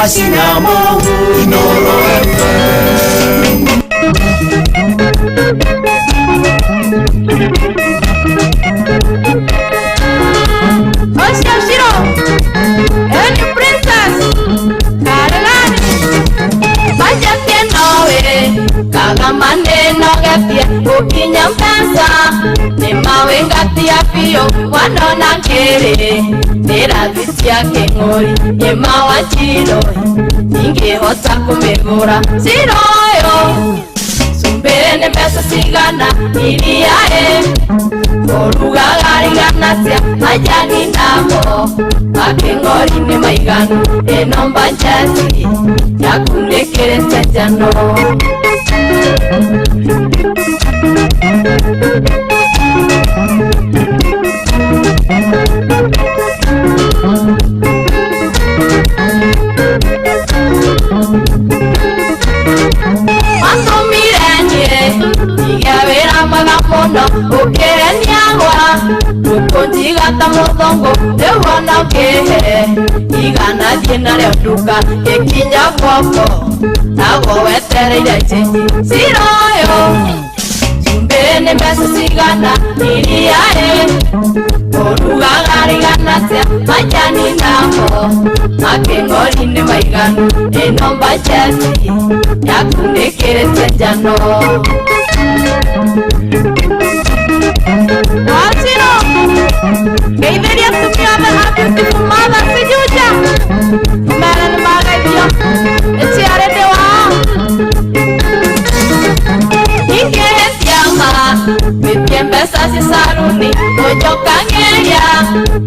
Wacinyamo Inoro FM. Ocio Shiro, Eni Princess, Karelani, Bajatie nowe, kaga maneno getie, ukinya mbeca, nĩ mawĩngatia biũ, wanona kĩrĩ, nĩ rathi cia kĩng'ũri, nĩ mawachiro, ingĩhota kũmĩgũra, ciroyo, cumbĩ nĩ mbeca cigana, iria ĩ, ũrugaga rigana cia majani namo makĩng'ori nĩ maiganu ĩno mbajeti yaku nĩkĩrĩte njano. Watũmire niĩ ndige wĩra mwega mũno ũkĩreniagwa ũkũnjiga ta mũthũngũ rĩu ona ũkĩhe igana thiĩ narĩo nduka gĩkinya guoko naguo wetereire cĩnji ciroyo cumbĩ nĩ mbeca cigana iria ĩ ũrugaga rigana cia majani namo makĩng'ori nĩ maiganu ĩno mbajeti yaku nĩkĩrĩte njano. Wachiro, geithĩria atumia othe a Beautiful Mother Sijuja, mere nĩ mageithio nĩ ciarĩndĩ wao. Ingĩhĩtia ma wĩtie mbeca cia caruni ũnjokagĩria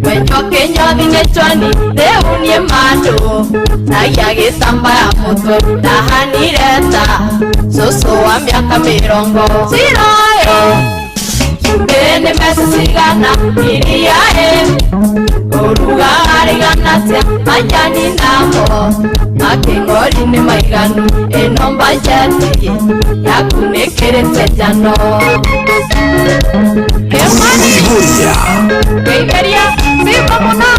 wenjwo kĩnyothi nĩ chwani rĩu niĩ mandũ nagia gĩtambaya mũtwe ndahanire ta cũcũ wa mĩaka mĩrongo ciroyo cumbĩ nĩ mbeca cigana iria ĩ ũrugaga rigana cia majani namo makĩng'ori nĩ maiganu ĩno mbajeti yaku nĩkĩrĩte njano. Kĩmani geithĩria simba mũno.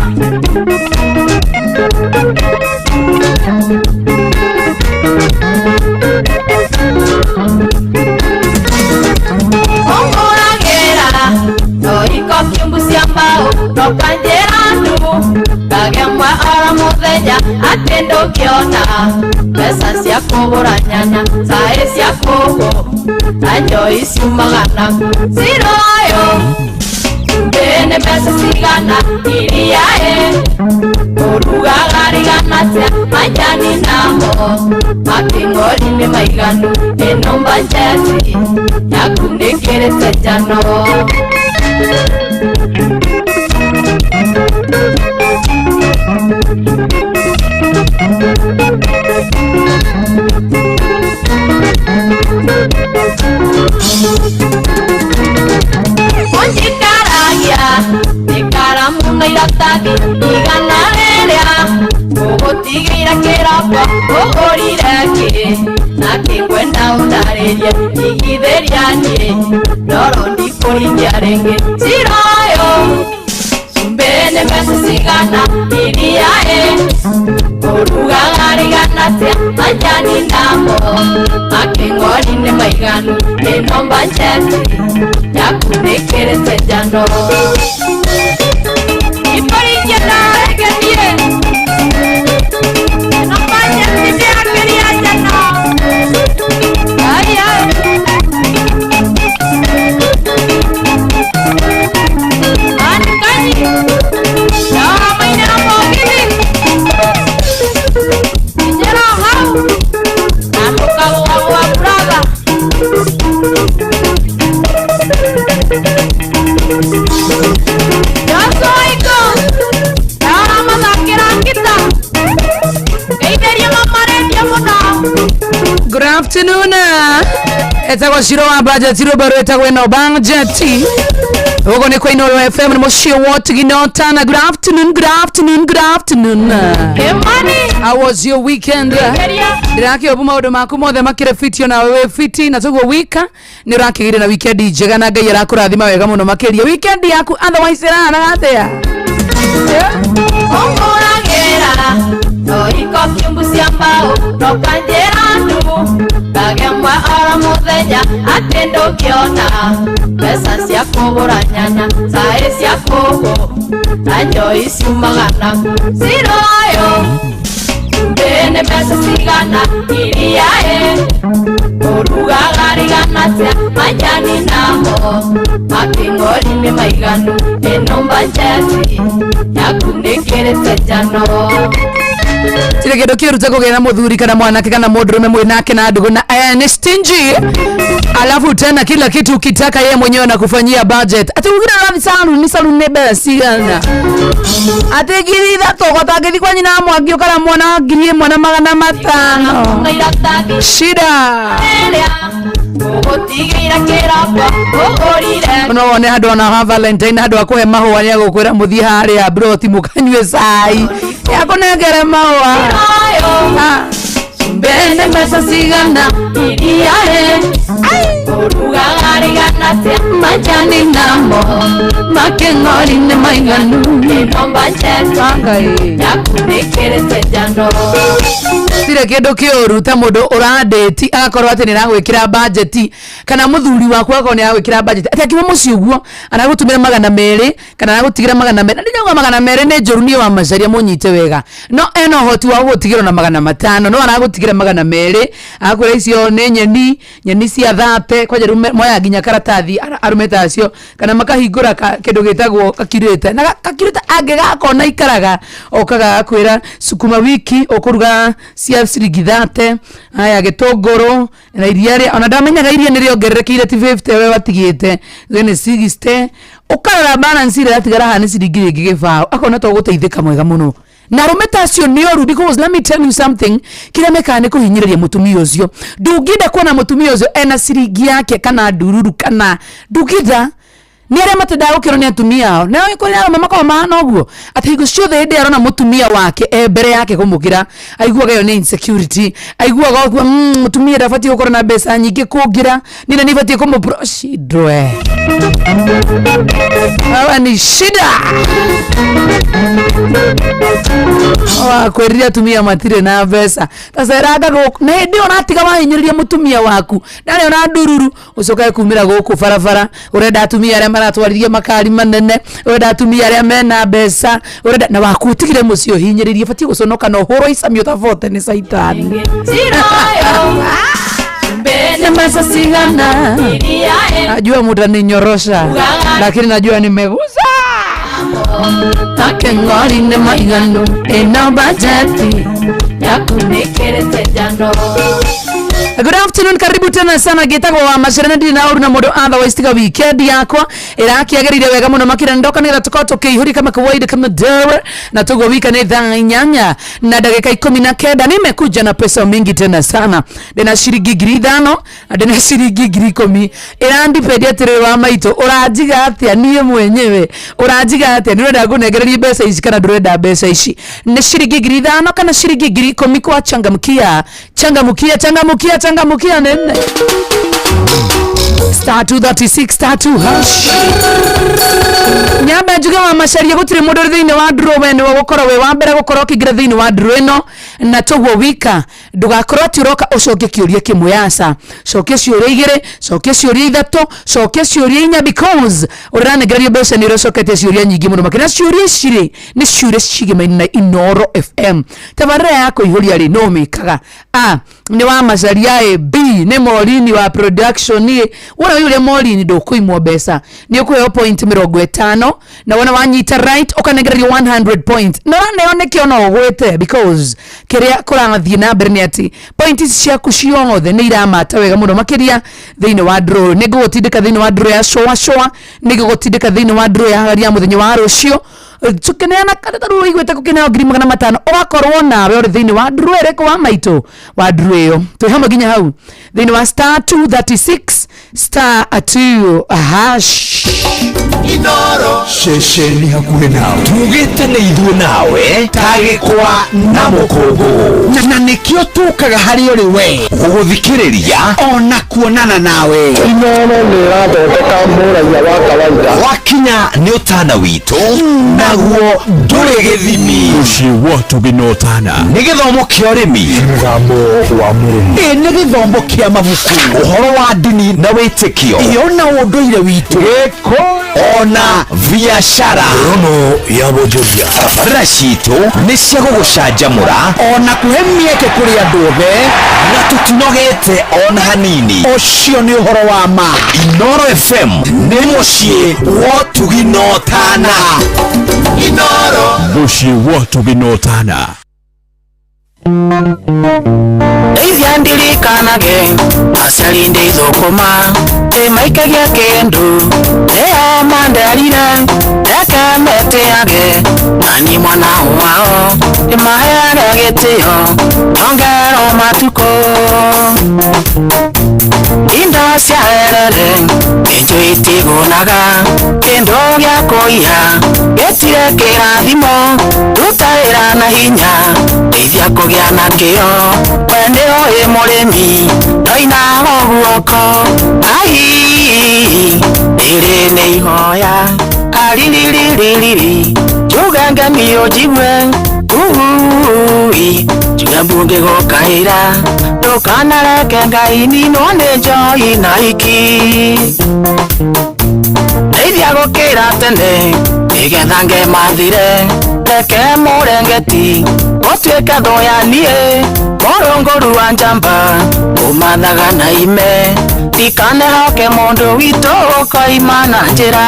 Ũngũragĩra no iko kiumbu cia mbaũ nokanjĩra ndu ngagemwe oro mũthenya atĩ ndũngĩona mbeca cia kũgũra nyanya caĩ cia kũgũ na njoi ciumaga naku ciroyo cumbĩ nĩ mbeca cigana iria ĩ ũrugaga rigana cia majani namo makĩng'ori nĩ maiganu ĩno mbajeti yaku nĩkĩrĩte njano. Ũnjikaragia nĩ karamu na iratathi igana rĩrĩa ũgũtigĩire kĩroko ũgũrire kĩ na kĩngwenda ũndarĩrie igithĩria niĩ ndoro ndikũringia rĩngĩ ciroyo cumbĩ nĩ mbeca cigana iria ĩ ũrugaga rigana cia majani namo makĩng'ori nĩ maiganu ĩno mbajeti yaku nĩkĩrĩte njano. Ikũringia ndaregenie ĩno mbajeti nĩyakĩria njano. Ai, ai. Ani kanyi Dawa mainĩra mũgithi Kinyĩra hau na ndũkagũagũa brother. Joshua Iko Dawa mathakĩra ngita geithĩria mama rendio mũno. Good afternoon. Etagwo Ciro wa budget rwĩmbo rwĩtagwo ĩno budget. Ũguo nĩ kwa Inooro FM nĩ mũciĩ wa Tigino Tana. Good afternoon, good afternoon, good afternoon. Kĩmani How was your weekend? geithĩria Ndĩrakĩũmbu maũndũ maku mothe makĩrĩ fiti onawe wĩ fiti na toguo wika nĩ ũrakĩgĩire na weekend njega na Ngai arakũrathima wega mũno makĩria. Weekend yaku otherwise ĩrahanaga atĩa? Ũngũragĩra Toiko kiumbu cia mbaũ Nokanjĩra ndu Ndagemwe oro mũthenya Atĩ ndũngĩona Mbeca cia kũgũra nyanya Caĩ cia kũgũ Na njoi ciumaga naku Ciroyo Cumbĩ nĩ mbeca cigana Iria ĩ Ũrugaga rigana atĩa Majani namo Makĩng'ori nĩ maiganu Ĩno bajeti Yaku nĩkĩrĩte njano. Tire kindu kiuruta kugĩa na muthuri kana mwanake kana mundurume mwĩ nake na ndugu na ni stingy, alafu tena kila kitu ukitaka yeye mwenyewe anakufanyia budget. Ati ugire rathi saluni ni saluni nĩ mbeca cigana? Ati 3,000 ũgotangĩthi kwa nyina wa Mwangi ũkara mwana 1,500. Na iratathi shida ĩrĩa ũgũtigĩra kĩroko ũgũrire. No wone handũ ona ha Valentine, handũ ha kũhe mahũa nĩ agũkwĩra mũthiĩ harĩa broti mũkanyue cai yakũnengere mahũa. Oyo Ah. Mbene mbeca cigana? Iria ĩ ũrugaga rigana atĩa? Majani namo makĩng'ori nĩ maiganu. Ĩno bajeti Ngai. yaku nĩkĩrĩte njano. Tire kindu kiuru ta mundu urandĩti agakorwo atĩ nĩaragwĩkĩra bajeti, kana mũthuri waku agakorwo nĩaragwĩkĩra bajeti atĩ akiuma mũciĩ ũguo aragũtũmĩra 200 kana aragũtigĩra 200. Na ndinauga 200 nĩ njũru, niĩ wa Macharia mũnyite wega, no ena ũhoti wa gũgũtigĩra na 500, no aragũtigĩra 200, agakwĩra icio nĩ nyeni, nyeni cia thate kwanja. Rĩu moya nginya karatathi arũme ta acio kana makahingũra kĩndũ gĩtagwo kakirĩte na kakirĩte angĩgakona ikaraga okaga agakwĩra sukuma wiki ũkũruga cia ciringi thate, aya gĩtũngũrũ na iria rĩa ona ndamenyaga iria nĩ rĩongererekeire, ti 50 we watigĩte we nĩ 60. Ũkarora balance ĩrĩa ĩratigara haha nĩ ciringi rĩngĩ gĩbaũ, akona to gũteithĩka mwega mũno. Na arũme ta acio nĩ oru, because let me tell you something, kĩrĩa mekaga nĩ kũhinyĩrĩria mũtumia ũcio. Ndũngĩenda kuona mũtumia ũcio ena ciringi yake kana ndururu, kana ndũngĩenda nĩ arĩa matendaga gũkĩrwo nĩ atumia ao. Na kũrĩ arũme makoragwo mahana ũguo atĩ hingo ciothe hĩndĩ ĩrĩa arona mũtumia wake e mbere yake kũmũkĩra, aiguaga ĩyo nĩ insecurity, aiguaga ũguo mũtumia ndabatiĩ gũkorwo na mbeca nyingĩ kũngĩra niĩ na nĩ ibatiĩ kũmũ shidwe. Hawa ni shida wakwĩrire atumia matirĩ na mbeca taceranga gũkũ, na hĩndĩ ĩyo ũratiga wahinyĩrĩria mũtumia waku ndarĩ ona ndururu, ũcoke kumĩra gũkũ barabara ũrenda atumia arĩa maratwarithia makari manene, ũrenda atumia arĩa mena mbeca, ũrenda na waku ũtigire mũciĩ ũhinyĩrĩrie. Batiĩ gũconoka na ũhũrwo icamio ta bote nĩ caitani. Ciroyo Cumbĩ nĩ mbeca cigana? Iria ĩ Najua mutaninyorosha, lakini najua nimegusa takeng'ori nĩ maiganu ĩno bajeti yaku nĩkĩrĩte njano. Good afternoon, karibu tena sana. Gitagwo wa Macharia na ndirĩ na ũru na mũndũ, otherwise tiga weekend yakwa ĩrakĩagĩrĩire wega mũno makĩria. Ndoka nĩgetha tũkorwo tũkĩihũria kama kawaida kama dawa, na tuguo wika nĩ 8:19. Nimekuja na pesa mingi tena sana, ndĩna ciringi 5,000 na ndĩna ciringi 10,000. Ĩrandipendia atĩrĩrĩ, wa maitũ, ũranjiga atĩa niĩ mwenyewe? Ũranjiga atĩa? Nĩ ũrenda ngũnengererie mbeca ici kana ndũrenda mbeca ici? Nĩ ciringi 5,000 kana ciringi 10,000 kwa changamkia, changamkia, changamkia, changamkia nene star 236 star 2 hash. Nyambe njuge wa Macharia gutiri mundu uri thiini wa draw, we niwe gukorwo wi wa mbere gukorwo ukingĩra thiini wa draw ĩno. Na toguo wika ndugakorwo ati uroka ucokie kiuria kimwe, aca, cokia ciũria igĩrĩ, cokia ciũria ithatũ, cokia ciũria inya, because ũrĩranengererio mbeca nĩ ũrĩa ũcoketie ciũria nyingĩ mũno makĩria. Ciũria ici rĩ nĩ ciũria cigemaine na Inoro FM. Tabarĩra ya kũihũria rĩ no mĩkaga a nĩ wa Macharia ĩ, b nĩ Morini wa production ĩ. Wona ũrĩa Morini ndũkũimwo mbeca, nĩ ũkũheo point 50, na wona wanyita right ũkanengererio 100 point, na ũraneo nĩkĩo no ũgwĩte, because kĩrĩa kũrathiĩ na mbere nĩ atĩ point ici ciaku ciothe nĩ iramata wega mũno makĩria thĩinĩ wa draw. Nĩ ngũgũtindĩka thĩinĩ wa draw ya coa coa, nĩ ngũgũtindĩka thĩinĩ wa draw ya ya mũthenya wa rũciũ tukineana kana tarĩu ũiguĩte gũkĩneo 500,000, ũgakorwo nawe ũrĩ thĩinĩ wa draw ĩrĩkũ, wa maitũ, wa draw ĩyo. Twĩ hamwe nginya hau thĩinĩ wa star 236 star 2 hash. Inoro. Ceceni hakuhĩ nawe tugĩte nĩ ithuĩ nawe ta gĩkwa na mũkũngũ na nĩkĩo tũkaga harĩ ũrĩ we gũgũthikĩrĩria ona kuonana nawe. Inoro nĩ ĩrathondeka mũraiya wa kawaida. Wakinya nĩ ũtana witũ naguo ndũrĩ gĩthimi. Mũciĩ wa Tũgĩnotana. Nĩ gĩthomo kĩa ũrĩmi, Mũgambo wa mũrĩmi. Ĩ nĩ gĩthomo kĩa mabuku, ũhoro wa ndini na wĩtĩkio, iyo na ũndũire witũ, ona biacara. Rono ya Bonjoria. Tabarĩra citũ nĩ cia gũgũcanjamũra ona kũhe mĩeke kũrĩ andũ othe, na tũtinogete ona hanini. Ũcio nĩ ũhoro wa ma. Inoro FM nĩ mũciĩ wa ũtugi na ũtana. Inoro. Mũciĩ wa Tũgĩnotana. Ndeithia ndirikanage aciari ndeithũkũma ndĩmaikagia kĩndũ nĩo manderire reke metĩage nani mwana wao ndĩmaheage gĩtĩo nyongerwo matukũ indo cia erere kĩnjũ itigunaga kĩndũ gĩa kũiya gĩtire kĩrathimo ruta wĩra na hinya ndeithia kũgĩa na kĩo we nĩ ũĩ mũrĩmi ndoinago guoko ai rĩrĩ nĩ ihoya aririririri njuge ngemi ũnjigue uui njuge mbunge gũkaĩra ndũkanareke Ngai ninwo nĩ njohi na iki ndeithia gũkĩra tene nĩgetha ngemathire reke mũrengeti ũtuĩke thũ ya niĩ mũrũngũru wa njamba ũmathaga na ime ndikanehoke mũndũ witũ ũkoima na njĩra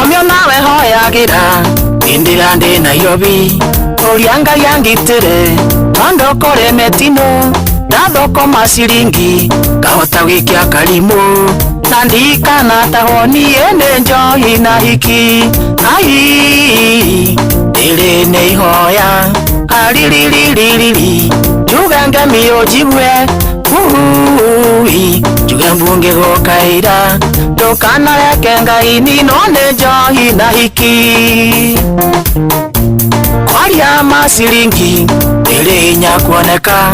omio nawe hoyagĩra hĩndĩ ĩrĩa ndĩ Nairobi ũria Ngai angitĩre tondũ kũrĩ mĩtino ndathũkũma ciringi ngahota gũikia karimũ na ndikanatahwo niĩ nĩ njohi na hiki ai rĩrĩ nĩ ihoya aririririri njuge ngemi ũnjigue uui njuge mbunge gũkaĩra ndũkanareke Ngai ninwo nĩ njohi na hiki kwaria maciringi ĩrĩ hinya kuoneka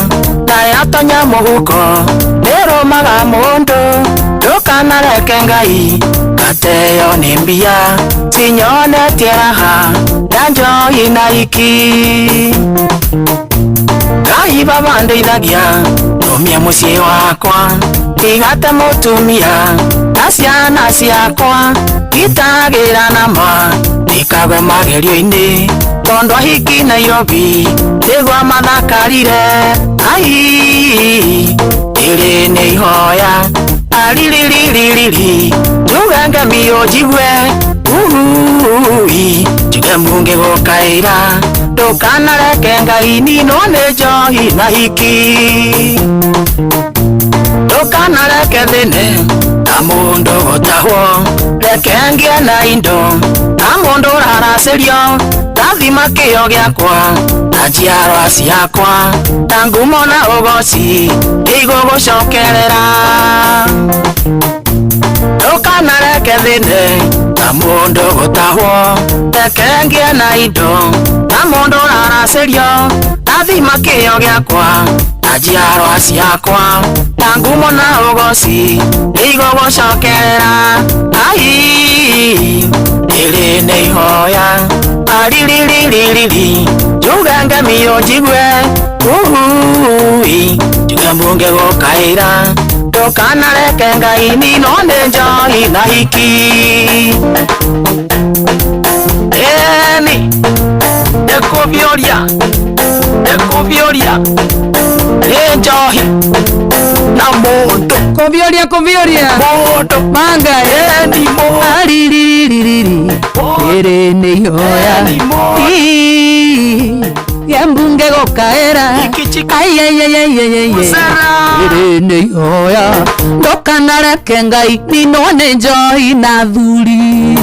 na yatonya mũhuko nĩrũmaga mũndũ ndũkanareke Ngai ngateyo nĩ mbia cinyonetie raha ya njohi na iki Ngai baba ndeithagia nũmie mũciĩ wakwa ndigate mũtumia na ciana ciakwa ngitagĩra na ma ndikagwe magerio-inĩ tondũ ahiki Nairobi nĩguo mathakarire ai rĩrĩ nĩ ihoya aririririri njuge ngemi ũnjigue uui njuge mbunge gũkaĩra ndũkanareke Ngai ninwo nĩ njohi na hiki ndũkanareke thĩne ta mũndũ gũtahwo reke ngĩe na indo ta mũndũ ũraracĩrio ndathima kĩo gĩakwa na njiarwa ciakwa ta ngumo na ũgoci igũgũcokerera ndũkanareke thĩne ta mũndũ gũtahwo reke ngĩe na indo ta mũndũ ũraracĩrio ndathima kĩo gĩakwa na njiarwa ciakwa ta ngumo na ũgoci igũgũcokerera ai rĩrĩ nĩ ihoya aririririri njuge ngemi ũnjigue uui njuge mbunge gũkaĩra ndũkanareke Ngai ninwo nĩ njohi na hiki ĩni ndĩkũbiũria ndĩkũbiũria nĩ njohi na mũndũ Kũbiũria kũbiũria mũndũ manga ĩni mũndũ ariririri rĩrĩ nĩ ihoya ya mbunge gũkaĩra rĩrĩ nĩ ihoya ndũkanareke Ngai ninwo nĩ njohi na thuri.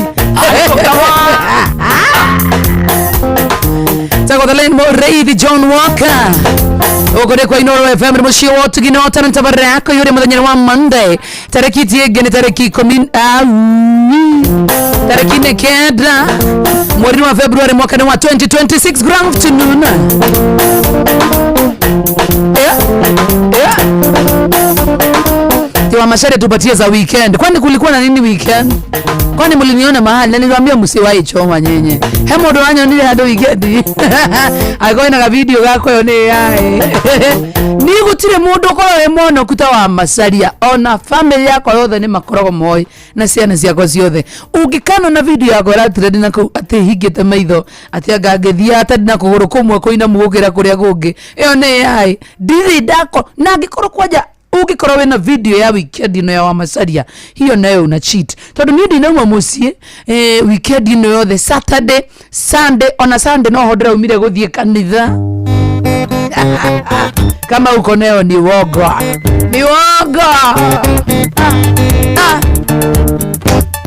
Tagwo the Lane Moreithi John Walker. Gũkũ nĩ kwa Inoro FM, nĩ mũciĩ wa ũtugi na ũtana tabarĩra yako yũrĩ mũthenya wa Monday tarĩki ĩngĩ nĩ tarĩki ikũmi aui tarĩki nĩ 9 mweri wa February mwaka nĩ wa 2026. Good afternoon. Yeah. Tiwa Mashare, tupatie za weekend. Kwani kulikuwa na nini weekend? Kwani mliniona mahali na niliwaambia msiwahi choma nyenye. He mundu wanyonire handu weekend. Agĩkorwo na video gakwa yo nĩ yaĩ. Ni gũtirĩ mũndũ ũkoragwo wĩ monoku ta wa Macharia. Ona family yakwa yothe nĩ makoragwo moĩ na ciana ciakwa ciothe. Ũngĩkana na video yakwa ĩratrend na kũu atĩ hingĩte maitho atĩ anga ngĩthiaga atarĩ na kũgũrũ kũmwe kũinamu gũkĩra kũrĩa kũngĩ. Ĩyo nĩ yaĩ. Ndirĩ ndako na angĩkorwo kwanja ũngĩkorwo wĩna video ya weekend ĩno ya Wamacaria, hiyo nayo una cheat, tondũ niĩ ndinauma mũciĩ weekend ĩno yothe, Saturday, Sunday. Ona Sunday noho ndĩraumire gũthiĩ kanitha. Kama uko nayo ni wogo, ni wogo. Ah, ah.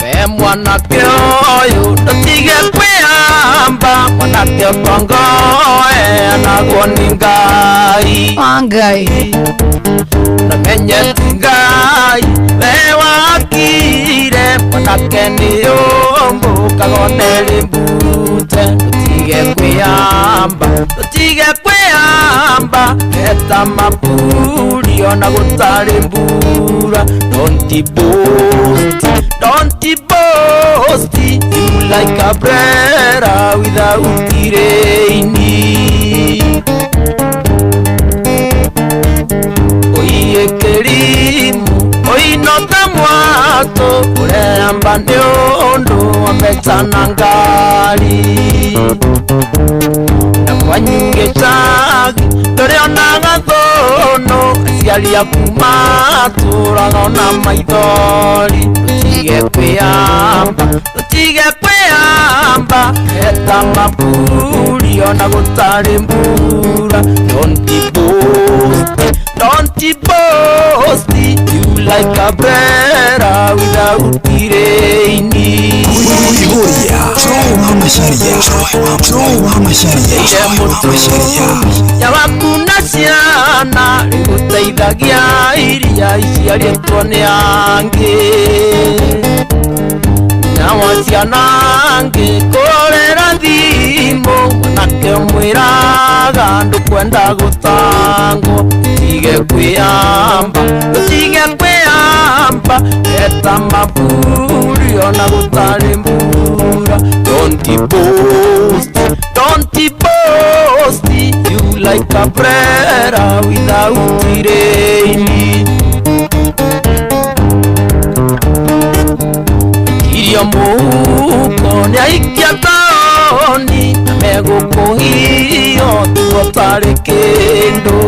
We mwanake ũyũ ndũtige kwĩhamba, mwanake ũtonga naguo nĩ Ngai. Ah, Ngai. Namenye ti Ngai we wakire, mwanake nĩ ũmbũkaga onere mbute. Ndũtige kwĩhamba, ndũtige kwĩhamba, eta maburi ona gũtarĩ mbura. Don't boast, don't boast, you like a umbrella without rain. Oiye kerimu oinota mwato ureyamba nĩ ũndũ wa mbeca na ngari, na kwanyu gĩcagi ndũrĩonaga thũnũ, aciari aku matũraga ona maithori. Ndũtige kwĩyamba, ndũtige kwĩyamba, eta maburi ona gũtarĩ mbura. Don't boast, don't boast, you like a umbrella without rain. Kuiguria Joy wa Macharia, Joy wa Macharia, Joy wa Macharia. Yawaku na ciana rĩgũteithagia iria iciarĩtwo nĩ angĩ, na wa ciana angĩ kũrĩra thimũ, mwanake ũmwĩraga ndũkwenda gũtangwo. Tige kwĩyamba, tige kwĩyamba, eta maburi ona gũtarĩ mbura. Don't boast, don't boast, you like a umbrella without rain. Irio mũhuko nĩ aikia taũni na megũkũhio tuo tarĩ kĩndũ,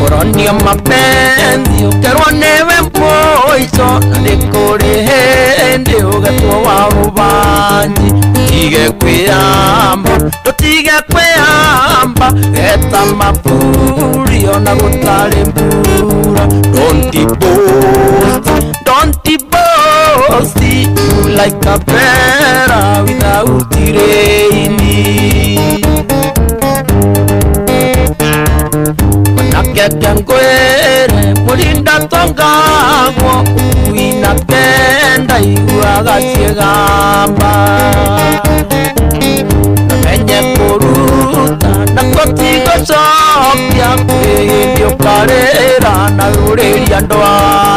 ũronio mapenzi ũkerwo nĩwe mũico, na nĩ kũrĩ hĩndĩ ũgetwo wa rũbanji. Tige kwĩyamba, ndũtige kwĩyamba, eta maburi ona gũtarĩ mbura. Don't boast, don't boast, you like a umbrella without rain. Manake ngwere murinda tongagwo wina kenda iguaga ciĩgamba, namenye kũruta nakuo ti gũcokia, kwĩ hĩndĩ ũkarĩra na rũrĩria andũ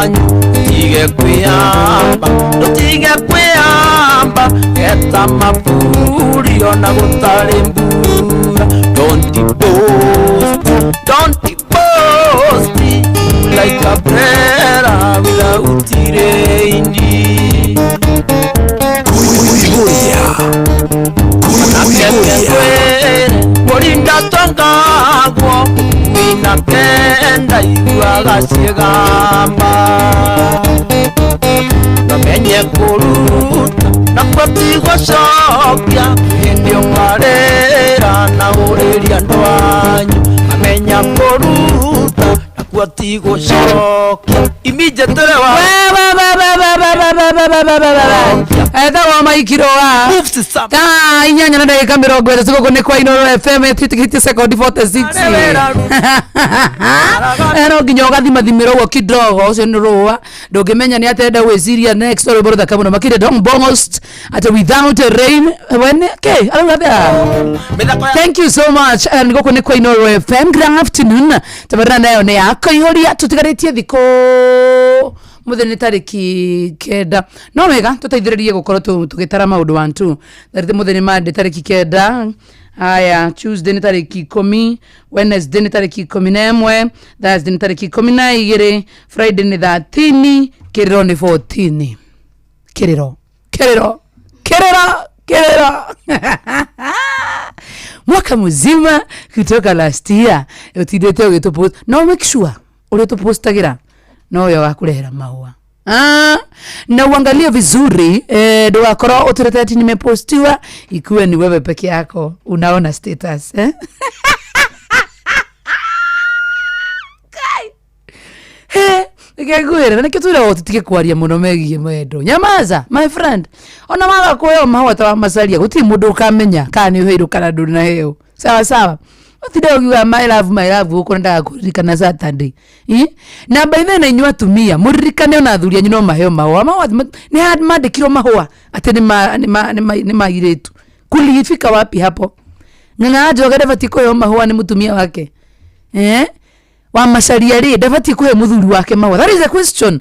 anyu. Tige kwĩyamba, ndũtige kwĩyamba, eta maburi ona gũtarĩ mbura. Don't boast, don't boast, like a umbrella without rain. Kuiguria Kuiguria. Murinda tongagwo wina kenda iguaga ciĩgamba, namenye kũruta nakuo ti gũcokia, hĩndĩ ũkarĩra na ũrĩria andũ anyu. Amenya kũruta nakuo ti gũcokia immediately wa Etagwo Maikirũa. Thaa 8 na ndagĩka 30, gũkũ nĩ kwa Inooro FM ĩtitikĩtie sekondi 46. No nginya ũgathimathimĩra ũguo kidogo, ũcio nĩ rũa ndũngĩmenya nĩ atenda gwĩciria next. Rwĩmbo rũthaka mũno makĩria. Don Bost at without a rain when okay arauga atĩa. Thank you so much, and gũkũ nĩ kwa Inooro FM. Good afternoon. Tabarĩra nayo nĩ ya kũihũria, tũtigarĩtie thikũ, mũthenya nĩ tarĩki 9. No wega tũteithĩrĩrie gũkorwo tũgĩtara maũndũ. 1 2 tarĩki, mũthenya Monday tarĩki 9, haya Tuesday nĩ tarĩki 10, Wednesday nĩ tarĩki 11, Thursday nĩ tarĩki 12, Friday nĩ 13, kĩrĩro nĩ 14. Kĩrĩro, kĩrĩro, kĩrĩro, kĩrĩro, mwaka mzima kutoka last year utindĩte ũgĩtũpost. No make sure ũrĩa tũpostagĩra no we wakũrehera mahũa. Ah, na uangalie vizuri, ndũgakorwo ũtũrete ati nimepostiwa, ikuwe ni wewe peke yako unaona status, eh? Kai. He, ngwĩre na nĩkĩo twĩragwo tũtige kwaria mũno megiĩ mwendo. Nyamaza, my friend. Ona waga kũheo mahũa ta wa macaria, gũtirĩ mũndũ ũkamenya kana nĩ ũheirwo kana ndũnaheo. Sawa sawa, ũtinde ũkiuga "my love, my love" gũkũ, nendaga kũririkana Saturday. Ĩ? Na by then inyuĩ atumia mũririkane ona athuri anyu no maheo mahũa. Mahũa nĩ mandĩkirwo mahũa atĩ nĩ ma airĩtu. Kulifika wapi hapo? Ng'ang'a Njoga ndabatiĩ kũheo mahũa nĩ mũtumia wake, eh? Wa macaria rĩ, ndabatiĩ kũhe mũthuri wake mahũa? That is a question.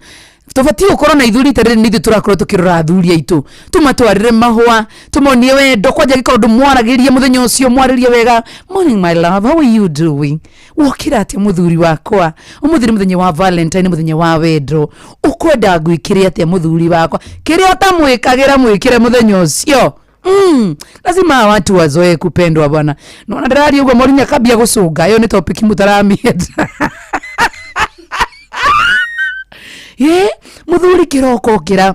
Tũbatiĩ gũkorwo na ithuri tarĩrĩ nĩ ithuĩ tũrakorwo tũkĩrora athuri aitũ, tũmatwarĩre mahũa, tũmonie wendo. Kwanja gĩkorwo ndũmwaragĩria mũthenya ũcio, mwarĩrie wega: "Morning, my love, how are you doing? Wokĩra atĩa, mũthuri wakwa? Ũmũthĩ nĩ mũthenya wa Valentine, mũthenya wa wendo. Ũkwenda ngwĩkĩre atĩa, mũthuri wakwa?" Kĩrĩa ũtamwĩkagĩra, mwĩkĩre mũthenya ũcio. Lazima watu wazoee kupendwa bwana. Naona ndĩraria ũguo Mourinho akambia gũcũnga. Ĩyo nĩ topic mũtaramienda. Ĩ mũthuri kĩroko okĩra,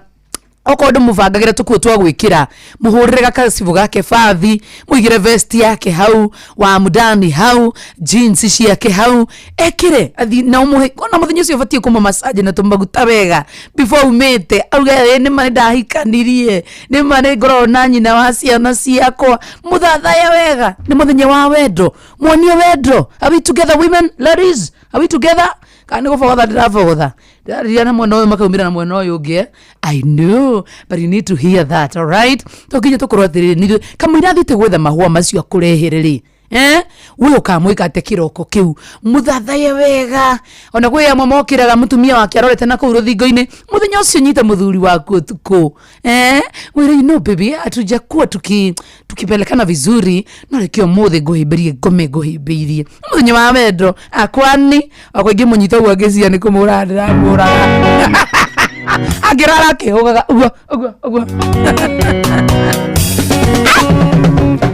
okorwo ndũmũbangagĩra tũkuo twa gwĩkĩra, mũhũrĩre gakacibũ gake bathi, mũigĩre vest yake hau, wa mudani hau, jeans ciake hau, ekĩre athi na ũmũhe. Ona mũthenya ũcio ũbatiĩ kũmũ massage na tũmaguta wega before umĩte, auge, "Ĩ nĩma nĩ ndahikanirie, nĩma nĩ ngoragwo na nyina wa ciana ciakwa." Mũthathaya wega, nĩ mũthenya wa wendo, muonie wendo. Are we together, women, ladies? Are we together? Kana nĩ gũbogotha ndĩrabogotha, ndĩrarĩria na mwena ũyũ makaumĩra na mwena ũyũ ũngĩ, eh? I know, but you need to hear that. All right, to nginya tũkorwo atĩrĩrĩ, nithuĩ kamũira athiĩte gwetha mahũa macio akũrehere rĩ, eh? We ũkamwĩka atĩa kĩroko kĩu? Mũthathaye wega. Ona kwĩ amwe mokĩraga mũtumia wake arorete na kũu rũthingo-inĩ. Mũthenya ũcio nyita mũthuri waku ũtukũ, eh? Mwĩre, "You know, baby, hatujakuwa tukipelekana vizuri, no reke ũmũthĩ ngũhĩmbĩrie, ngome ngũhĩmbĩirie mũthenya wa wendo." Akwani wakwa ingĩmũnyita ũguo angĩcia nĩ kũmũraga ndĩramũraga, angĩrara akĩhũgaga ũguo ũguo ũguo.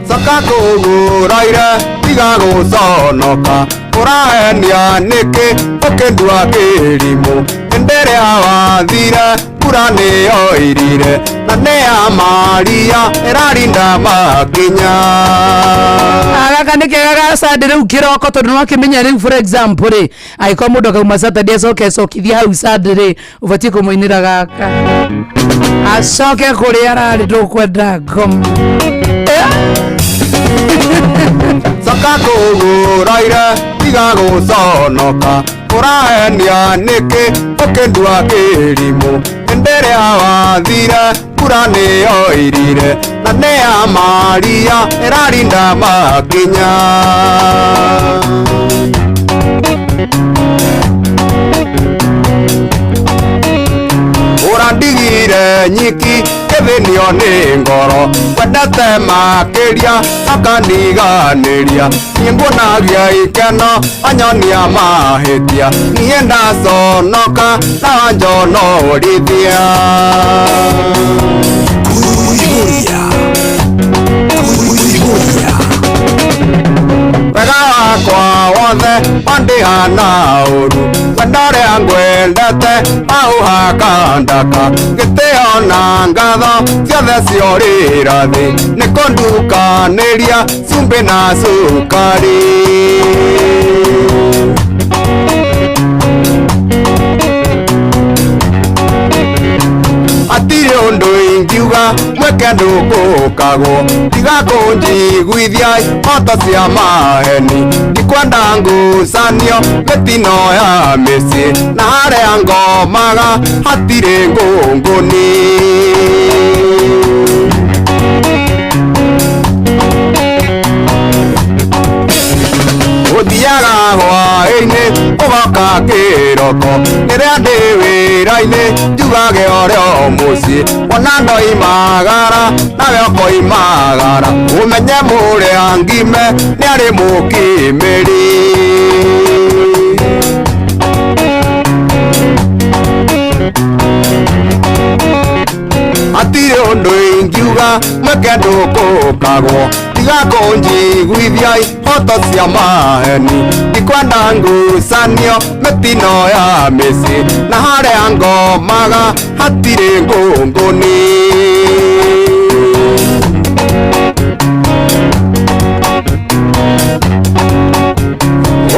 Coka kũgũraire, tiga gũconoka, ũrahenia nĩkĩ ũkĩndua kĩrimũ? Hĩndĩ ĩrĩa wathire mbura nĩyoirire, na nĩ ya Maria ĩrarinda makinya. Gaka nĩ kega ga Sunday rĩu kĩroko, tondũ nĩ wakĩmenya rĩu, for example rĩ, angĩkorwo mũndũ akauma Saturday acoke acokithie hau Sunday rĩ, ũbatiĩ kũmũinĩra gaka acoke kũrĩa ararĩ, ndũkwenda ngoma. Coka kũgũraire, tiga gũconoka, ũrahenia nĩkĩ ũkĩndua kĩrimũ? Hĩndĩ ĩrĩa wathire mbura nĩyoirire, na nĩ ya Maria ĩrarinda makinya. Ũrandigire nyiki ngĩthĩnio nĩ ngoro, wendete makĩria akaniganĩria. Niĩ nguonagia ikeno, anyonia mahĩtia, niĩ ndaconoka na wanjonorithia. Kuihuria. Kuihuria. Wega wakwa wothe wandĩha na ũru, wendo ũrĩa ngwendete waũhaka ndaka, gĩtĩo na ngatho ciothe ciorĩra thĩ, nĩ kũndukanĩria cumbĩ na cukari. Hatirĩ ũndũ. Ingiuga mweke ndũkũkagwo tiga kũnjiguithia hoto cia maheni ndikwenda ngucanio mĩtino ya mĩciĩ na harĩa ngomaga hatirĩ ngũngũni. Ũthiaga hwaĩ-inĩ ũgoka kĩroko rĩrĩa ndĩ wĩra-inĩ njugage ũrĩa o mũciĩ wona ndoimagara nawe ũkoimagara ũmenye mũrĩa ngime nĩarĩ mũkimĩri. Hatirĩ ũndũ ingiuga mweke ndũkũkagwo tiga kũnjiguithia hoto cia maheni ndikwenda ngucanio mĩtino ya mĩciĩ na harĩa ngomaga hatirĩ ngũngũni.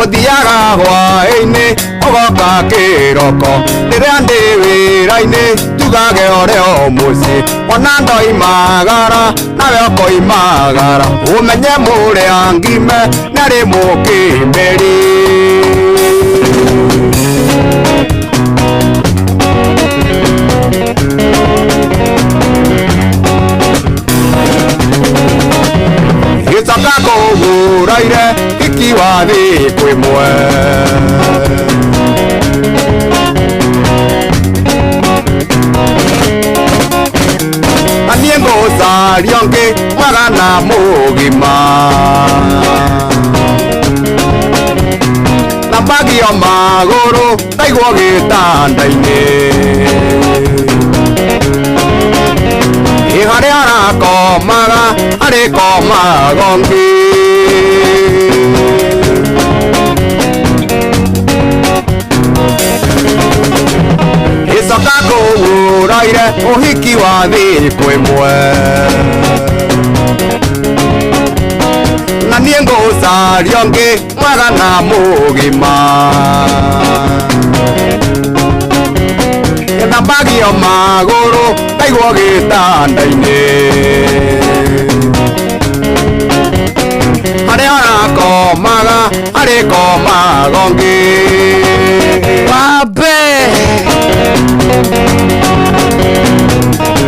Ũthiaga hwaĩ-inĩ ũgoka kĩroko rĩrĩa ndĩ wĩra-inĩ njugage ũrĩa o mũciĩ wona ndoimagara nawe ũkoimagara ũmenye mũrĩa ngime nĩarĩ mũkĩmĩri. Gĩcoka kũgũraire ikiwa thikũ ĩmwe. Na niĩ ngũcaria ũngĩ mwega na mũgima na mbagio magũrũ ndaigwo gĩtanda-inĩ ĩ harĩa arakomaga arĩkomaga ũngĩ. Gĩcoka kũgũraire ũhiki wa thikũ ĩmwe na niĩ ngũcaria ũngĩ mwega na mũgima gĩthambagio magũrũ ndaigwo gĩtanda-inĩ harĩa arakomaga arĩkomaga ũngĩ. Wabe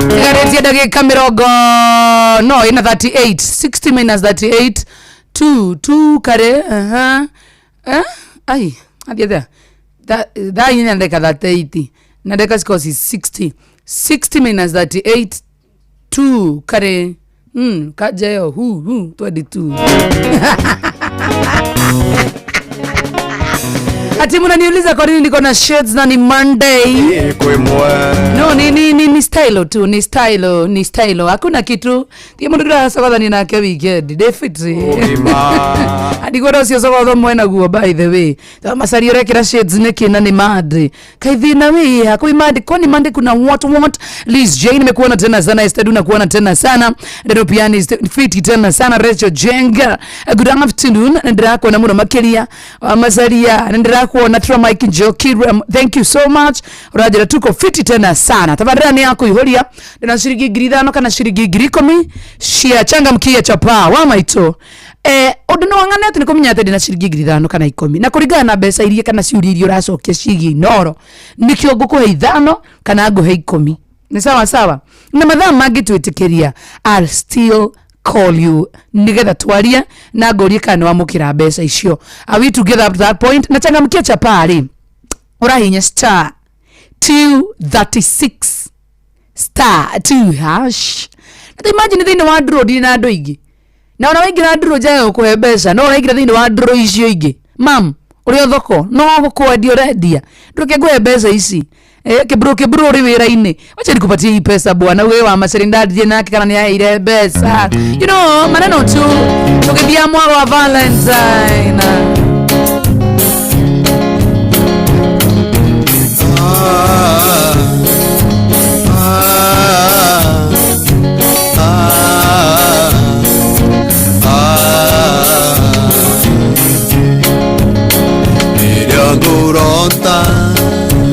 tigarĩtie ndagĩka mĩrongo no ĩna 38 60 minus 38 2 2 kare aha eh ai athiĩ atĩa thaa inya na ndagĩka 38 na ndagĩka cikorwo ci 60 60 minus 38 2 kare kajeo hu hu 22. Ati mnaniuliza kwa nini niko na shades na ni Monday. No, ni style tu, ni style, ni style. Hakuna kitu. Ti mundu ndiracogothania nake weekend. Ndĩ fit. Andigwenda ũcio cogotho mwena guo by the way. Ta macari ũrekĩra shades nĩkĩ na ni Monday. Kai thĩna wĩ ha kwĩ Monday, kwani Monday kuna what? Liz Jane nimekuona tena sana, Esther Duna kuona tena sana. Ndedo pianist fit tena sana, Rachel Jenga. Good afternoon. Ndirakuona mũno makĩria. Macaria ndirakuona Tra Mike Njoki. Thank you so much. Ũranjĩra tuko fiti tena sana. Tabarĩra nĩ yakũihũria. Ndĩna ciringi 5,000 kana ciringi 10,000 cia changamkia chapa wa maitũ. Ũndũ nĩ wang'ane atĩ nĩ kũmenya atĩ ndĩna ciringi 5,000 kana 10 na kũringana na mbeca iria kana ciũria iria ũracokia ciĩgiĩ Inooro nĩkĩo ngũkũhe 5 kana ngũhe 10. Nĩ sawa sawa. Na mathaa mangĩtwĩtĩkĩria I'll still call you nigetha twarie na ngũrie kana nĩwamũkĩra mbeca icio. Are we together up to that point? Na changamkia chapa rĩ ũrahinya star 236 star 2 hash. Na imagine thĩinĩ wa draw ndirĩ na andũ aingĩ na ona waingĩra draw njaga gũkũhe mbeca no ũraingĩra thĩinĩ wa draw icio ingĩ mam ũrĩ o thoko no gũkwendia ũrendia ndũke ngũhe mbeca ici. Kibro kibro uri wĩra-inĩ wacha nikupatie hii pesa bwana uge wa macari ndandirie nake kana nĩaheire mbeca you know maneno tu tũgĩthiĩ mwaka wa Valentine. Rĩrĩa ngũrota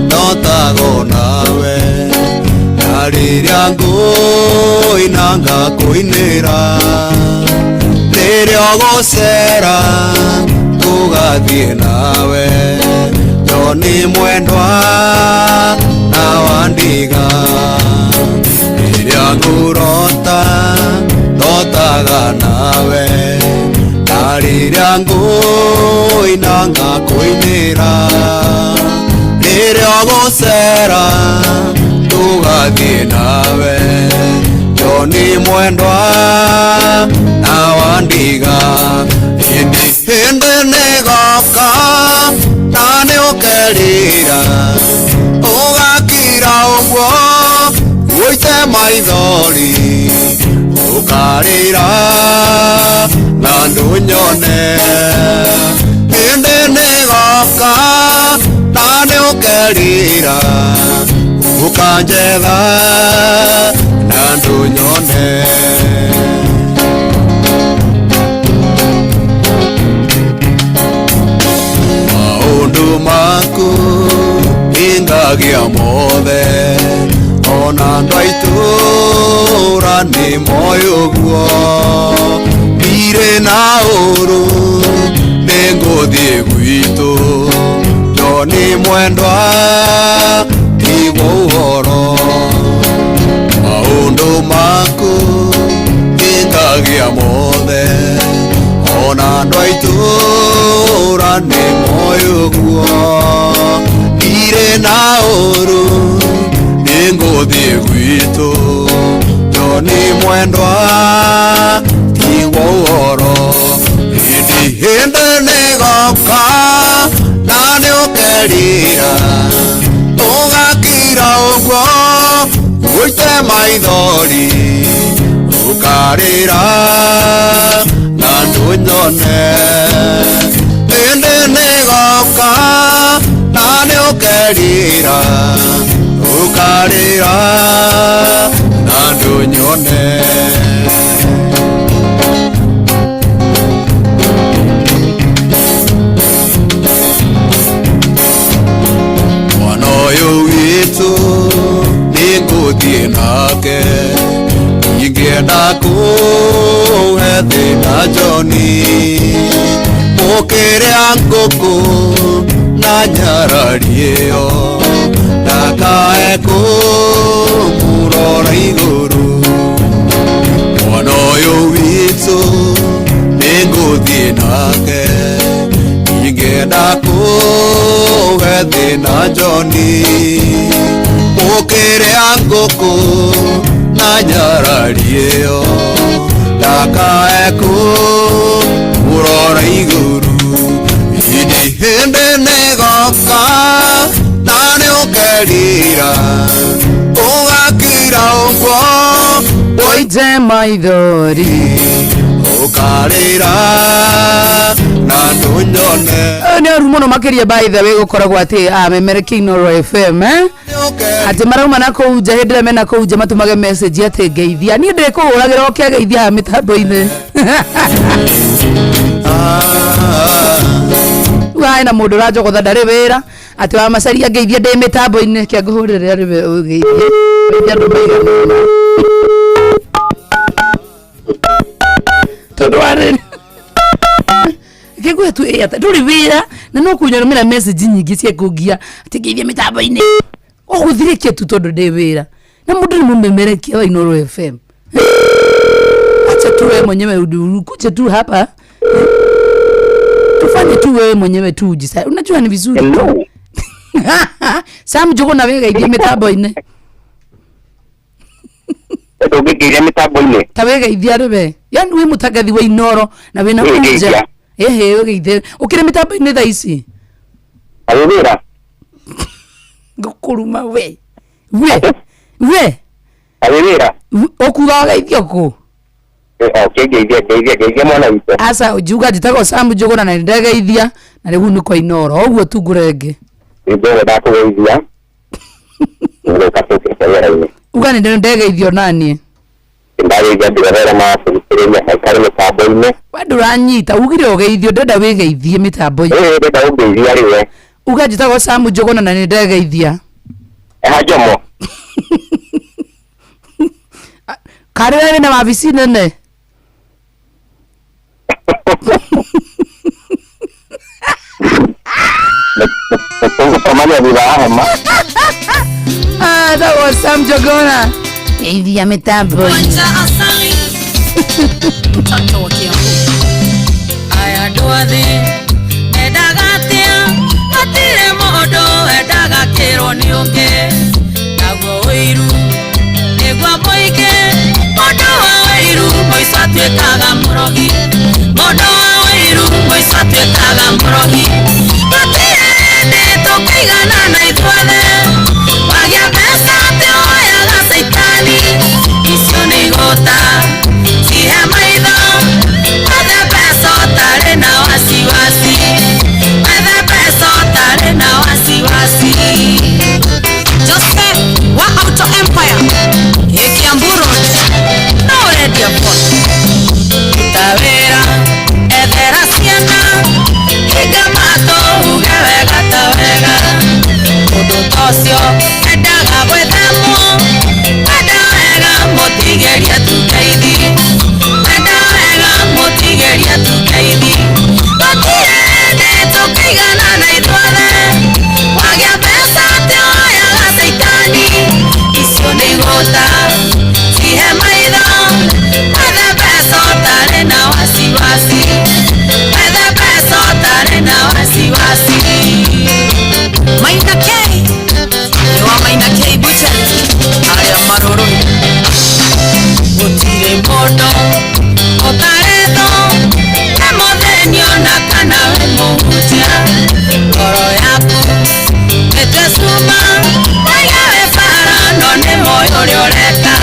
ndotago nawe na Rĩrĩa ngũina ngakũinĩra, rĩrĩa ũgũcera tũgathiĩ nawe, Joni mwendwa na wandiga. Rĩrĩa ngũrota ndotaga nawe, na rĩrĩa ngũina ngakũinĩra, rĩrĩa ũgũcera tũgathiĩ nawe, Joni mwendwa na wandiga. Hĩndĩ hĩndĩ nĩgoka na nĩũkerira, ũgakira ũguo ũite maithori, ũkarĩra na ndũnyone. Hĩndĩ nĩgoka na nĩũkerira, ũkanjetha na ndũnyone. Maũndũ maku hingagia mothe, ona andũ a itũũra nĩ moĩ ũguo. Ndirĩ na ũũru nĩngũthiĩ gwitũ, Joni mwendwa tigwo ũhoro. Maũndũ maku hingagia mothe, ona andũ a itũũra nĩ moĩ ũguo. Ndirĩ na ũũru nĩngũthiĩ gwitũ, Joni mwendwa tigwo ũhoro. Hĩndĩ hĩndĩ nĩgoka na nĩũkerira, ũgakira ũguo ũite maithori, ũkarĩra na ndũnyone. Hĩndĩ nĩgoka na nĩũkerira, ũkarĩra na ndũnyone. Mwana ũyũ witũ nĩngũthiĩ nake, ingĩenda kũhe thĩna Joni, mũkĩrĩa ngũkũ na nyarari ĩyo, ndakae kũmũrora igũrũ. Mwana ũyũ witũ nĩngũthiĩ nake, ingĩenda kũhe thĩna Joni, mũkĩrĩa ngũkũ na nyarari ĩyo, ndakae kũmũrora igũrũ. Hĩndĩ hĩndĩ nĩgoka na nĩũkerira, ũgakira ũguo ũite maithori, ũkarĩra na ndũnyone. Nĩ ũru mũno makĩria by the way gũkoragwo atĩ amemerekia Inooro FM, eh? Atĩ marauma na kũu nja, hĩndĩ ĩrĩa mena kũu nja matũmage message atĩ ngeithia, niĩ ndĩkũhũragĩra ũkĩageithia haha mĩtambo-inĩ. Rĩu haha hena mũndũ ũranjogotha ndarĩ wĩra, atĩ wamacaria ngeithia ndĩ mĩtambo-inĩ, kĩa ngũhũrĩre arĩ we ũgeithie geithia andũ maigana ũna. Tondũ wa rĩrĩ kĩguo tu ĩ ndũrĩ wĩra na no kũnyarũmĩra message nyingĩ cia kũngia atĩ ngeithia mĩtambo-inĩ, ũgũthirĩkia tu tondũ ndĩ wĩra na mũndũ nĩ mũmemerekia wa Inooro FM. Acha tu wewe mwenyewe ukuje tu hapa tufanye tu wewe mwenyewe tu ujisa. Unajua ni vizuri. Hello. Sam Njũgũna wĩgeithie mĩtambo-inĩ. Ndũngĩngeithia mĩtambo-inĩ. Ta wĩgeithia rĩ we, yani wĩ mũtangathi wa Inooro na wĩna Wĩgeithia. kũnja ĩhĩ wĩgeithie ũkĩrĩ mĩtambo-inĩ thaa ici. Arĩ wĩra. Ngũkũruma we we we. Arĩ wĩra. Ũkuga wageithio kũ? Okay, ngeithia, ngeithia, ngeithia mwana witũ. Aca njuga njĩtagwo Sam Njũgũna na nĩndegeithia na rĩu nĩ kwa Inooro ũguo tu ngũrenge. Nĩngwenda ndakũgeithia. Ngũka tũkĩte wĩra-inĩ. Uga nĩ ndegeithio naniĩ. Ndageithia andũ arĩa marathikĩrĩria maikare mĩtambo-inĩ. We ndũranyita ugire ũgeithio, ndĩrenda wĩgeithie mĩtambo-inĩ. Ĩĩ, ndĩrenda ũngeithia rĩu we. Uga njĩtagwo Sam Njũgũna na nĩndegeithia. Eha Jomo. Arĩ we wĩna wabici nene. Tũgũcemania thutha wa hema. Ah, that was Sam Jogona. Geithia mĩtambo. Onja asali mtoto wa Kiambu. Aya andũ athĩ mendaga atĩa hatirĩ mũndũ endaga kĩrwo nĩ ũngĩ naguo ũiru nĩguo mũingĩ mũndũ wa ũiru mũico atuĩkaga mũrogi mũndũ wa ũiru mũico atuĩkaga mũrogi gũtirĩ hĩndĩ tũkĩigana na ithuothe wagĩa mbeca atĩ woyaga caitani icio nĩ igũta cihe maitho wethe mbeca ũtarĩ na wasiwasi wethe mbeca ũtarĩ na wasiwasi. Joseph wa Auto Empire Kiambu Road no ũrendia phone ruta wĩra ethera ciana hinga matũ uge wega ta wega ũndũ ta ũcio endaga gwĩthemwo enda wega mũtigĩrie tu ngeithi enda wega mũtigĩrie tu ngeithi gũtirĩ hĩndĩ tũkĩigana na ithuothe wagĩa mbeca atĩ woyaga caitani icio nĩ igũta cihe maitho wethe mbeca ũtarĩ na wasiwasi wethe mbeca ũtarĩ na wasiwasi. Maina K nĩ wa Maina K Butchery arĩa marũrũ gũtirĩ mũndũ ũtarĩ thũ nĩ mũthĩni ona kana wĩ mũhunjia ngoro yaku ĩtue cuma oiga wĩ bara no nĩ ũĩ ũrĩa ũreka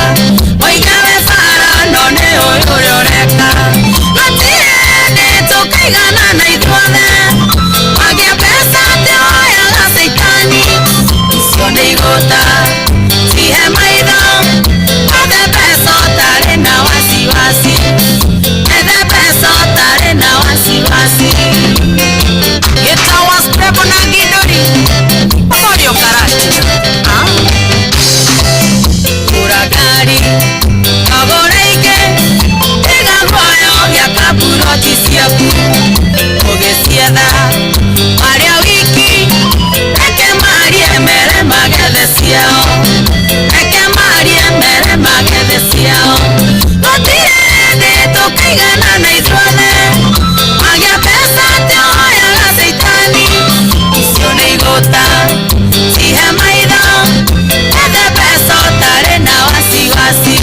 oiga wĩ bara no nĩ ũĩ ũrĩa ũreka gũtirĩ hĩndĩ tũkaigana na ithuothe wagĩa mbeca atĩ woyaga caitani icio nĩ igũta cihe maitho wethe mbeca ũtarĩ na wasiwasi wethe mbeca ũtarĩ na wasiwasi. Gĩtawa Scrabble na Ngindũri Omorio Karati. Ah. Gũra ngari kagũra ingĩ tiga muoyo gĩaka buroti ciaku ũgĩcietha marĩa wiki reke marie mere magethe ciao reke marie mere magethe ciao gũtirĩ hĩndĩ tũkaigana na ithuothe wagĩa mbeca atĩ woyaga caitani icio nĩ igũta cihe maitho wethe mbeca ũtarĩ na wasiwasi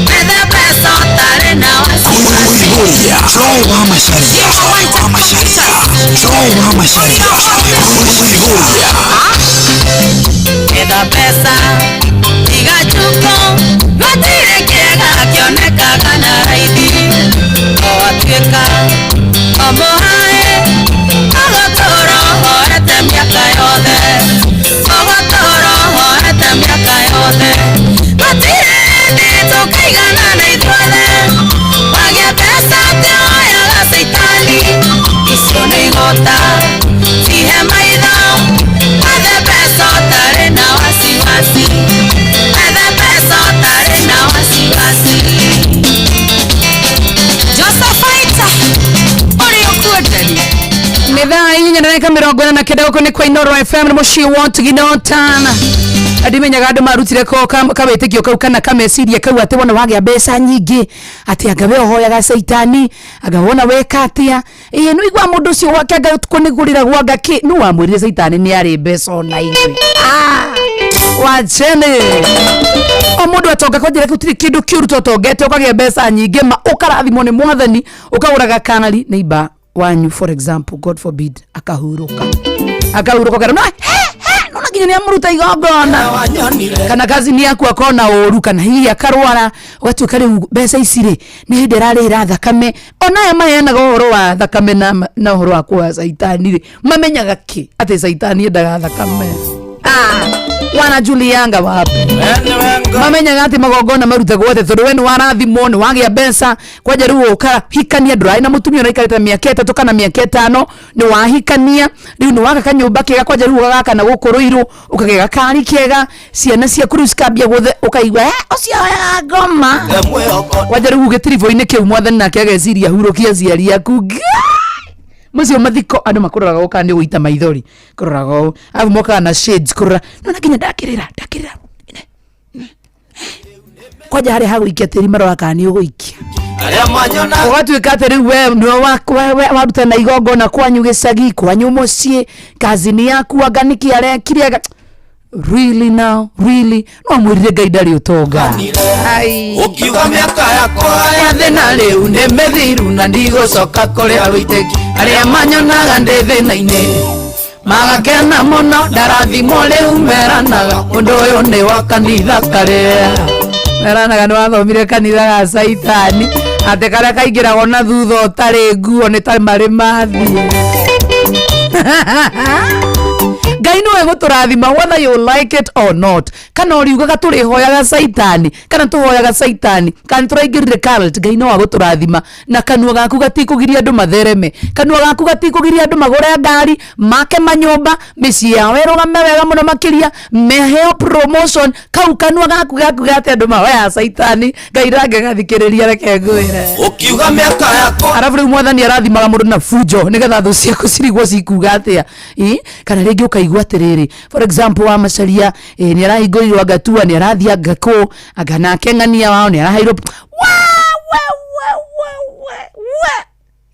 wethe mbeca ũtarĩ na wasiwasi. Kuria Joy wa Macharia Joy wa Macharia Joy wa Macharia Kuria Etha mbeca tiga njuko gũtirĩ kĩega kĩonekaga na raithi o watuĩka o mũhaĩ ũgũtũra ũhoete mĩaka yothe ũgũtũra ũhoete mĩaka yothe gũtirĩ hĩndĩ tũkaigana na ithuothe wagĩa mbeca atĩ woyaga caitani icio nĩ igũta cihe maitho wethe mbeca ũtarĩ na wasiwasi wethe mbeca ũtarĩ na wasiwasi. Josephaita ũrĩ ũkuo nderi Nĩ thaa 8:49 gũkũ nĩ kwa Inoro FM nĩ mũciĩ wa Tũginotana. Ndimenyaga andũ marutire ko kawĩtĩkio kau kana kameciria kau atĩ wona wagĩa mbeca nyingĩ atĩ anga we ũhoyaga caitani anga wona weka atĩa ĩĩ nĩ igua mũndũ ũcio gwake anga ũtukũ nĩ gũrĩragwo anga kĩ nũ wamwĩrire caitani nĩ arĩ mbeca ona inyuĩ. Ah, wachene o mũndũ atonga kwanjĩra gũtirĩ kĩndũ kĩũru totongete ũkagĩa mbeca nyingĩ ma ũkarathimwo nĩ mwathani ũkagũraga kanari neighbor wanyu for example God forbid akahurũka akahurũka kana no he he nona nginya nĩ amũruta igongona kana kazini yaku akona ũru kana hihi akarwara ũgatuĩka rĩu mbeca ici rĩ nĩ hĩndĩ ĩrarĩhĩra thakame onaya maheanaga ũhoro wa thakame na ũhoro wa kuoya caitani rĩ mamenyaga kĩ atĩ caitani endaga thakame. Ah. Wanajulianga wapi? Mamenyaga atĩ magongona marutagwo atĩ tondũ we nĩ warathimwo, nĩ wagĩa mbeca, kwanja rĩu ũkahikania, ndũrarĩ na mũtumia ũraikarĩte mĩaka 3 kana mĩaka 5, nĩ wahikania, rĩu nĩ waka kanyũmba kega, kwanja rĩu ũgagaka na gũkũ Rũirũ, ũkagĩa gakari kega, ciana ciaku rĩu cikambia gũthe, ũkaigua ũcio oyaga ngoma. Kwanja rĩu gĩtiribũ-inĩ kĩu mwathani nake ageciria hurũkia aciari aku. Mucio mathiko andu makuroraga ũũ kana nĩ ũgũita maithori, kũroraga ũũ, arabu mokaga na shades kũrora nona nginya ndakĩrĩra ndakĩrĩra kwanja harĩa hagũikia tĩri maroraga kana nĩ ũgũikia, ũgatuĩka atĩ rĩu we nĩwe waruta na igongona kwanyu gĩcagi, kwanyu mũciĩ, kazini yaku anga nĩkĩ arekire anga really now really no mwĩrire Ngai ndarĩ ũtonga. Ũkiuga mĩaka yakwa ya thĩna rĩu nĩ mĩthiru na ndigũcoka kũrĩa wĩitĩki, arĩa manyonaga ndĩ thĩna-inĩ magakena mũno, ndarathimwo rĩu meranaga ũndũ ũyũ nĩ wa kanitha karĩa meranaga nĩ wathomire kanitha ga Caitani, atĩ karĩa kaingĩragwo na thutha ũtarĩ nguo nĩ ta marĩ mathiĩ. Ngai nĩwe gũtũrathima whether you like it or not, kana ũriugaga tũrĩhoyaga Caitani kana tũhoyaga Caitani kana tũraingĩrire cult, Ngai no agũtũrathima na kanua gaku gatikũgiria andũ mathereme, kanua gaku gatikũgiria andũ magũre ngari, make manyũmba, mĩciĩ yao ĩrũgame wega mũno makĩria, meheo promotion, kau kanua gaku gakuga atĩ andũ mahoyaga Caitani, Ngai ndangĩgathikĩrĩria, reke ngwĩre. Ũkiuga mĩaka yakwa. Arabu rĩu mwathani arathimaga mũndũ na fujo nĩgetha thũ ciaku cirigwo cikuga atĩa. Kana rĩngĩ ũkaigua atĩrĩrĩ, for example wa Macharia nĩ arahingũrirwo angatua, nĩ arathiĩ angakũ, anga nake ng'ania wao nĩ araheirwo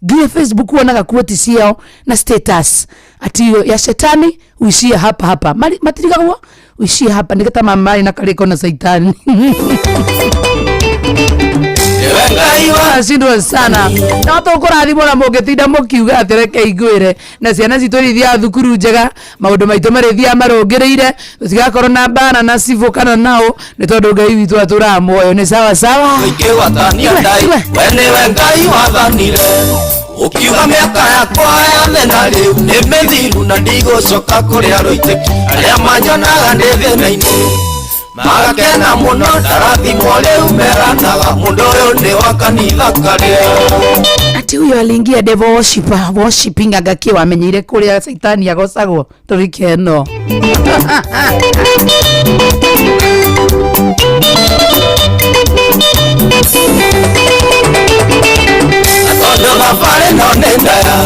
nginya Facebook wonaga quote ciao na status ati ya shetani uishie hapa hapa, matirigagwo uishie hapa nĩgeta mama na karĩko na Saitani. Ashindwa sana no tũkũrathimwo na mũngĩtinda mũkiuga atĩ reke ingwĩre, na ciana citũ nĩ ithiaga thukuru njega, maũndũ maitũ marĩthiaga marũngĩrĩire, tũtigakorwo na mbara na cibũ kana nao, nĩ tondũ Ngai witũ atũraga muoyo. Nĩ sawa sawa. Ingĩgwatania ndai, we nĩwe Ngai wathanire, ũkiuga mĩaka yakwa ya thĩna rĩu nĩ mĩthiru na ndigũcoka kũrĩa rũitĩki, arĩa manyonaga ndĩ thĩna-inĩ magakena mũno, ndarathimwo rĩu meranaga mũndũ ũyũ nĩ wa kanitha karĩa. Ati huyo aliingia devil worshiper worshiping agakiwa amenyeire kũrĩa Saitani agocagwo tũrikeno. Tondũ thabarĩ no nĩ ndaya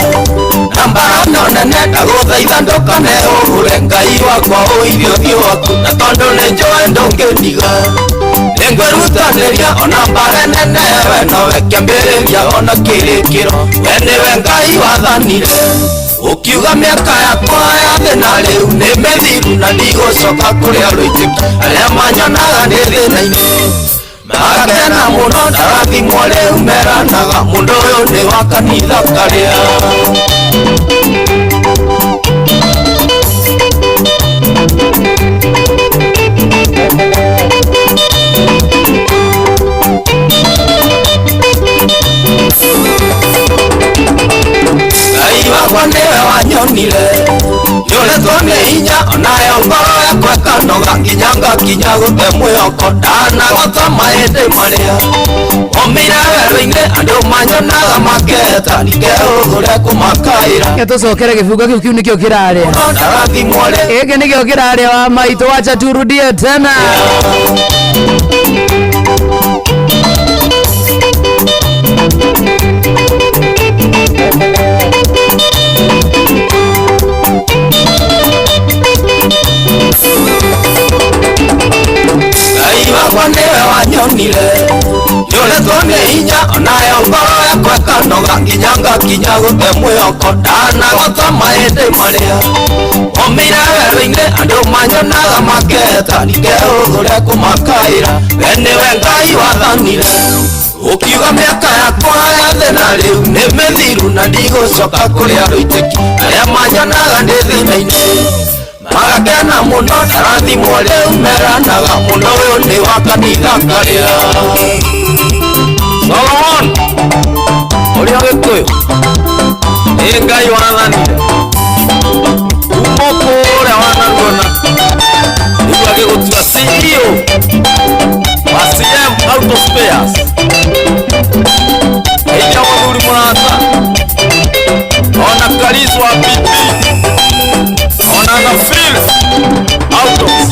na mbara no nene, ndagũthaitha ndũkane ũhure Ngai wakwa ũirie ũthiũ waku, na tondũ nĩ njũĩ ndũngĩndiga nĩngwĩrutanĩria ona mbara nene, we nowe kĩambĩrĩria ona kĩrĩkĩro, we nĩwe Ngai wathanire, ũkiuga mĩaka yakwa ya thĩna rĩu nĩ mĩthiru na ndigũcoka kũrĩa rũitĩki, arĩa manyonaga ndĩ thĩna-inĩ magakena mũno, ndarathimwo rĩu meranaga mũndũ ũyũ nĩ wa kanitha karĩa. Ngai wakwa nĩwe wanyonire nyũrĩtwo nĩ hinya, onayo ngoro yakwa ĩkanoga nginya ngakinya gũte mwĩhoko, ndanagota mahĩndĩ marĩa omĩire werũ-inĩ, andũ manyonaga maketa nikeũthũre kũmakaĩra. Tũcokere gĩbungo kĩu, kĩu nĩkĩo kĩrarĩa. Ndarathimwo rĩ Gĩkĩ nĩkĩo kĩrarĩa wa maitũ, wacha turudie tena. Ngai wakwa nĩwe wanyonire nyũrĩtwo nĩ hinya, onayo ngoro yakwa ĩkanoga nginya ngakinya gũte mwĩhoko, ndanagota mahĩndĩ marĩa omĩire werũ-inĩ, andũ manyonaga maketa nikeũthũre kũmakaĩra, we nĩwe Ngai wathanire, ũkiuga mĩaka yakwa ya thĩna rĩu nĩ mĩthiru na ndigũcoka kũrĩa rũitĩki, arĩa manyonaga ndĩ thĩna-inĩ magakena mũno, ndarathimwo rĩu meranaga mũndũ ũyũ nĩ wa kanitha karĩa. Solomon ũrĩa Gĩkũyũ nĩ Ngai wathanire kuma kũrĩa wanaruona nĩguo Auto Spares. Geithia mũthuri mũrata ona Karis wa PP ona na Phil Autos.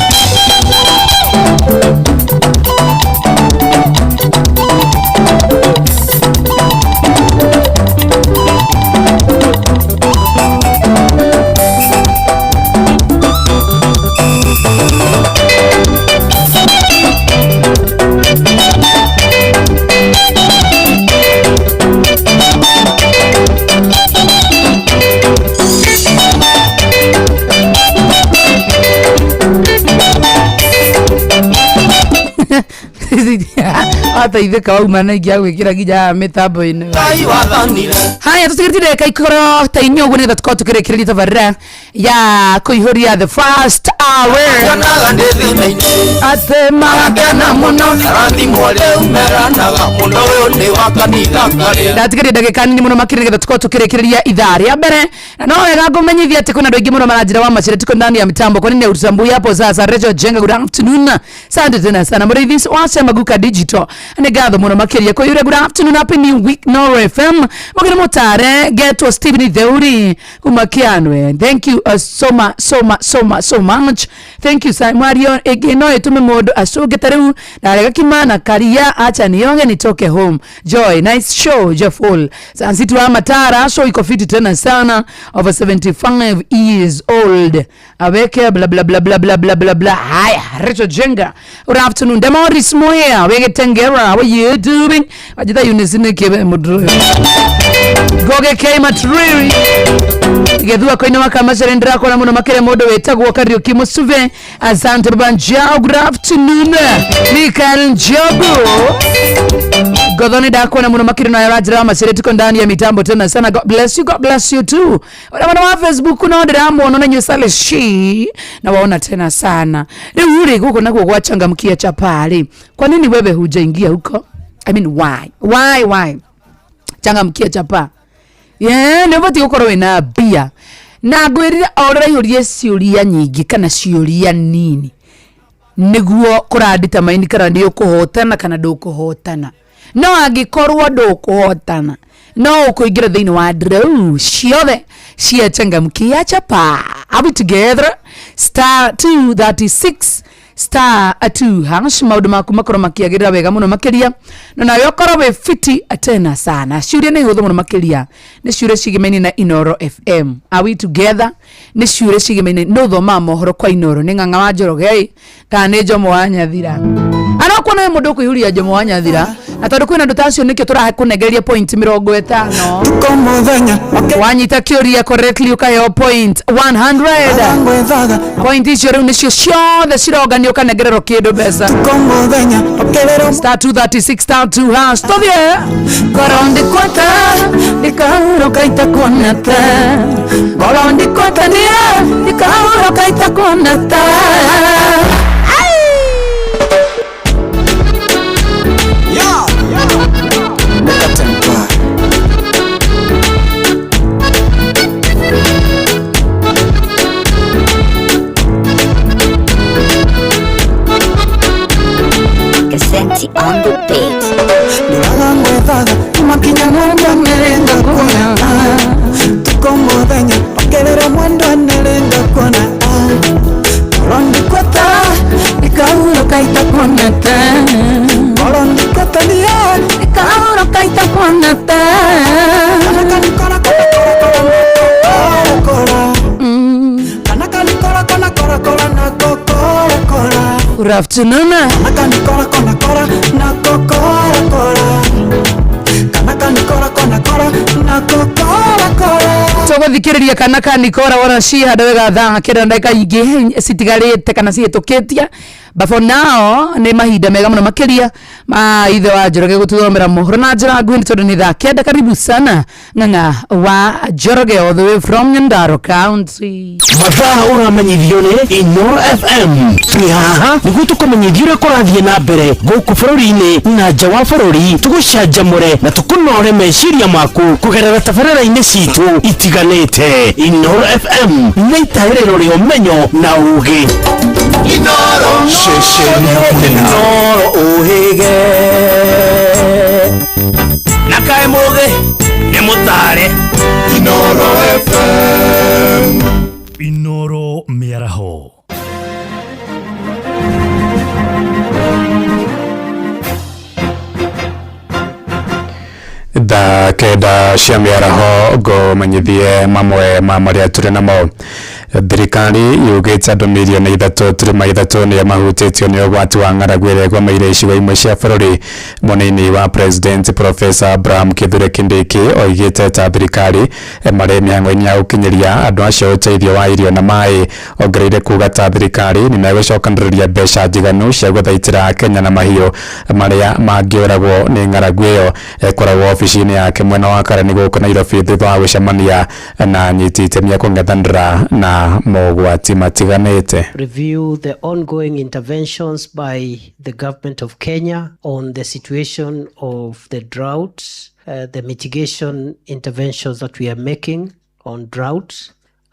Ateithĩka wauma na ingĩ agwĩkĩra nginya haha mĩtambo-inĩ. Ngai wathanire. Haya, tũtigĩrĩtie ndagĩka ikoro ta inya ũguo nĩgetha tũkorwo tũkĩrĩkĩrĩria tabarĩra ya kũihũria the first hour. Nyonaga ndĩ thĩna-inĩ. Atĩ Magakena mũno arathimwo rĩu meranaga mũno ũyũ nĩ wa kanitha karĩa. Ndatigĩria ndagĩka nini mũno makĩria nĩgetha tũkorwo tũkĩrĩkĩrĩria ithaa rĩa mbere, na no wega ngũmenyithia atĩ kwĩna andũ aingĩ mũno maranjĩra wa macere tuko ndani ya mitambo. Kwa nini utambui hapo sasa? Rachel Jenga, good afternoon, asante tena sana. Mũrĩithi wa Semaguka Digital, nĩ ngatho mũno makĩria. Kũiyũre, good afternoon, happy new week Noro FM. Mũgĩre mũtare getwo Stephen Theuri kuma Kĩanwe, thank you so much, so much, so much, so much, thank you. Sa mwario ĩngĩ no ĩtũme mũndũ acũnge ta rĩu ndarega kima na karia, acha nionge nitoke home. Joy, nice show. Jefful Sansitu wa Matara, show iko fiti tena sana, over 75 years old aweke bla bla bla bla bla bla bla bla. Haya, Rachel Jenga, good afternoon. Demoris Moya Wegetengera, how are you doing? Wajitha Eunice nĩkĩwe mũndũ Goge K Matriri gethua koina wakamacere ndirakona muno makĩria mũndũ wĩtagwo Kariuki Musuve, asante. Baba Njao, good afternoon. Michael Njogu Gothoni, ndakuona muno makĩria nayo ranjĩra wa macere tuko ndani ya mitambo tena sana. God bless you, God bless you too. Wana wana wa Facebook no ndĩramuona na nyusale shi na waona tena sana. Rĩu rĩ, gũkũ nakuo gwachangamkia chapari, kwa nini wewe hujaingia huko? I mean, why, why, why? Changamkia chapa, yeah, nĩ ũbatiĩ gũkorwo wĩna mbia na ngwĩrire o ũrĩa ũraihũria ciũria nyingĩ kana ciũria nini nĩguo kũranditamini kana nĩ ũkũhotana kana ndũkũhotana. No angĩkorwo ndũkũhotana, no ũkũingĩra thĩinĩ wa draw ciothe cia changamkia chapa. Are we together? Star 236 star 2 hash, maũndũ maku makorwo makĩagĩrĩra wega mũno makĩria, no nawe ũkorwo wĩ fiti tena sana. Ciũria nĩ hũthũ mũno makĩria, nĩ ciũria cigemainie na Inoro FM. Are we together? Nĩ ciũria cigemainie nĩ ũthomaga mohoro kwa Inoro, nĩ Ng'ang'a wa Njoroge kana nĩ Njomo wa Nyathira? Anokuona wĩ mũndũ ũkũihũria Njomo wa Nyathira, na tondũ kwĩna andũ ta acio nĩkĩo tũrakũnengereria point 50. Wanyita kĩũria correctly ũkaheo point 100. Point icio rĩu nĩcio ciothe cironganio ũkanengererwo kĩndũ mbeca. Star 236 star 2 hash, tũthiĩ. Korondikwata ndikahuruka itakuonata, korondikwata ndia ndikahuruka itakuonata. Cassette on the beat. Ndĩragangwethaga makinya mwendwa nĩrĩnga kuona, tuko mũthenya ongerera mwendwa nĩrĩnga kuona, korondikwata ndikahuruka itakuonata, korondikwata ndia ndikahuruka itakuonata. Kana kora kora kana kanikora kona kora kora na kokora kora. Good afternoon. Kana kanikora kona kora na kokora kora, kana kanikora kona kora na kokora kora. Tũgũthikĩrĩria kana kanikora wona cihanda wega thaa kenda ndagĩka ingĩ citigarĩte kana cihĩtũkĩtie, but for now nĩ mahinda mega mũno makĩria ma ithe wa Njoroge gũtũthomera mohoro na njĩra nguhĩ, nĩ tondũ nĩ thaa 9. Karibu sana Ng'ang'a wa Njoroge all the way from Nyandarua County. Mathaa ũramenyithio nĩ Inoro FM. Twĩ haha nĩguo tũkũmenyithia ũrĩa kũrathiĩ na mbere gũkũ bũrũri-inĩ na nja wa bũrũri, tũgũcanjamũre na tũkũnore meciria maku kũgerera tabarĩra-inĩ citũ itiganĩte. Inoro FM nĩ itaĩrĩro rĩa ũmenyo na ũgĩ. Inoro Ceceni ya kũnena. Inoro ũhĩge. Mũtare. Inoro FM. Inoro mĩaraho. Thaa 9 cia mĩaraho ngũmenyithie mamwe ma marĩa tũrĩ namo. Thirikari yugĩte andũ mirioni 3.3 nĩo mahutĩtio nĩ ũgwati wa ng'aragu ĩrĩa ĩgũmĩire icigo imwe cia bũrũri. Mũnini wa President Professor Abraham Kithure Kindiki oigĩte ta thirikari marĩ mĩhang'o-inĩ ya gũkinyĩria andũ acio ũteithio wa irio na maĩ. Ongereire kuga ta thirikari nĩ megũcokanĩrĩria mbeca njiganu cia gũthaitĩra Kenya na mahiũ marĩa mangĩũragwo nĩ ng'aragu ĩyo. Ĩkoragwo obici-inĩ yake mwena wa Karen gũkũ Nairobi thutha wa gũcemania na anyiti itemi a kũng'ethanĩra na mogwati matiganĩte. Review the ongoing interventions by the government of Kenya on the situation of the drought, the mitigation interventions that we are making on drought.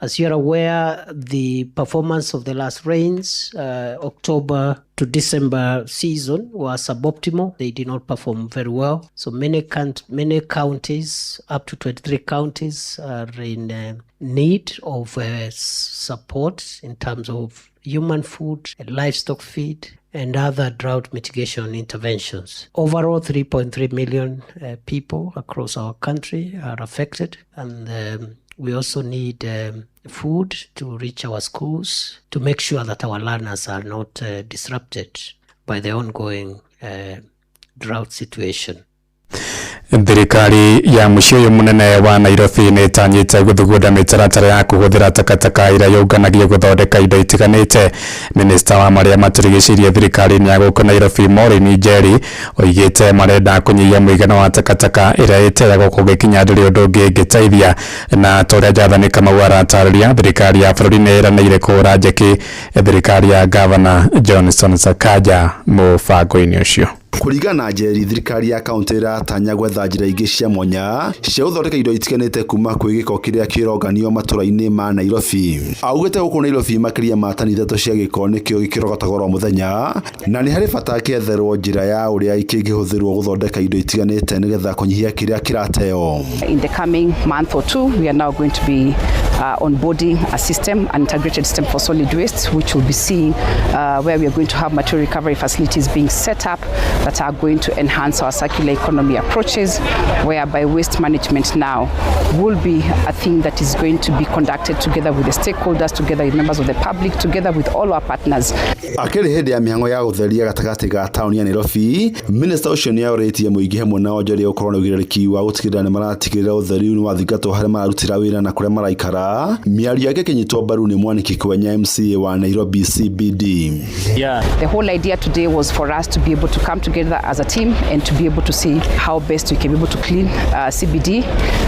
As you are aware, the performance of the last rains, October to December season, was suboptimal. They did not perform very well. So many counties, up to 23 counties, are in need of support in terms of human food, livestock feed, and other drought mitigation interventions. Overall, 3.3 million people across our country are affected, and we also need food to reach our schools to make sure that our learners are not disrupted by the ongoing drought situation. Thirikari ya mũciĩ ũyũ mũnene wa Nairobi nĩ ĩtanyĩte gũthugunda mĩtaratara ya kũhũthĩra takataka ĩrĩa yũnganagio gũthondeka indo itiganĩte. Minista wa marĩa matũrigicĩirie thirikari-inĩ ya gũkũ Nairobi Maureen Njeri oigĩte marenda kũnyihia mũigana wa takataka ĩrĩa ĩteagwo kũngĩkinya ndũrĩ ũndũ ũngĩ ĩngĩteithia. Na ta ũrĩa Jathani Kamau aratarĩria, thirikari ya bũrũri nĩ ĩranĩire kũhũra njeki thirikari ya Gavana Johnson Sakaja mũbango-inĩ ũcio. Kũringana na Njeri, thirikari ya kaunti ĩratanya gwetha njĩra ingĩ cia mwanya cia gũthondeka indo itiganĩte kuma kwĩ gĩko kĩrĩa kĩronganio matũra-inĩ ma Nairobi. Augĩte gũkũ Nairobi makĩria ma tani 3 cia gĩko nĩkĩo gĩkĩrogotagwo oro mũthenya, na nĩ harĩ bata kĩetherwo njĩra ya ũrĩa kĩngĩhũthĩrwo gũthondeka indo itiganĩte nĩgetha kũnyihia kĩrĩa kĩrateo. In the coming month or two, we are now going to be onboarding a system, an integrated system for solid waste, which will be seeing where we are going to have material recovery facilities being set up that are going to enhance our circular economy approaches, whereby waste management now will be a thing that is going to be conducted together with the stakeholders, together with members of the public, together with all our partners. Akĩrĩ hĩndĩ ya mĩhang'o ya gũtheria gatagatĩ ga taũni ya Nairobi, minista ũcio nĩ orĩtie mũingĩ hamwe na onjoria gũkorwo na ũigĩrĩrĩki wa gũtigĩrĩra nĩ maratigĩrĩra ũtheru nĩ wathingatwo harĩa mararutĩra wĩra na kũrĩa maraikara. Mĩario yake ĩkĩnyitwo mbaru nĩ Mwaniki Kwenya MCA wa Nairobi CBD. The whole idea today was for us to be able to come together as a team and to be able to see how best we can be able to clean CBD,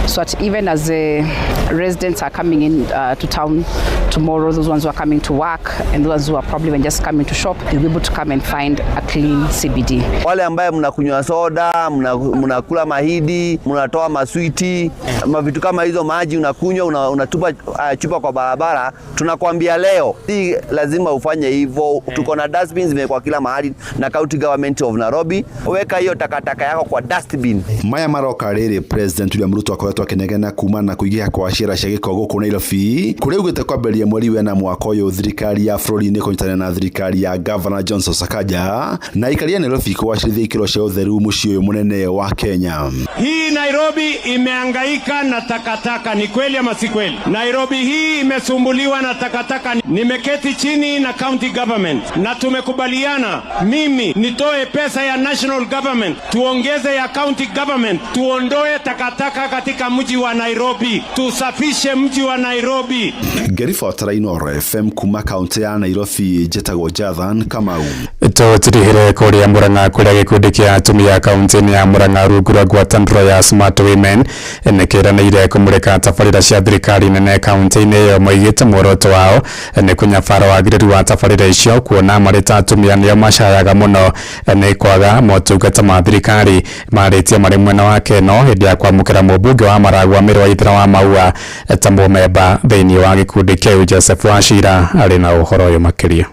so that even as the residents are coming in to town tomorrow, those ones who are coming to work and those who are probably even just coming to shop, they'll be able to come and find a clean CBD. Wale ambaye mnakunywa soda, mnakula mahidi, mnatoa maswiti, mavitu kama hizo, maji unakunywa, unatupa chupa kwa barabara, tunakwambia leo si lazima ufanye hivyo. Tuko na dustbins zimewekwa kila mahali na County Government of Nairobi. Weka hiyo takataka yako kwa dustbin. Maya maroka rĩrĩ President William Ruto akoretwo akĩnegena kuma na kũingĩha kwa ciara cia gĩko gũkũ Nairobi, kũrĩa augĩte kwambĩrĩria mweri wena mwaka ũyũ thirikari ya bũrũri nĩ kũnyitanĩra na thirikari ya Governor Johnson Sakaja na aikari a Nairobi kũgacĩrithia ikĩro cia ũtheru mũciĩ ũyũ mũnene wa Kenya. Hii Nairobi imehangaika na takataka, ni kweli ama si kweli? Nairobi hii imesumbuliwa na takataka. Nimeketi chini na county government na tumekubaliana mimi nitoe pesa ya national government, tuongeze ya county government, tuondoe takataka katika mji wa Nairobi, tusafishe mji wa Nairobi. Ngĩribotera Inooro FM kuma kaunti ya Nairobi, njĩtagwo Jathan Kamau. Tũtirihire kũrĩa Murang'a kũrĩa gĩkundi kĩa atumia kaunti-inĩ ya Murang'a rungu rwa ngwatanĩro ya Smart Women nĩ kĩranĩire kũmũrĩka tabarĩra cia thirikari nene kaunti-inĩ ĩyo. Moigĩte muoroto wao nĩ kũnyabara wagĩrĩru wa tabarĩra icio, kuona marĩ ta atumia nĩo macayaga mũno nĩ kwaga motungata ma thirikari. Marĩtie marĩ mwena wa Keno hĩndĩ ya kwamũkĩra mũmbunge wa Maragua Mĩrũ wa Ithira wa Maua ta mũmemba thĩinĩ wa gĩkundi kĩu. Joseph Wachira arĩ na ũhoro ũyũ makĩria.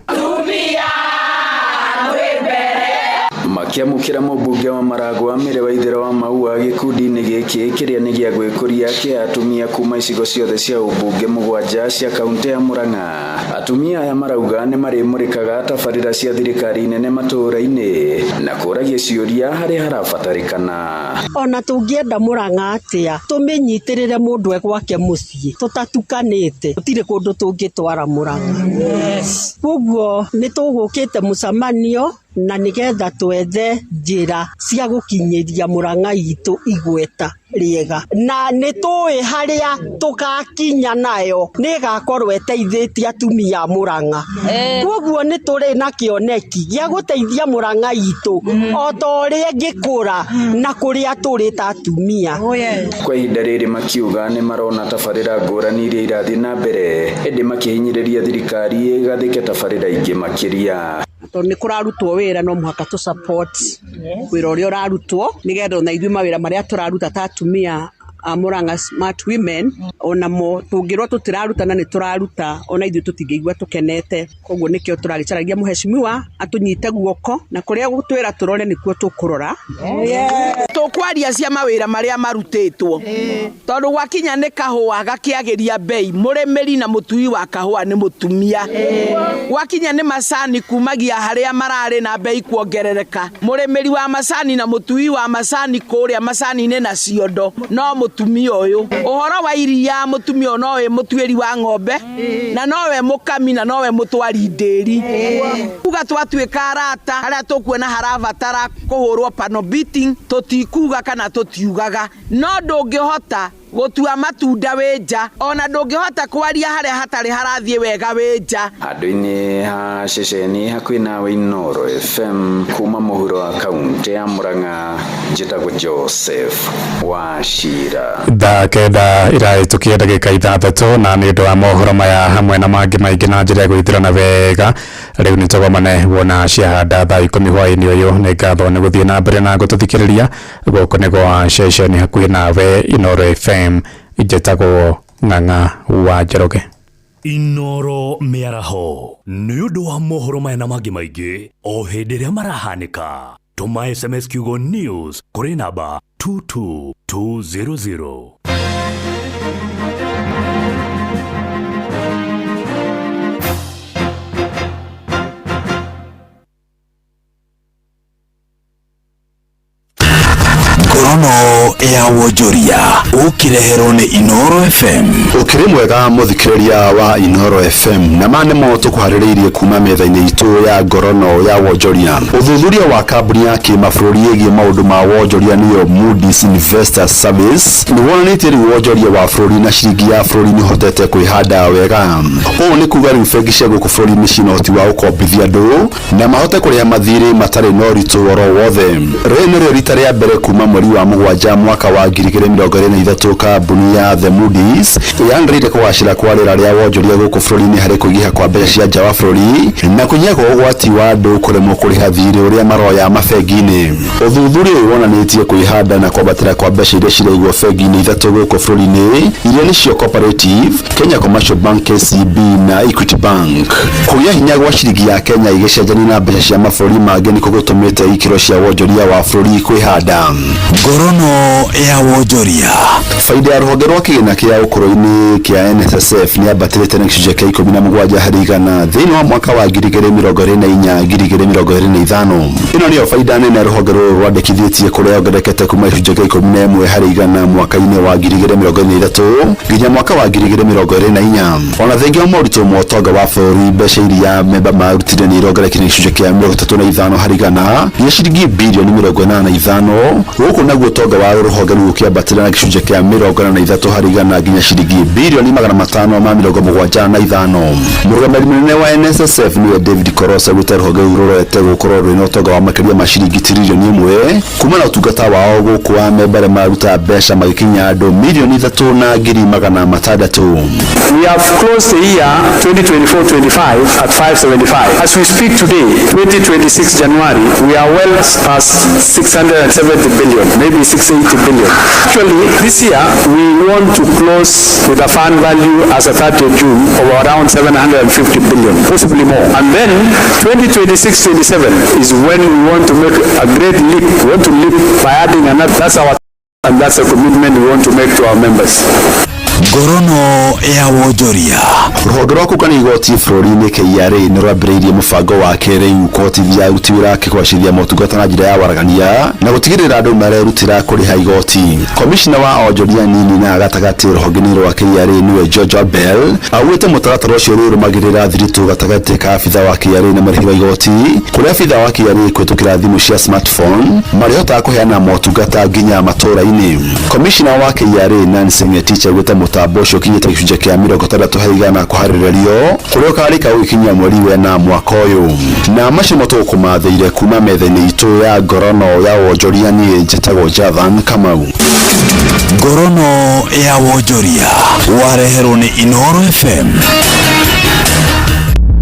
Makĩamũkĩra mũmbunge wa Maragua Mary Waithera wa Maua gĩkundi-inĩ gĩkĩ kĩrĩa nĩ gĩa gwĩkũria kĩa atumia kuma icigo ciothe cia ũmbunge 7 cia kaunti ya Murang'a. Atumia aya marauga nĩ marĩmũrĩkaga tabarĩra cia thirikari nene matũũra-inĩ na kũragia ciũria harĩa harabatarĩkana. Ona tũngĩenda Murang'a atĩa tũmĩnyitĩrĩre mũndũ e gwake mũciĩ tũtatukanĩte gũtirĩ kũndũ tũngĩtwara Murang'a. Koguo nĩ tũgũkĩte mũcemanio na nĩgetha twethe njĩra cia gũkinyĩria Murang'a itũ igweta rĩega, na nĩ tũĩ harĩa tũgakinya nayo nĩ ĩgakorwo ĩteithĩtie atumia a Murang'a. Koguo nĩ tũrĩ na kĩoneki gĩa gũteithia Murang'a itũ o ta ũrĩa ĩngĩkũra na kũrĩa tũrĩ ta atumia. Kwa ihinda rĩrĩ makiuga nĩ marona tabarĩra ngũrani iria irathiĩ na mbere ĩndĩ makĩhinyĩrĩria thirikari ĩgathĩke tabarĩra ingĩ makĩria. Tondũ nĩ kũrarutwo wĩra no mũhaka tũ support wĩra ũrĩa ũrarutwo nĩgetha ona ithuĩ mawĩra marĩa tũraruta ta atumia a Murang'a Smart Women onamo tũngĩrwo tũtiraruta na nĩ tũraruta ona ithuĩ tũtingĩigua tũkenete. Koguo nĩkĩo tũragĩcaragia mũheshimiwa atũnyite guoko na kũrĩa gũtwĩra tũrore nĩkuo tũkũrora. Tũkwaria cia mawĩra marĩa marutĩtwo tondũ gwakinya nĩ kahũa gakĩagĩria bei mũrĩmĩri na mũtui wa kahũa nĩ mũtumia. Gwakinya nĩ macani kumagia harĩa mararĩ na bei kuongerereka mũrĩmĩri wa macani na mũtui wa macani kũrĩa macani-inĩ na ciondo no mũtumia ũyũ. Ũhoro wa iria mũtumia ũyũ nowe mũtuĩri wa ng'ombe na nowe mũkami na nowe mũtwari ndĩri. Kuga twatuĩka arata harĩa tũkuona harabatara kũhũrwo panel beating tũtikuga kana tũtiugaga, no ndũngĩhota gũtua matunda wĩ nja ona ndũngĩhota kwaria harĩa hatarĩ harathiĩ wega wĩ nja. Handũ-inĩ ha ceceni hakuhĩ nawe Inooro FM kuma mũhuro wa kaunti ya Murang'a njĩtagwo Joseph Wachira. Thaa 9 irahĩtũkia ndagĩka 6 na nĩ ũndũ wa mohoro maya hamwe na mangĩ maingĩ na njĩra ya gwĩthirana wega rĩu nĩ tũgomane wona ciahanda thaa 10 hwaĩ-inĩ ũyũ. Nĩ ngatho nĩ gũthiĩ na mbere na gũtũthikĩrĩria. Gũkũ nĩ gwa ceceni hakuhĩ nawe Inooro FM, njĩtagwo Ng'ang'a wa Njoroge. Inooro mĩaraho nĩ ũndũ wa mohoro maya na mangĩ maingĩ o hĩndĩ ĩrĩa marahanĩka. Tũma SMS kiugo news kũrĩ namba 22200. Ngorono ya wonjoria ũkĩreherwo nĩ Inooro FM. Ũkĩrĩ mwega mũthikĩrĩria wa Inooro FM, na ma nĩmo tũkũharĩrĩirie kuma metha-inĩ itũ ya ngorono ya wonjoria. Ũthuthuria wa kambuni ya kĩmabũrũri ĩgiĩ maũndũ ma wonjoria nĩyo Moody's Investor Service nĩ wonanĩtie rĩu wonjoria wa bũrũri na ciringi ya bũrũri nĩ ũhotete kwĩhanda wega. Ũũ nĩ kuga rĩu bengi cia gũkũ bũrũri-inĩ ciĩna ũhoti wa gũkombithia andũ na mahote kũrĩha mathirĩ matarĩ na ũritũ oro wothe. Rĩrĩ nĩrĩo rita rĩa mbere kuma mweri wa 7 mwaka wa 2023 kambuni ya The Moody's yanĩrĩire kũgacĩra kwa rĩera rĩa wonjoria gũkũ bũrũri-inĩ harĩ kũingĩha kwa mbeca cia nja wa bũrũri na kũnyiha kwa ũgwati wa andũ kũremwo kũrĩha thirĩ ũrĩa maroya mabengi-inĩ. Ũthuthuria ũyũ wonanĩtie kwĩhanda na kwambatĩra kwa mbeca iria ciraigwo bengi-inĩ 3 gũkũ bũrũri-inĩ iria nĩcio Cooperative, Kenya Commercial Bank KCB na Equity Bank. Kũgĩa hinya gwa ciringi ya Kenya igĩcenjania na mbeca cia mabũrũri mangĩ nĩkuo gũtũmĩte ikĩro cia wonjoria wa bũrũri kwĩhanda. Ngorono ya wonjoria. Faida ya rũhonge rwa kĩgĩna kĩa ũkũrũ-inĩ kĩa NSSF nĩ yambatĩrĩte na gĩcunjĩ kĩa 17 harĩ igana thĩinĩ wa mwaka wa 2024 2025. Ĩno nĩyo faida nene rũhonge rũrũ rwandĩkithĩtie kũrĩa yongererekete kuma gĩcunjĩ kĩa 11 harĩ igana mwaka-inĩ wa 2023 nginya mwaka wa 2024. Ona thengia wa moritũ ma ũtonga wa bũrũri, mbeca iria memba marutire nĩ irongererekire gĩcunjĩ kĩa 35 harĩ igana nginya ciringi birioni 85. Gũkũ naguo ũtonga wa rũhonge rũu ũkĩambatĩra na gĩcunjĩ kĩa 43 harĩ igana nginya ciringi birioni 575. Mũrũgamĩrĩri mũnene wa NSSF nĩwe David Korosa augĩte rũhonge rũu rũrorete gũkorwo rwĩna ũtonga wa makĩria ma ciringi tiririoni 1 kuma na ũtungata wao gũkũ wa memba arĩa mararuta mbeca magĩkinya andũ milioni 3,600,000. We have closed the year 2024-25 at 575. As we speak today, 2026 January, we are well past 670 billion. maybe 680 billion. Actually, this year we want to close with a fund value as of 30 June of around 750 billion, possibly more. And then 2026-27 is when we want to make a great leap. We want to leap by adding another. That's our and that's a commitment we want to make to our members. Ngorono ya wonjoria. Rũhonge rwa kũngania igoti bũrũri-inĩ KRA nĩ rwambĩrĩirie mũbango wa kĩrĩu kũhotithia aruti wĩra ake kũgacĩrithia motungata na njĩra ya waragania na gũtigĩrĩra andũ marerutĩra kũrĩha igoti. Komishina wa onjoria nini na gatagatĩ rũhonge-inĩ rwa KRA nĩwe George Bell augĩte mũtaratara ũcio rĩu ũrũmagĩrĩra thiritũ gatagatĩ ka abitha wa KRA na marĩhi wa igoti, kũrĩa abitha wa KRA kũhĩtũkĩra thimũ cia smartphone marĩhotaga kũheana motungata nginya matũra-inĩ. Komishina wa KRA Nancy Ngetich augĩte mũtambo ũcio ũkinyĩte gĩcunjĩ kĩa 60% kũharĩrĩrio, kũrĩa ũkarĩka gũgĩkinyia mweri wena mwaka ũyũ. Na macio matũkũmathĩire kuma metha-inĩ itũ ya ngorono ya wonjoria. Niĩ njĩtagwo Jathan Kamau. Ngorono ya wonjoria wareherwo nĩ Inoro FM.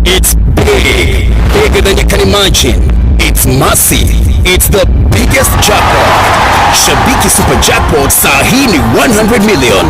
It's big, bigger than you can imagine. It's massive. It's the biggest jackpot. Shabiki Super Jackpot saa hii ni 100 million.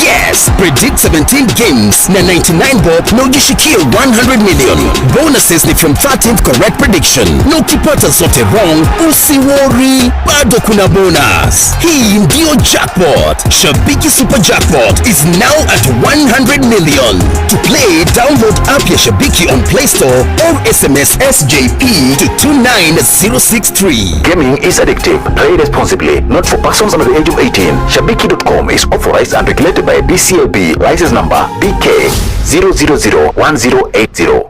Yes, predict 17 games na 99 bob na ujishikie 100 million. Bonuses ni from 13th correct prediction. Na ukipata zote wrong, usiworry, bado kuna bonus. Hii ndio jackpot. Shabiki Super Jackpot is now at 100 million. To play, download app ya Shabiki on Play Store or SMS SJP to 29063. Gaming is addictive. Play responsibly. Not for persons under the age of 18. Shabiki.com is authorized and regulated by BCLB. License number BK 0001080.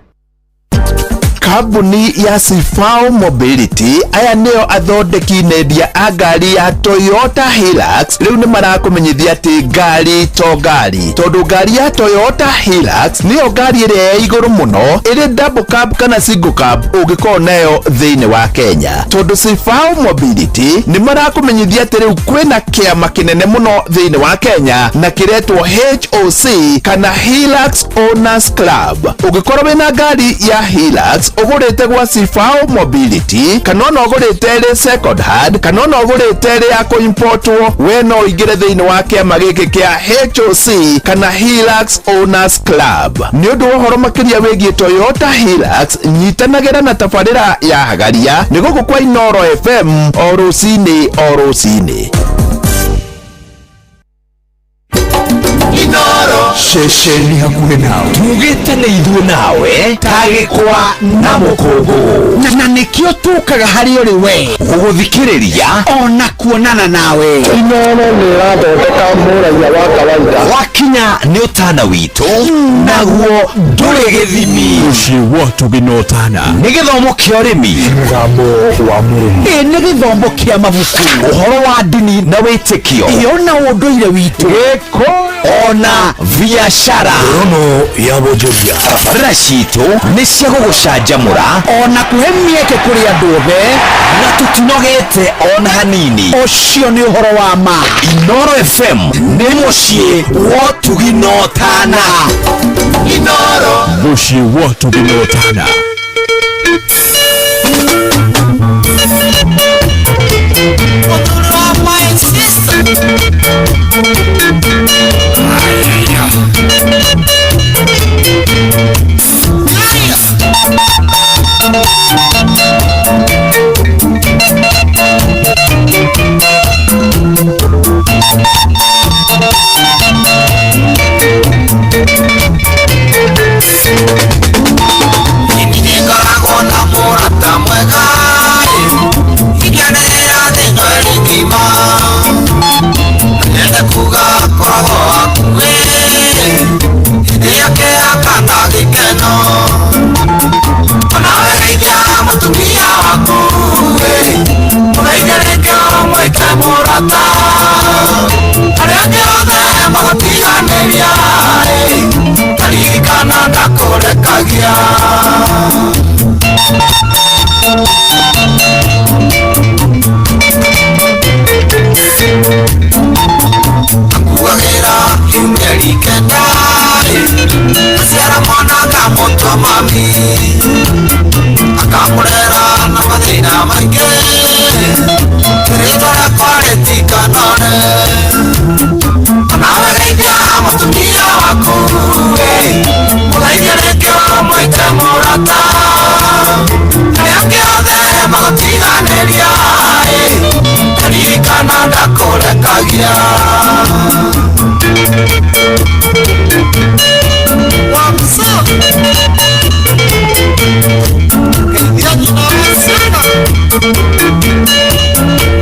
Kambuni ya Sifao Mobility, aya nĩo athondeki nendia a ngari ya Toyota Hilux, rĩu nĩ marakũmenyithia atĩ ngari to ngari, tondũ ngari ya Toyota Hilux nĩyo ngari ĩrĩa ya igũrũ mũno ĩrĩ double cab kana single cab ũngĩkorwo nayo thĩinĩ wa Kenya, tondũ Sifao Mobility nĩ marakũmenyithia atĩ rĩu kwĩna kĩama kĩnene mũno thĩinĩ wa Kenya na kĩretwo HOC kana Hilux Owners Club. Ũngĩkorwo wĩna ngari ya Hilux ũgũrĩte gwa Sifao Mobility, kana ona ũgũrĩte ĩrĩ second hand, kana ona ũgũrĩte ĩrĩ ya kũimportwo, we no ũingĩre thĩinĩ wa kĩama gĩkĩ kĩa HOC kana Hilux Owners Club. Nĩ ũndũ wa ũhoro makĩria wĩgiĩ Toyota Hilux, nyitanagĩra na tabarĩra ya Hagaria nĩ gũkũ kwa Inoro FM o rũcinĩ o rũcinĩ. Ceceni hakuhĩ nawe, tugĩte nĩ ithuĩ nawe ta gĩkwa na mũkũngũ, na nĩkĩo tũkaga harĩ ũrĩ we gũgũthikĩrĩria ona kuonana nawe. Inoro nĩ ĩrathondeka mũraiya wa kawaida. Wakinya nĩ ũtana witũ, naguo ndũrĩ gĩthimi. Mũciĩ wa tũgĩnotana. Nĩ gĩthomo kĩa ũrĩmi, Mũgambo wa mũrĩmi. Ĩ nĩ gĩthomo kĩa mabuku, ũhoro wa ndini na wĩtĩkio, ĩ ona ũndũire witũ, gĩkũyũ ona biacara. Ngorono ya wonjoria. Tabarĩra citũ nĩ cia gũgũcanjamũra ona kũhe mĩeke kũrĩ andũ othe, na tũtinogete ona hanini. Ũcio nĩ ũhoro wa ma. Inoro FM nĩ mũciĩ wa ũtugi na ũtana. Inoro. Mũciĩ wa ũtugi na ũtana. My sister.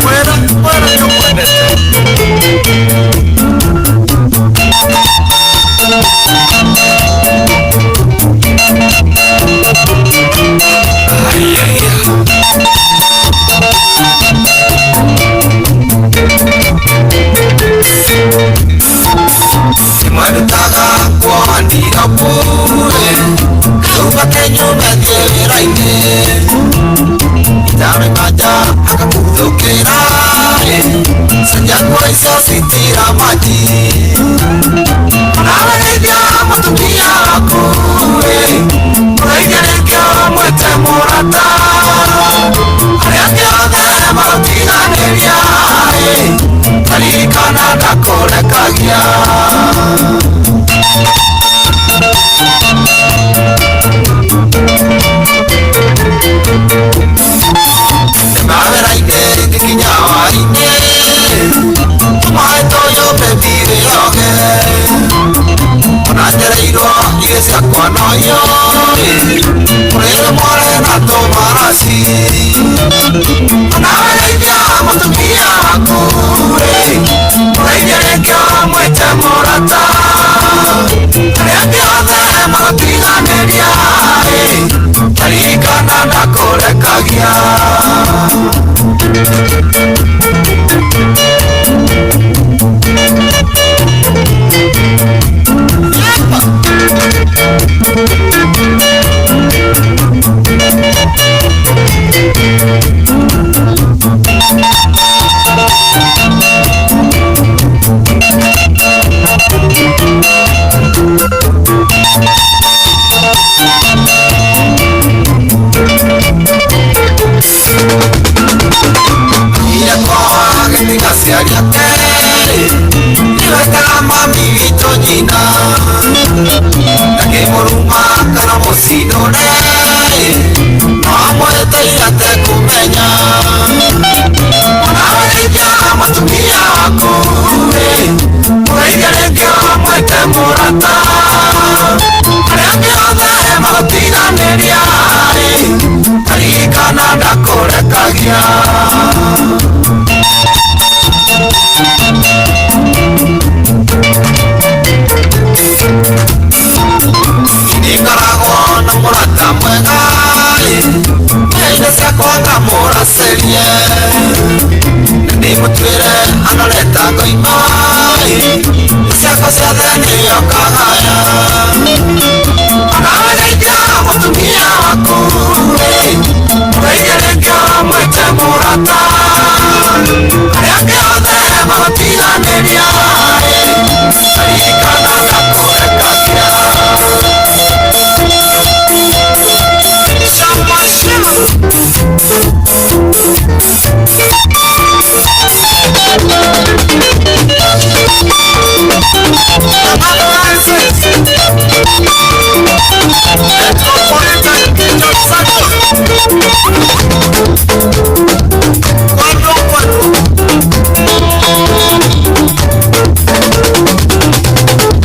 Mwĩra mwĩra nĩ ũmwendete. Timwarutaga kuohanira bure kauma kenyũmba thiĩ wĩra-inĩ itarĩ manja akakuthũkĩra cenjia nguo icio citira maji nawe geithia mũtumia waku mũgeithie nĩkĩo mwĩte mũrata arĩa angĩ othe magũtiganĩria taririkana ndakũrekagia. Mawĩra-inĩ ngĩkinya hwaĩ-inĩ tũmaĩ tũyũmbe wĩyoge ona njereirwo irio ciakwa no iũĩ kũrĩrĩ mware na tũmaraci ona wegeithia mũtumia waku mũgeithie nĩkĩo mwĩte mũrata arĩa angĩ othe magũtiganĩria taririkana ndakũrekagia. Aciari ake nĩwetaga mami witũ nyina ndakĩmũruma kana mũcindũre no amwĩte atekũmenya ona wegeithia mũtumia waku mũgeithie nĩkĩo mwĩte mũrata arĩa angĩ othe magũtiganĩria taririkana ndakũrekagia. Nĩngoragwo na mũrata mwega indo ciakwa ngamũracerie na ndĩmũtuĩre anoreta ngoima ciakwa ciothe nĩyo kagaya ona wegeithia mũtumia waku mũgeithie nĩkĩo mwĩte mũrata arĩa angĩ othe magũtiganĩria taririkana ndakũrekagia.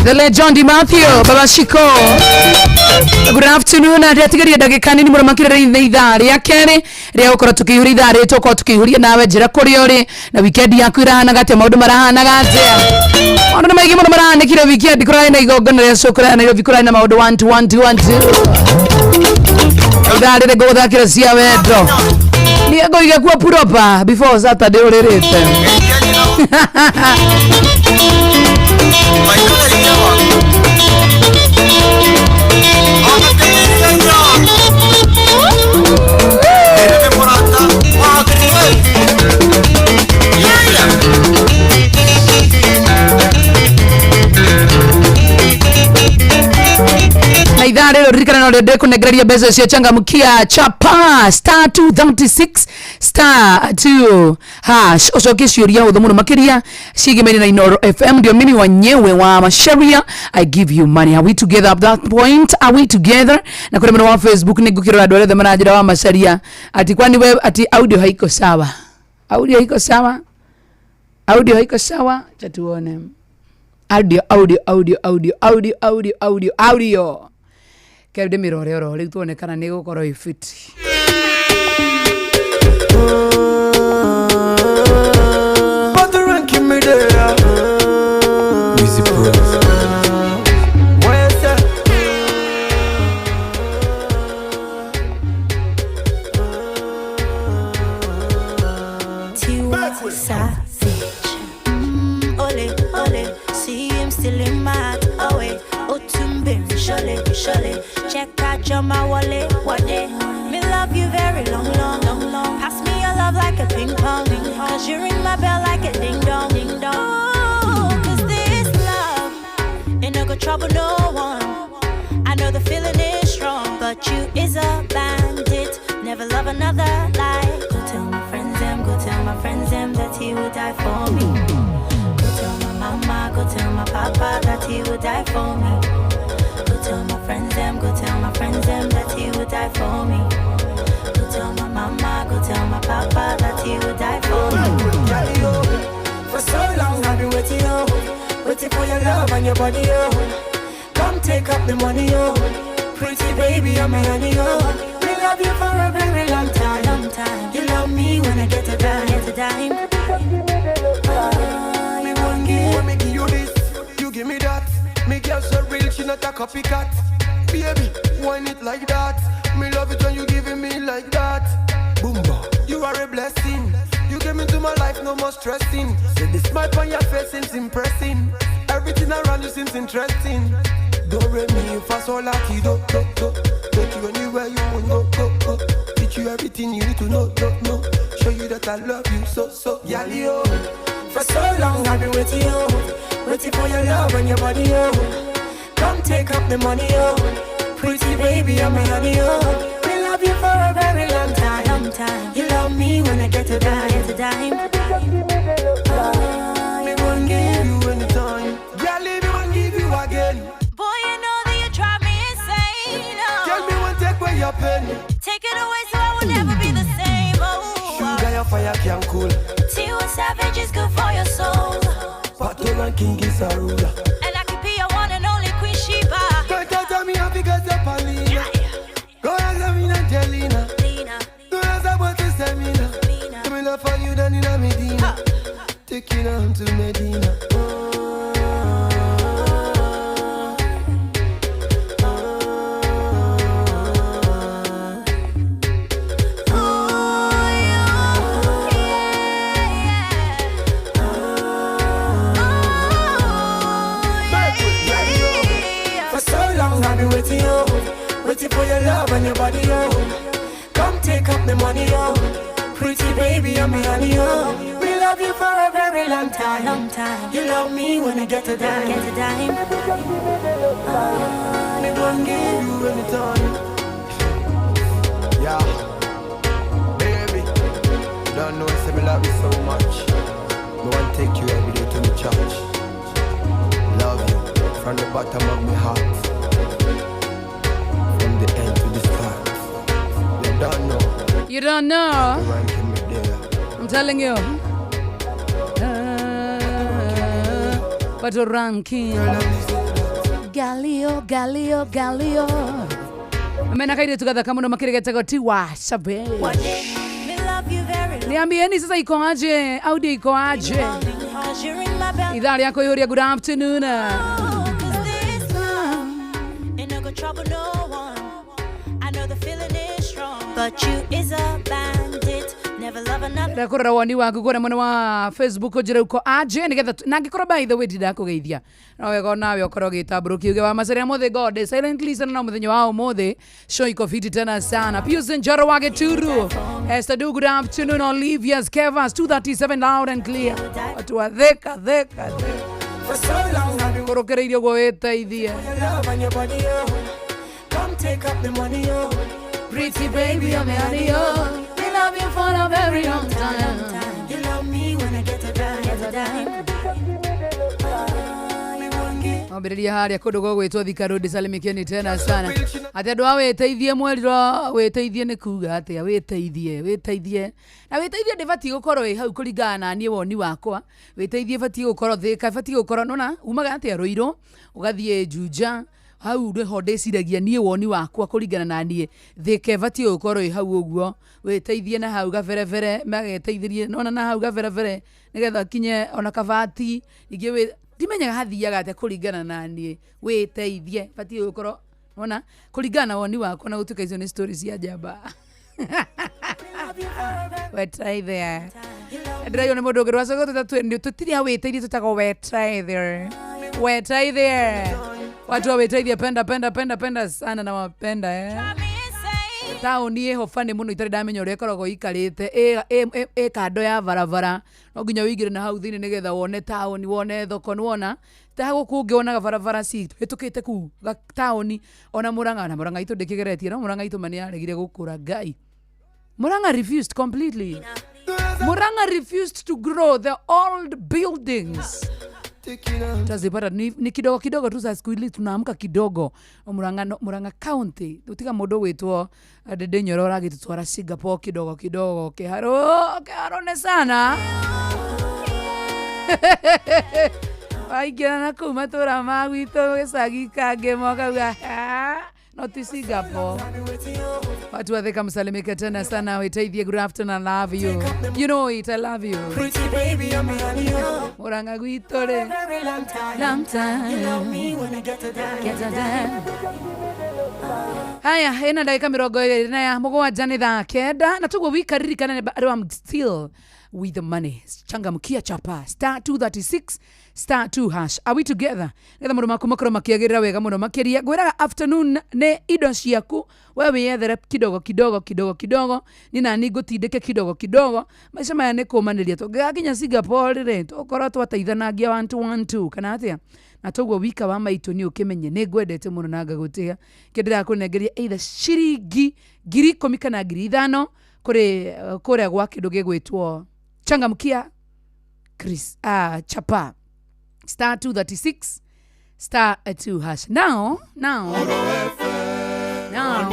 The legend Matthew Baba Shiko. Good afternoon. Ndatigeria ndagĩka nini mũno makĩrĩrĩria ithaa rĩa kerĩ rĩa gũkorwo tũkĩihũria ithaa rĩrĩ tũkorwo tũkĩihũria nawe njĩra kũrĩa ũrĩ na weekend yaku ĩrahanaga atĩa maũndũ marahanaga atĩa maũndũ nĩ maingĩ mũno marahanĩkire weekend kũrarĩ na igongona rĩa show kũrarĩ Nairobi kũrarĩ na maũndũ 1 2 1 2 1 2 ithaa rĩrĩ ngũgũthakĩra cia wendo niĩ ngũiga kuo proper before Saturday ũrĩrĩte. Na ithaa rĩrĩ ririkana no rĩndĩ kũnengereria mbeca cia changamkia chapa star 236 star 2 hash ucokie ciũria hũthũ mũno makĩria ciĩgĩmaine na Inooro FM. Ndio mimi wanyewe wa Masharia, I give you money. Are we together at that point? Are we together? Na kũrĩ mũno wa Facebook nĩ ngũkĩrora andũ arĩa othe maranjĩra wa Masharia ati kwani we ati audio haiko sawa, audio haiko sawa, audio haiko sawa. Acha tuone audio audio audio audio audio audio audio audio kero ndĩmĩrore oro rĩu tuone kana nĩ ĩgũkorwo ĩ fiti. Tiwa Savage. Ole, ole, see him still in my heart. Away, Otumbe, Shole, Shole. Check out your my wallet, what day? Me love you very long, long, long, long. Pass me your love like a ping pong, cause you ring my bell like a ding dong, ding dong. Ooh, cause this love ain't no good trouble no one. I know the feeling is strong, but you is a bandit. Never love another lie. Go tell my friends them, go tell my friends them that he will die for me. Go tell my mama, go tell my papa that he will die for me. Go tell my friends them, go tell my friends them that he will die for me. Go tell my mama, go tell my papa that he will die for me. For so long I've been waiting, oh, waiting for your love and your body, oh. Come take up the money, oh. Pretty baby, I'm my honey, oh. We love you for a very long time. Long time. You love me when I get a dime. Get a dime. Me won't give. When me give you this, you give me that. Me girl so real, she not a copycat. Baby, wine it like that. Me love it when you giving me like that. Boomba, you are a blessing. You came into my life, no more stressing. Say the smile on your face seems impressing. Everything around you seems interesting. Do re mi fa sol la ti do do do. Take you anywhere you want go go go. Teach you everything you need to know know know. Show you that I love you so so. Yali oh, for so long I've been waiting oh, waiting for your love and your body oh. Come take up the money oh, pretty baby I'm my honey oh. We love you for a very long time. Long time. You love me when I get a dime. Get a dime. Me won't give you anytime. Girl, me won't give you again. Boy, you know that you drive me insane. Oh. Tell me one take away your pain. Take it away so I will never be the same. Oh. Sugar, your fire can cool. Tiwa Savage is good for your soul. Pato King is a ruler. And I could be your one and only Queen Sheba. Don't tell me how because you're Paulina. Go ask me Angelina. Go ask about the Semina. Give me love for you down in Medina. Take you down to Medina. Waiting for your love and your body, oh. Come take up the money, oh. Pretty baby, I'm my honey, oh. We love you for a very long time. Long time. You love me when I get a dime. Get a dime. Me won't give you anytime. Yeah, baby, you don't know I me love you so much. Me want take you every day to the church. Love you from the bottom of my heart. The end to the start. You don't know. You don't know. I'm telling you. But a ranking. Galio, Galio, Galio. Amena kaide together kama ndo makirigetago Tiwa Savage. Niambieni sasa iko aje? Audio iko aje? Idhaa yako hiyo ya good afternoon. But you is a bandit, never love another. Ndakora woni waku kora mwena wa Facebook njira uko aje nigetha nangikora by the way ndindakugeithia no wega nawe ukorwo gitamburu kiuge wa macaria mothe God silently sana na muthenya wa umuthi show iko fiti tena sana. Pius Njoro wa Gituru, Esther Du, good afternoon. Olivia Skevas 237 loud and clear. Watu wa theka theka theka korokereirio guo witeithie. Come take up the money oh. Pretty baby, I'm honey, oh. We love you for a very long time. You love me when I get a dime. Get a dime. Ambiriria haria kundu gugwitwo Thika Road salimikeni tena sana. Ati andu a witeithie mwerirwo witeithie ni kuga atia witeithie witeithie na witeithie ndibati gukorwo wi hau kuringana na nie woni wakwa witeithie bati gukorwo Thika bati gukorwo nona umaga atia Ruiru ugathie Juja hau niho ndiciragia nie woni wakwa kuringana na nie Thika bati gukorwo wi hau uguo witeithie na hau gaberebere mageteithirie nona na hau gaberebere nigetha kinye ona kabati ingi ndimenyaga hathiaga atia kuringana na nie witeithie bati gukorwo ona kuringana na woni wakwa na gutuika icio ni stories cia njamba. We try there. Ndĩraigua nĩ mũndũ ũngĩ rwacoka tũtirĩ awĩteithie tũtagwo wetaithie. Wetaithie. Watu wa wetaithie penda penda penda penda sana na wapenda eh. Taũni ĩho bani mũno itarĩ ndamenya ũrĩa ĩkoragwo ĩikarĩte ĩ kando ya barabara no nginya ũingĩre na hau thĩinĩ nĩgetha wone taũni wone thoko nĩwona ta gũkũ ũngĩ wonaga barabara cihĩtũkĩte kũu taũni ona Murang'a na Murang'a itũ ndĩkĩgeretie no Murang'a itũ ma nĩyaregire gũkũra Ngai. Murang'a refused completely. Murang'a refused to grow the old buildings. Tazipata ni kidogo kidogo tu za siku hizi tunaamka kidogo. Murang'a no, Murang'a County utiga mũndũ gwĩtwo Ndindi Nyoro ũragĩtũtwara Singapore kidogo kidogo kĩharo kĩharo nĩ sana. Waingĩra na kũu matũra ma gwitũ gĩcagi kangĩ mokauga no ti Singapore. Watu wa Thika msalimike tena sana, witeithie. Good afternoon, I love you. You know it, I love you. Pretty baby, I'm a Murang'a gwitũ rĩ. Very long time. Long time. You love me when I get to die. Get to die. Haya, ĩna ndagĩka 27 nĩ thaa 9 na tuguo wikaririkana nĩ bado I'm still with the money. Changamkia chapa star 236 star 2 hash. Are we together? Nĩgetha maũndũ maku makorwo makĩagĩrĩra wega mũno makĩria. Ngwĩraga afternoon nĩ indo ciaku we wĩyethere kidogo kidogo kidogo kidogo ni nani ngũtindĩke kidogo kidogo. Maica maya nĩ kũmanĩria tũngĩgakinya Singapore rĩ tũgũkorwo twateithanagia 1 2 1 2 kana atĩa na toguo wika wa maitũ nĩ ũkĩmenye nĩ ngwendete mũno na ngagũtĩa kĩ ndĩrakũnengeria either ciringi 10,000 kana 5,000 kũrĩ kũrĩa gwa kĩndũ gĩgwĩtwo changamkia Chris chapa star 236 star 2 hash. Now now now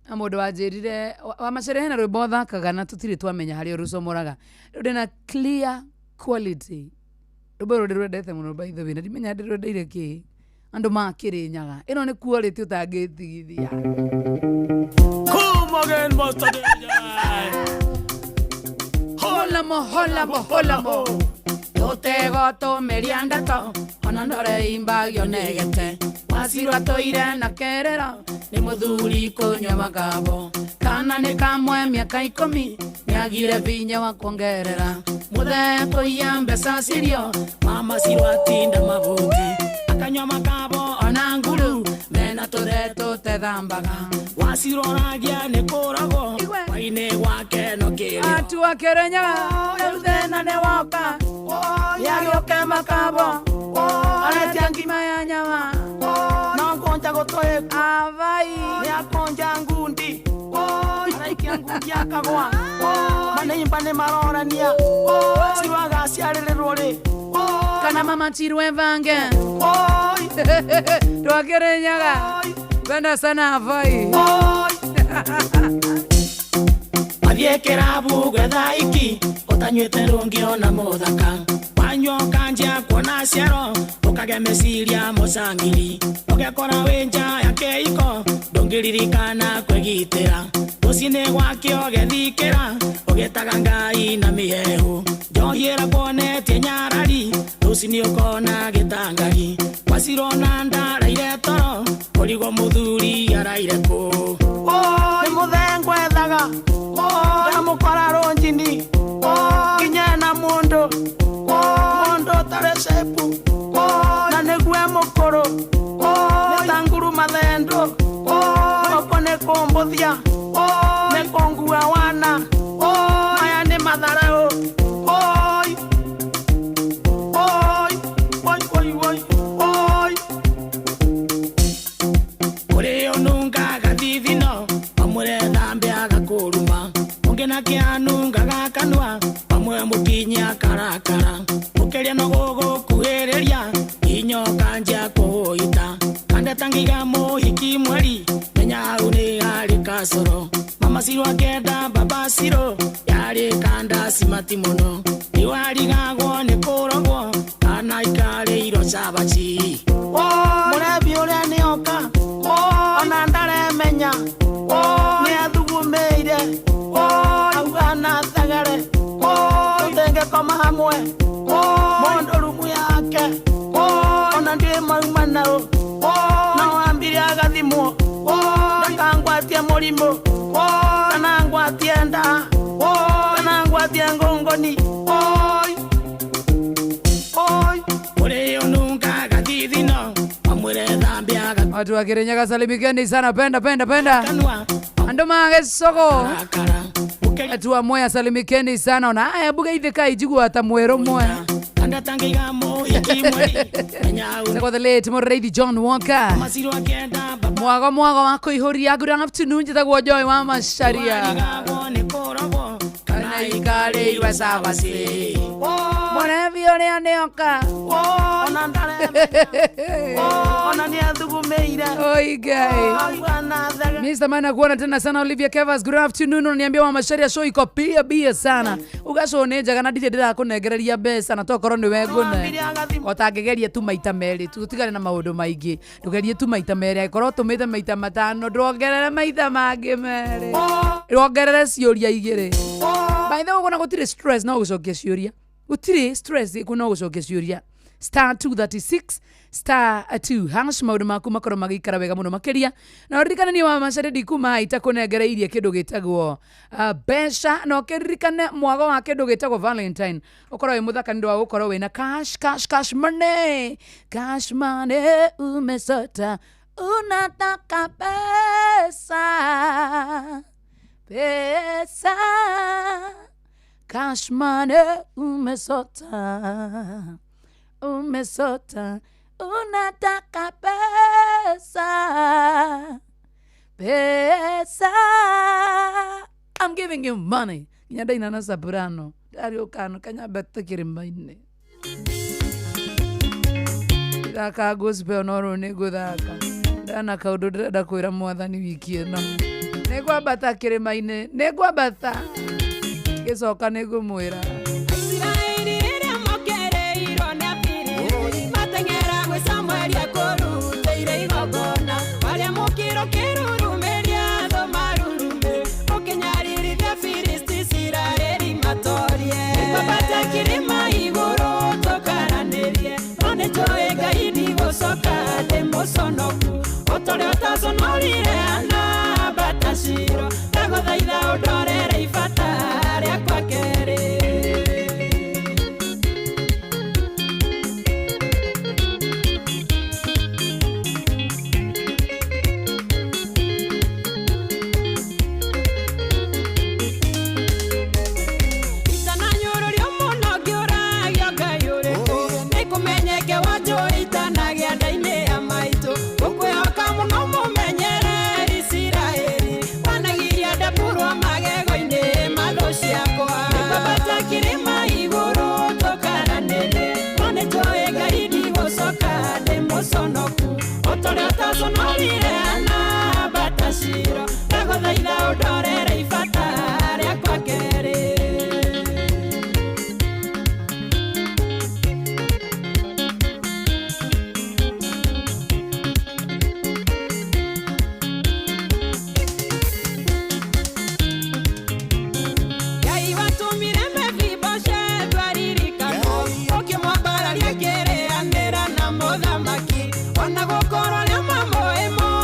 na mũndũ wanjĩrire wa macere hena rwĩmbo thakaga na tũtirĩ twamenya harĩa ũrũcomoraga rĩu ndĩna clear quality rwĩmbo rũrũ ndĩrwendete mũno by the way na ndimenya ndĩrwendeire kĩ andũ makĩrĩnyaga ĩno nĩ quality ũtangĩtigithia. Come again, Master DJ. Holamo holamo holamo tũtego tũmĩria ndeto ona ndore imbagio negete wacirwa tũire na kerero nĩ mũthuri kũnyua makabo kana nĩ kamwe mĩaka 10 nĩagire vinya wa kuongerera mũthee kũiya mbeca cirio mama cirwatinda mabuti akanyua makabo ona nguru mena tũthe tũtethambaga waciroragia nĩ kũragwo wainĩ gwake no kĩrĩo atu akerenyaga rĩu thĩna nĩ woka yagĩũke makabo aretia ngima ya nyama no ngonja gũtũĩku avai nĩakonja ngundi araikia ngundi akagwa manĩimba nĩ marorania cirwagaciarĩrĩrwo rĩ kana mama chirwe vange twakerenyaga penda sana avai athiĩ kĩrabu gwetha iki ũtanyuĩte ndũngĩona mũthaka wanyua ũkanjia kuona ciaro ũkagĩa meciria mũcangiri ũgekora wĩ nja ya kĩhiko ndũngĩririkana kwĩgitĩra rũcinĩ gwake ũgethikĩra ũgĩtaga Ngai na mĩhehu njohi ĩrakuonetie nyarari rũcinĩ ũkona gĩtangari wacirona ndaraire toro ũrigwo mũthuri araire kũ nĩ mũthee ngwethaga ndamũkora rũnjini nginya na mũndũ mũndũ ũtarĩ cepu na nĩgue mũkũrũ nĩ ta nguru mathendũ gũkũ nĩ kũmbũthia nĩ kũngua wana maya nĩ matharaũ oi oi oi oi oi oi kũrĩ ũnungaga thithino amwe thambia agakũruma ũngĩ nake anungaga kanua amwe mũkinyia karakara ũkĩria no gũgũkuhĩrĩria inya ũkanjia kũhũita kandeta ngiga mũhiki mweri menya hau nĩ harĩ kacoro mama Ciro akenda baba Ciro yarĩ kandasi mati mũno nĩwarigagwo nĩ kũrogwo kana ikarĩirwo cabaci mũrebi ũrĩa nĩoka ona ndaremenya nĩ athugumĩire auga na thegere tũtingĩkoma hamwe mũndũ rumu yake ona ndiĩ mauma nao no ambire agathi Ndarathimwo ndakangwatie mũrimũ kana ngwatie nda kana ngwatie ngongoni. Watu wa Kirinyaga salimikeni sana, penda penda penda. Ando mange soko. Watu wa Mwea salimikeni sana. Ona haya buga itheka ijigu hata mwero Mwea. Sako the late Mũrĩithi John Walker. Mwago mwago wa kũihũria. Good afternoon, njĩtagwo Joy wa Macharia. Kana ikarĩirwe cabaci. Mũrebi ũrĩa nĩoka. Oi guy. Mr. Mana kuona tena sana. Olivia Kevas, good afternoon. Unaniambia wa Macharia show iko pia bia sana. Ugaco nĩ njega na ndirĩ ndĩrakũnengereria mbeca na tokorwo nĩwe ngũne. Otangĩgeria tu maita merĩ tu tũtigane na maũndũ maingĩ. Ndũgerie tu maita merĩ, angĩkorwo ũtũmĩte maita matano ndwongerere maita mangĩ merĩ. Ndwongerere ciũria igĩrĩ. By the way, kuna gũtirĩ stress no gũcokia ciũria. Gũtirĩ stress no gũcokia ciũria. Star 236 star 2 hash maũndũ maku makorwo magĩikara wega mũno makĩria. Na ũririkane niĩ wa Macharia ndikuma itakũnengereirie kĩndũ gĩtagwo mbeca, na ũkĩririkane mwago wa kĩndũ gĩtagwo Valentine ũkorwo wĩ mũthaka nĩ ũndũ wa gũkorwo wĩna cash cash cash money, cash money, umesota unataka pesa pesa, cash money, umesota umesota unataka pesa pesa, I'm giving you money. Nginya ndaina na soprano ndariũkano kanyambete kĩrĩma-inĩ thaka gospel no rĩu nĩ ngũthaka ndana kaũndũ ndĩrenda kwĩra mwathani wiki ĩno. Nĩngwambata kĩrĩma-inĩ, nĩngwambata ngĩcoka nĩngũmwĩra. Ona gũkorwo nĩ mamwe mo.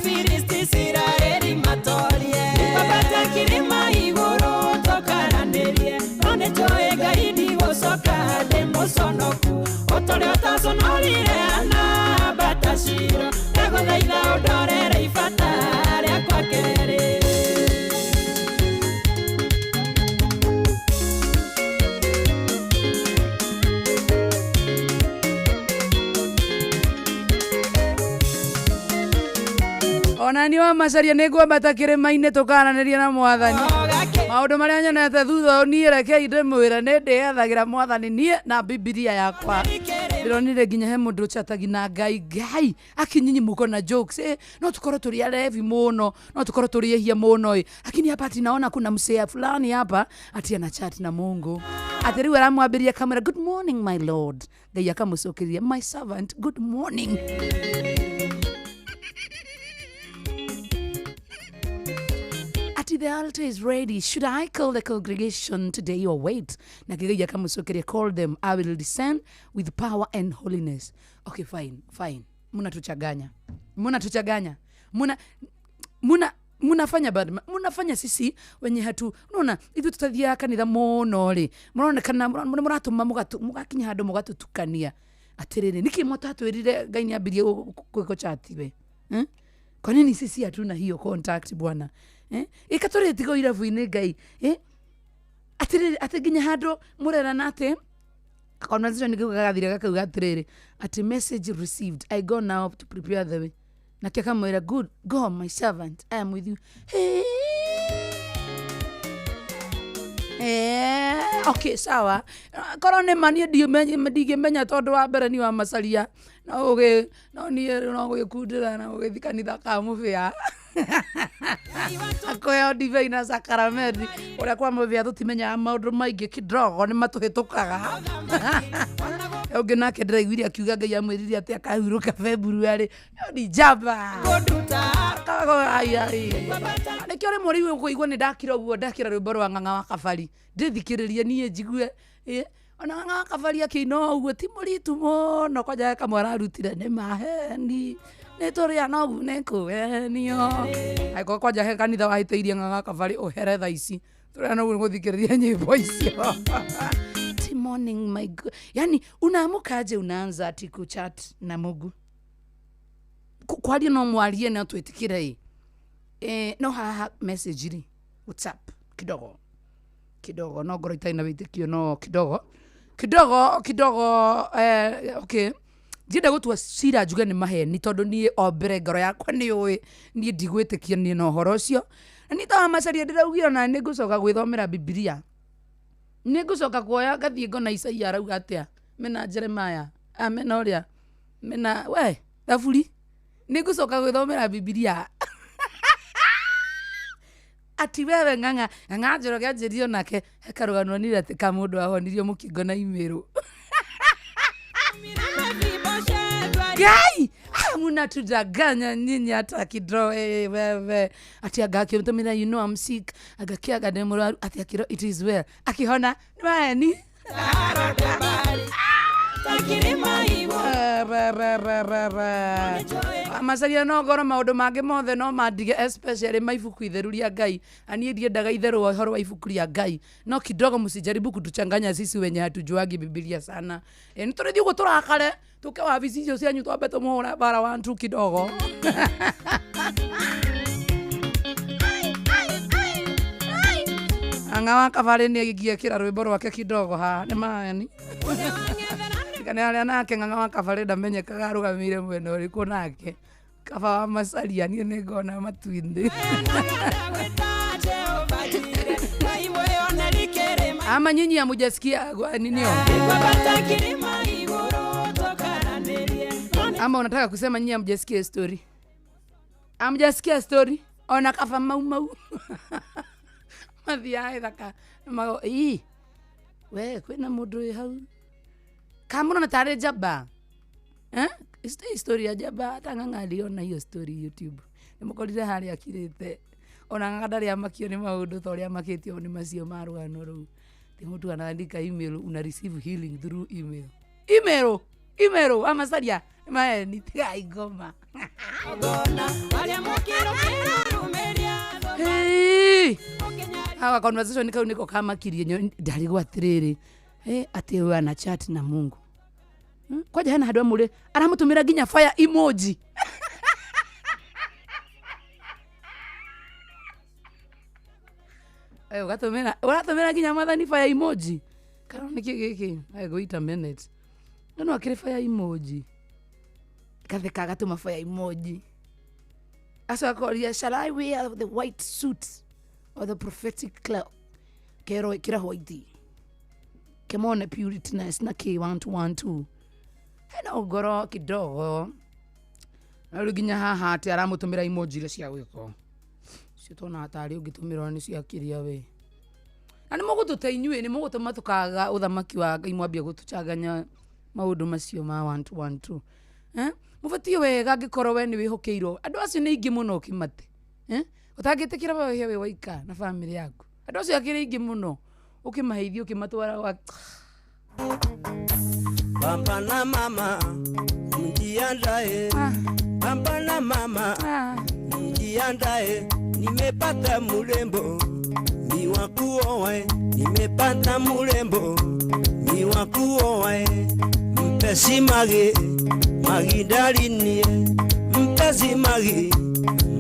Afilisti Isiraeli matorie. Kwambata kĩrĩma igũrũ tũkaranĩrie, no nĩnjũĩ Ngai ndigũcoka ndĩ mũconoku, ũtũrĩa ũtaconorire Hana ambata Shilo, ndagũthaitha ũndorere ibata rĩakwa kerĩ. Ona ni wa macaria nä ngwambata kä rä ma-inä tå karanä ria na mwathani maå ndå marä a nyonete thutha å niä rekei ndä mwä re nä ndä ethagä ra mwathani niä na bibilia yakwa ndĩronire nginya he mũndũ ũchatagi na Ngai. Ngai akinyinyi muko na jokes no tukorwo tũrĩ arevi mũno, no tukorwo tũrĩ ehia mũno lakini hapa ati naona kuna msea fulani hapa ati ana chat na Mungu, ati rĩu aramwambĩria kamera, good morning my lord. Ngai akamũcokeria, my servant, good morning. Ati the altar is ready. Should I call the congregation today or wait? Na Ngai akamũcokeria, call them. I will descend with power and holiness. Okay, fine, fine. Mnatuchanganya. Mnatuchanganya. Mnafanya bad. Mnafanya sisi wenye hatu. Unaona, ithuĩ tũtathiaga kanitha mũno rĩ. Mũronekana mũratũma mũgakinya handũ mũgatũtukania. Atĩrĩrĩ, nĩkĩ mũtatwĩrire Ngai nĩambirie gwĩko chat we? Kwa nini sisi hatuna hiyo contact bwana? Ika tigo irabu-inĩ Ngai. Atĩrĩrĩ, atĩ nginya handũ mũrerana atĩ conversation kau gagathire gakauga atĩrĩrĩ, atĩ message received, I go now to prepare the way. Nake akamwĩra, good, go my servant, I am with you. Hey. Okay, sawa. Korwo nĩ ma niĩ ndingĩmenya tondũ wa mbere ni wa macaria no ũgĩ no niĩ no gwĩkundĩra na gũgĩthiĩ kanitha ka mũbĩa akoya ndibei na sakaramenti ũrĩa kwa mũbĩa tũtimenyaga maũndũ maingĩ kidogo nĩ matũhĩtũkaga. Ũngĩ nake ndĩraiguire akiuga Ngai amwĩrire atĩ akahurũka February no ni njamba. Nĩkĩo rĩmwe rĩu ũkũigua nĩ ndakira ũguo ndakira rwĩmbo rwa Ng'ang'a wa Kabari ndĩthikĩrĩrie niĩ njigue ona Ng'ang'a wa Kabari akĩina ũguo ti mũritu mũno kwanja kamwe ararutire nĩ maheni nĩ tũrĩa nogu nĩ kũhenio. Angĩkorwo kwanja he kanitha wahĩtĩirie Ng'ang'a wa Kabari ũhere thaa ici tũrĩa noguo nĩ gũthikĩrĩria nyĩmbo icio. Morning my God. Yani unaamuka aje unaanza ati kuchat na Mungu? Kwaria no mwarie na twĩtĩkĩre no haha message ri WhatsApp kidogo kidogo no ngoro itarĩ na wĩtĩkio no kidogo kidogo kidogo okay ndienda gũtua cira njuge nĩ maheni tondũ niĩ o mbere ngoro yakwa nĩ ũĩ niĩ ndigwĩtĩkia niĩ na ũhoro ũcio na niĩ ta wa macaria ndĩraugire ona nĩ ngũcoka gwĩthomera Bibilia nĩ ngũcoka kuoya ngathiĩ ngona Isaia arauga atĩa mena Jeremiah mena ũrĩa mena we Thaburi nĩ ngũcoka gwĩthomera Bibilia. Ati wewe Ng'ang'a Ng'ang'a Njoroge anjĩrire onake he karũgano onire atĩ ka mũndũ ahonirio mũkingo na imĩrũ. Ngai mnatudanganya nyinyi hata kidogo wewe. Ati agakĩmũtũmĩra, you know I'm sick, agakĩaga ndĩ mũrwaru, ati akĩrwo it is well, akĩhona nĩ maheni. Macaria no ngoro maũndũ mangĩ mothe no mandige especially ma ibuku itheru rĩa Ngai. Na niĩ ndiendaga itherũ ũhoro wa ibuku rĩa Ngai no kidogo msijaribu kutuchanganya sisi wenye hatujuagi Bibilia sana. Nĩ tũrĩthiĩ ũguo tũrakare tũke wabici icio cianyu twambe tũmũhũre bara one two kidogo. Ng'ang'a wa Kabari nĩ agĩkĩra rwĩmbo rwake kidogo haha nĩ maheni. Kana arĩa nake Ng'ang'a wa Kabari ndamenyekaga arũgamĩire mwena ũrĩkũ nake kaba wa macaria niĩ nĩ ngona matu-inĩ. Ama nyinyi hamujasikia ninio? Ama unataka kusema nyinyi hamjasikia story? Hamjasikia story? Ona kaba mau mau. Mathiaga ithaka mago ii we kwĩna mũndũ wĩ hau kamũrona tarĩ njamba. Story ya njamba hata Ng'ang'a aliona hiyo story YouTube nĩmũkorire harĩa akirĩte ona Ng'ang'a ndarĩ amakio nĩ maũndũ ta ũrĩa amakĩtio nĩ macio ma rũgano rũu. Ti mũndũ anaandika email una receive healing through email. Email email amacaria maheni tigai ngoma. Hawa conversation kau niko kamakirie ndarigwo atiriri, ati we ana chat na Mungu. Kwaja hena handu amure aramutumira nginya fire emoji. Ugatumira uratumira nginya Mwathani fire emoji. Karona niki giki? Wait a minute. No akiri fire emoji. Katheka agatuma fire emoji. Aso akoria, shall I wear the white suit or the prophetic cloak? Kero kira white. Kemone puritness na ki 1 2 1 2. Hena ugoro kidogo. Na riu nginya haha ati aramutumira emoji iria cia gwiko. Cio tona atari ungitumira ni cia kiria we. Na ni mugutute inyuĩ ni mugutuma tukaga uthamaki wa Ngai mwambia gutuchanganya maundu macio ma 1 2 1 2. Mubatie wega angikorwo we ni wihokeirwo. Andu acio ni aingĩ mũno ũkĩmate. Ũtangĩtĩkĩra wehe wĩ waika na family yaku. Andu acio akĩrĩ aingĩ mũno ũkĩmaheithia ũkĩmatwara gwa Baba na mama mjiandae. Baba na mama mjiandae, nimepata murembo ni wa kuoa, nimepata murembo ni wa kuoa, mpesi magi magidarinie, mpesi magi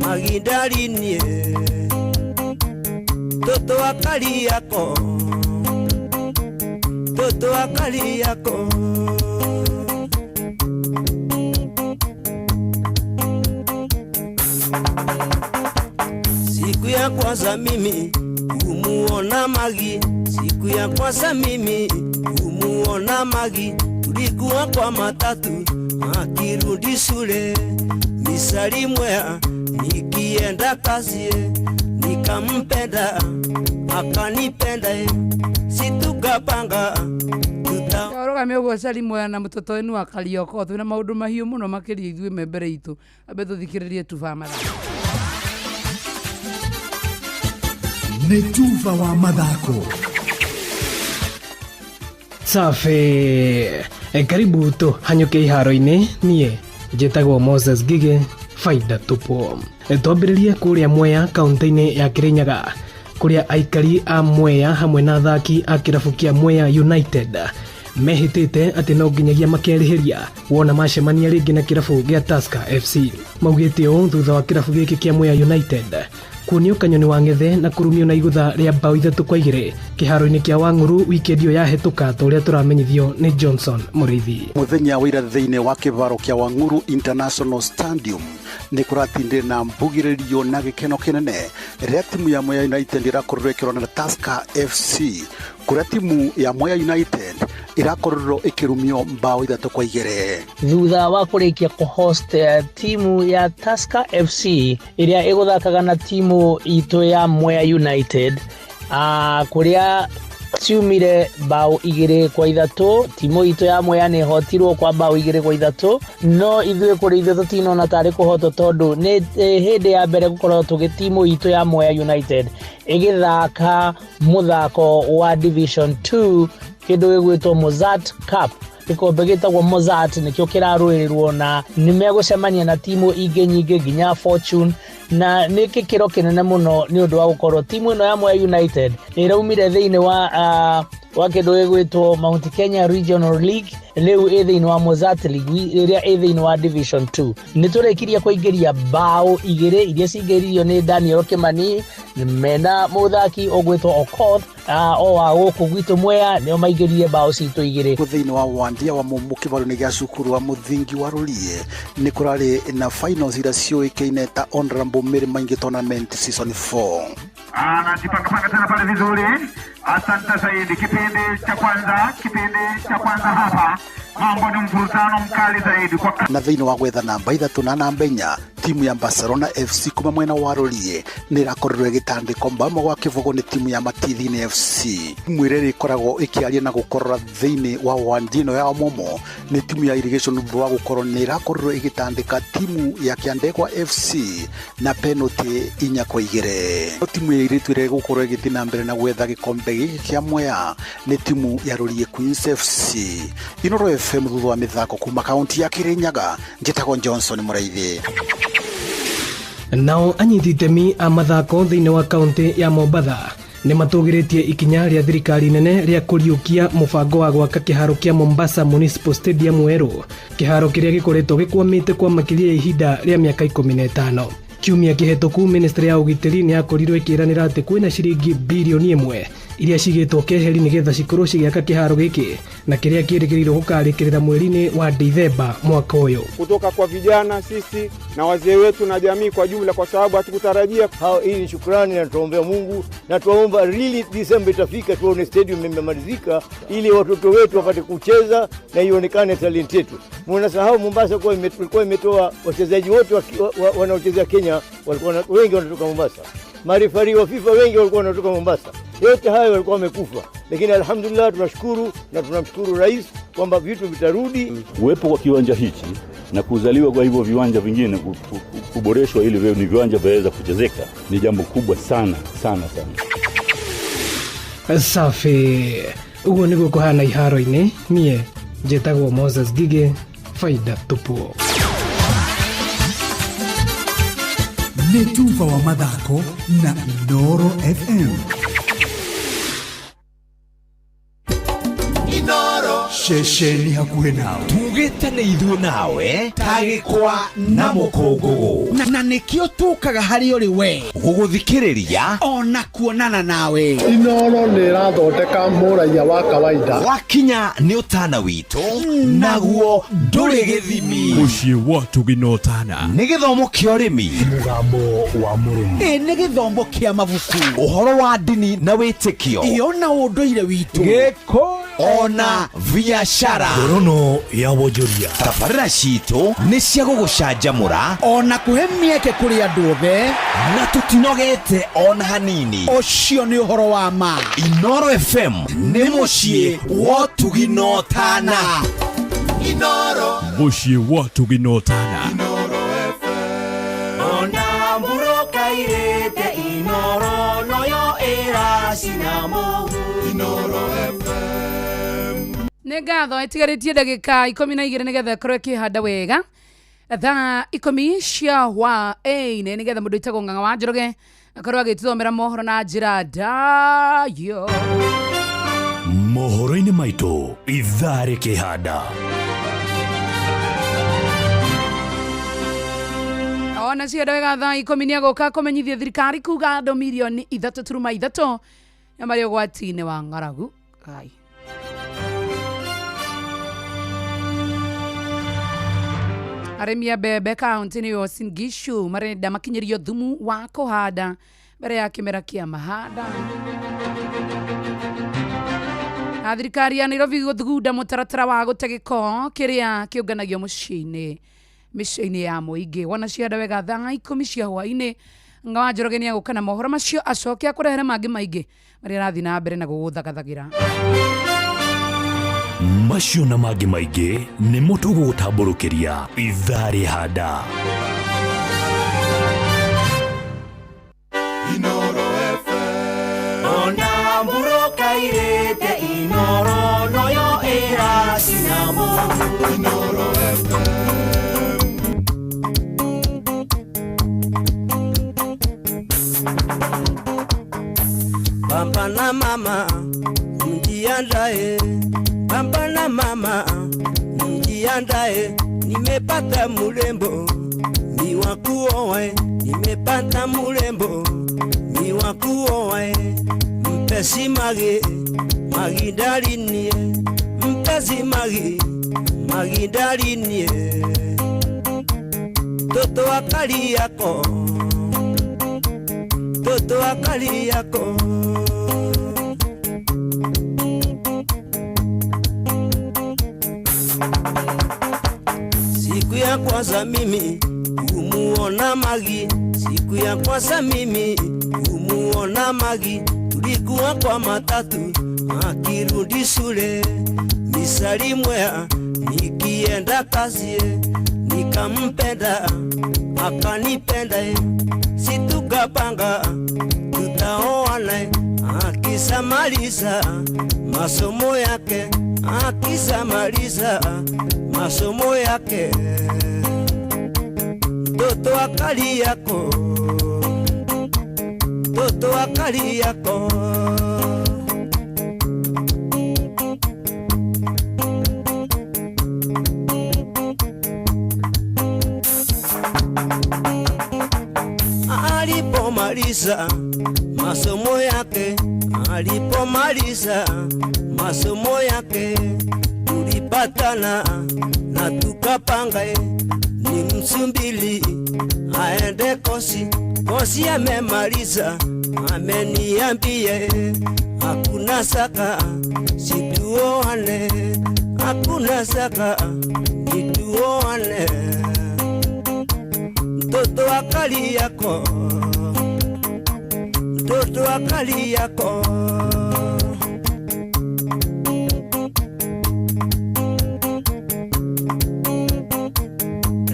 magidarinie, toto akali yako, toto akali yako. Siku ya kwanza mimi kumuona Magi, siku ya kwanza mimi kumuona Magi, tulikuwa kwa matatu akirudi shule, nisalimwea nikienda kazi, nikampenda akanipenda, situkapanga tuta Oroga mĩũguo salimwea na mũtoto wenu wa Karioko twĩna maũndũ mahiũ mũno makĩria ithuĩ me mbere itũ ambe tũthikĩrĩrie tuba mathaa. Nĩ tuba wa mathako. Safi. Karibu tu hanyũke iharo-inĩ. Niĩ njĩtagwo Moses Ngigĩ, faida tupu. Twambĩrĩrie kũrĩa Mwea kaunti-inĩ ya Kirinyaga, kũrĩa aikari a Mwea hamwe na athaki a kĩrabu kĩa Mwea United mehĩtĩte atĩ no nginyagia makerĩhĩria wona macemania rĩngĩ na kĩrabu gĩa Tusker FC. Maugĩte ũũ thutha wa kĩrabu gĩkĩ kĩa Mwea United kuonio kanyoni wa ng'ethe na kũrumio na igũtha rĩa mbao 3-2 kĩharo-inĩ kĩa Wang'ũrũ wikendi ĩyo yahĩtũka, ta ũrĩa tũramenyithio nĩ Johnson Mũrĩithi. Mũthenya wa ira thĩinĩ wa kĩvaro kĩa Wang'ũrũ International Stadium nĩ kũratindire na mbugĩrĩrio na gĩkeno kĩnene rĩrĩa timu ya Mwea United ĩrakorirwo ĩkĩrũana na Tusker FC, kũrĩa timu ya Mwea United ĩrakorirwo ĩkĩrumio mbao 3-2. Thutha wa kũrĩkia kũhost timu ya Tusker FC ĩrĩa ĩgũthakaga na timu itũ ya Mwea United, kũrĩa ciumire bao 2-3. Timu itũ ya Mwea nĩ ĩhotirwo kwa bao 2-3, no ithuĩ kũrĩ ithuĩ tũtinona tarĩ kũhotwo tondũ nĩ hĩndĩ ya mbere gũkorwo tũgĩ timu itũ ya Mwea United ĩgĩthaka mũthako wa Division 2 kĩndũ gĩgwĩtwo Mozart Cup. Gĩkombe gĩtagwo Mozart nĩkĩo kĩrarũĩrĩrwo na nĩmegũcemania na timu ingĩ nyingĩ nginya Fortune, na nĩ gĩkĩro kĩnene mũno nĩ ũndũ wa gũkorwo timu ĩno ya Mwea United nĩ ĩraumire thĩinĩ wa kĩndũ gĩgwĩtwo Mount Kenya Regional League, rĩu ĩ thĩinĩ wa Mozart League ĩrĩa ĩ thĩinĩ wa Division 2. Nĩ tũrĩkirie kũingĩria bao 2 iria cingĩririo nĩ Daniel Kimani mena mũthaki ũgwĩtwo Okoth o wa gũkũ gwitũ Mwea, nĩo maingĩririe bao citũ 2. Thĩinĩ wa wandia wa Mumu kĩvaro-inĩ gĩa cukuru wa mũthingi wa Rũriĩ nĩ kũrarĩ na finals iria ciũĩkaine ta Honorable Mary Maingi Tournament Season 4. Anajipanga tena pale vizuri. Asante zaidi. Kipindi cha kwanza hapa mambo ni mvurutano mkali zaidi kwa na thĩinĩ wa gwetha namba 3 na namba 4 timu ya Barcelona FC kuma mwena wa Rũriĩ nĩ ĩrakorirwo ĩgĩtandĩkwo mbao 1-0 nĩ timu ya Matithini FC. Timu ĩrĩa ĩkoragwo ĩkĩaria na gũkorora thĩinĩ wa wandi ĩno ya Momo nĩ timu ya Irrigation thutha wa gũkorwo nĩ ĩrakorirwo ĩgĩtandĩka timu ya Kĩandegwa FC na penalty 4-2. Timu ya airĩtu ĩrĩa ĩgũkorwo ĩgĩthiĩ na mbere na gwetha gĩkombe gĩkĩ kĩa Mwea nĩ timu ya Rũriĩ Queens FC. Inooro FM thutha wa mĩthako kuma kaunti ya Kirinyaga, njĩtagwo Johnson Mũraithi. Nao anyiti itemi a mathako thĩinĩ wa kaunti ya Mombatha Nĩ matũgĩrĩtie ikinya rĩa thirikari nene rĩa kũriũkia mũbango wa gwaka kĩharo kĩa Mombasa Municipal Stadium werũ, kĩharo kĩrĩa gĩkoretwo gĩkwamĩte kwa makĩria ya ihinda rĩa mĩaka 15. Kiumia kĩhetũku ministry ya ũgitĩri nĩ yakorirwo ĩkĩranĩra atĩ kwĩna ciringi birioni 1 iria cigĩtwo keheri nĩgetha cikorwo cigĩaka kĩharo gĩkĩ na kĩrĩa kĩrĩgĩrĩirwo gũkarĩkĩrĩra mweri-inĩ wa Dithemba mwaka ũyũ. Kutoka kwa vijana sisi na wazee wetu na jamii kwa jumla, kwa sababu hatukutarajia. Hii ni shukrani na tuombea Mungu na tuomba really December itafika tuone stadium imemalizika ili watoto wetu wapate kucheza na ionekane talent yetu. Mnasahau Mombasa kwa ilikuwa imetoa wachezaji wote wanaochezea Kenya, walikuwa wengi wanatoka Mombasa. Marifari wa FIFA wengi walikuwa wanatoka Mombasa. Yote hayo walikuwa wamekufa, lakini alhamdulillah tunashukuru na tunamshukuru rais kwamba vitu vitarudi. Kuwepo kwa kiwanja hichi na kuzaliwa kwa hivyo viwanja vingine kuboreshwa ili ni viwanja vyaweza kuchezeka ni jambo kubwa sana sana sana. Safi. Uguo niguo kuhana iharo-inĩ. Niĩ njĩtagwo Moses Ngigĩ, faida tupu. Nĩ tuba wa mathako na Inooro FM. Ceceni hakuhĩ nawe. Tugĩte nĩ ithuĩ nawe tagĩkwa na mũkũngũgũ. Na nĩkĩo tũkaga harĩ ũrĩ we gũgũthikĩrĩria ona kuonana nawe. Inooro nĩ ĩrathondeka mũraiya wa kawaida. Wakinya nĩ ũtana witũ naguo ndũrĩ gĩthimi. Mũciĩ wa tũginotana nĩ gĩthomo kĩa ũrĩmi, mũgambo wa mũrĩmi, nĩ gĩthomo kĩa mabuku, ũhoro wa ndini na wĩtĩkio, ĩyo na ũndũire witũ, gĩkũyũ ona biashara. Ngorono ya wonjoria. Tabarĩra citũ nĩ cia gũgũcanjamũra ona kũhe mĩeke kũrĩ andũ othe, na tũtinogete ona hanini. Ũcio nĩ ũhoro wa ma. Inooro FM nĩ mũciĩ wa tũginotana. Inooro mũciĩ wa tũginotana. Inooro FM ona mũrũkairĩte Inooro noyo ĩracina mũhu. Inooro FM. Nĩ ngatho ĩtigarĩtie ndagĩka 12 nĩgetha ĩkorwo ĩkĩhanda wega thaa 10 cia hwaĩ-inĩ nĩgetha mũndũ wĩtagwo Ng'ang'a wa Njoroge akorwo agĩtũthomera mohoro na njĩra ndayo. Mohoro-inĩ maitũ ithaa rĩkĩhanda. Ona cienda wega thaa 10 nĩegũka kũmenyithia thirikari kuga andũ mirioni 3.3 nĩ marĩ ũgwati-inĩ wa ng'aragu. Ai. Arĩmi a mbembe kaunti-inĩ ya Uasin Gishu marenda makinyĩrio thumu wa kũhanda mbere ya kĩmera kĩa mahanda. Na thirikari ya Nairobi gũthugunda mũtaratara wa gũte gĩko kĩrĩa kĩũnganagio mĩciĩ-inĩ ya mũingĩ. Wona cianda wega thaa 10 cia hwaĩ-inĩ Ng'ang'a wa Njoroge nĩegũka na mohoro macio acoke akũrehere mangĩ maingĩ marĩa arathiĩ na mbere na gũgũthagathagĩra. Macio na mangĩ maingĩ nĩmo tũgũgũtambũrũkĩria ithaa rĩhanda. Inooro FM ona mũrũkairĩte Inooro noyo ĩracina mũhu. Inooro FM. Papa na mama mjiandae, papa na mama mjiandae, nimepata murembo ni wa kuoa, nimepata murembo ni wa kuoa, mpesi magi magidalinie, mpesi magi magidalinie, toto akali yako, toto akali yako. Siku ya kwanza mimi kumuona Magi, siku ya kwanza mimi kumuona Magi, tulikuwa kwa matatu akirudi shule, nisalimwea nikienda kazi, nikampenda akanipenda, situkapanga tutaoana, akisamaliza masomo yake, akisamaliza masomo yake, mtoto akali yako, Mtoto wa Kariakoo. Alipomaliza masomo yake, alipomaliza masomo yake, tulipatana na tukapanga ni msumbili aende kosi. Kosi amemaliza, ameniambie hakuna saka situoane, hakuna saka situoane. Mtoto wa Kariakoo, mtoto wa Kariakoo.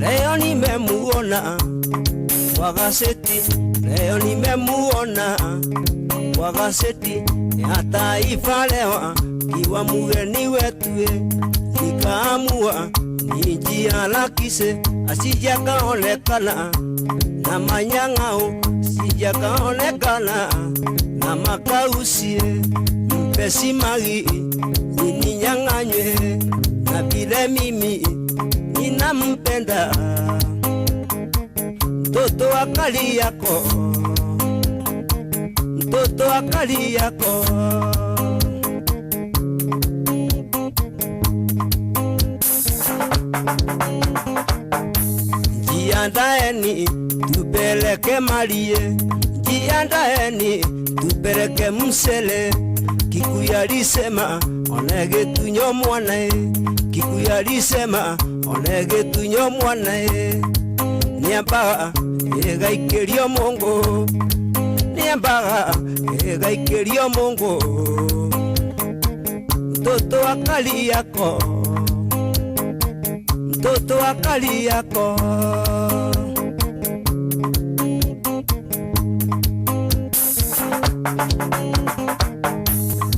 Leo nimemuona kwa gazeti, leo nimemuona kwa gazeti ya Taifa Leo, kiwa mgeni wetu, nikaamua nijiharakishe asije kaonekana na manyang'ao, asije kaonekana na makausi, mpesi magi nininyang'anywe na vile mimi ninampenda. Mtoto wa Kariakoo, mtoto wa Kariakoo. Jiandaeni tupeleke malie, jiandaeni tupeleke msele. Kikuyu alisema onege tunyo mwanae, Kikuyu alisema onege tunyo mwanae. Niambaga egaikerio Mungu, niambaga egaikerio Mungu. Mtoto wa Kariakoo, mtoto wa Kariakoo.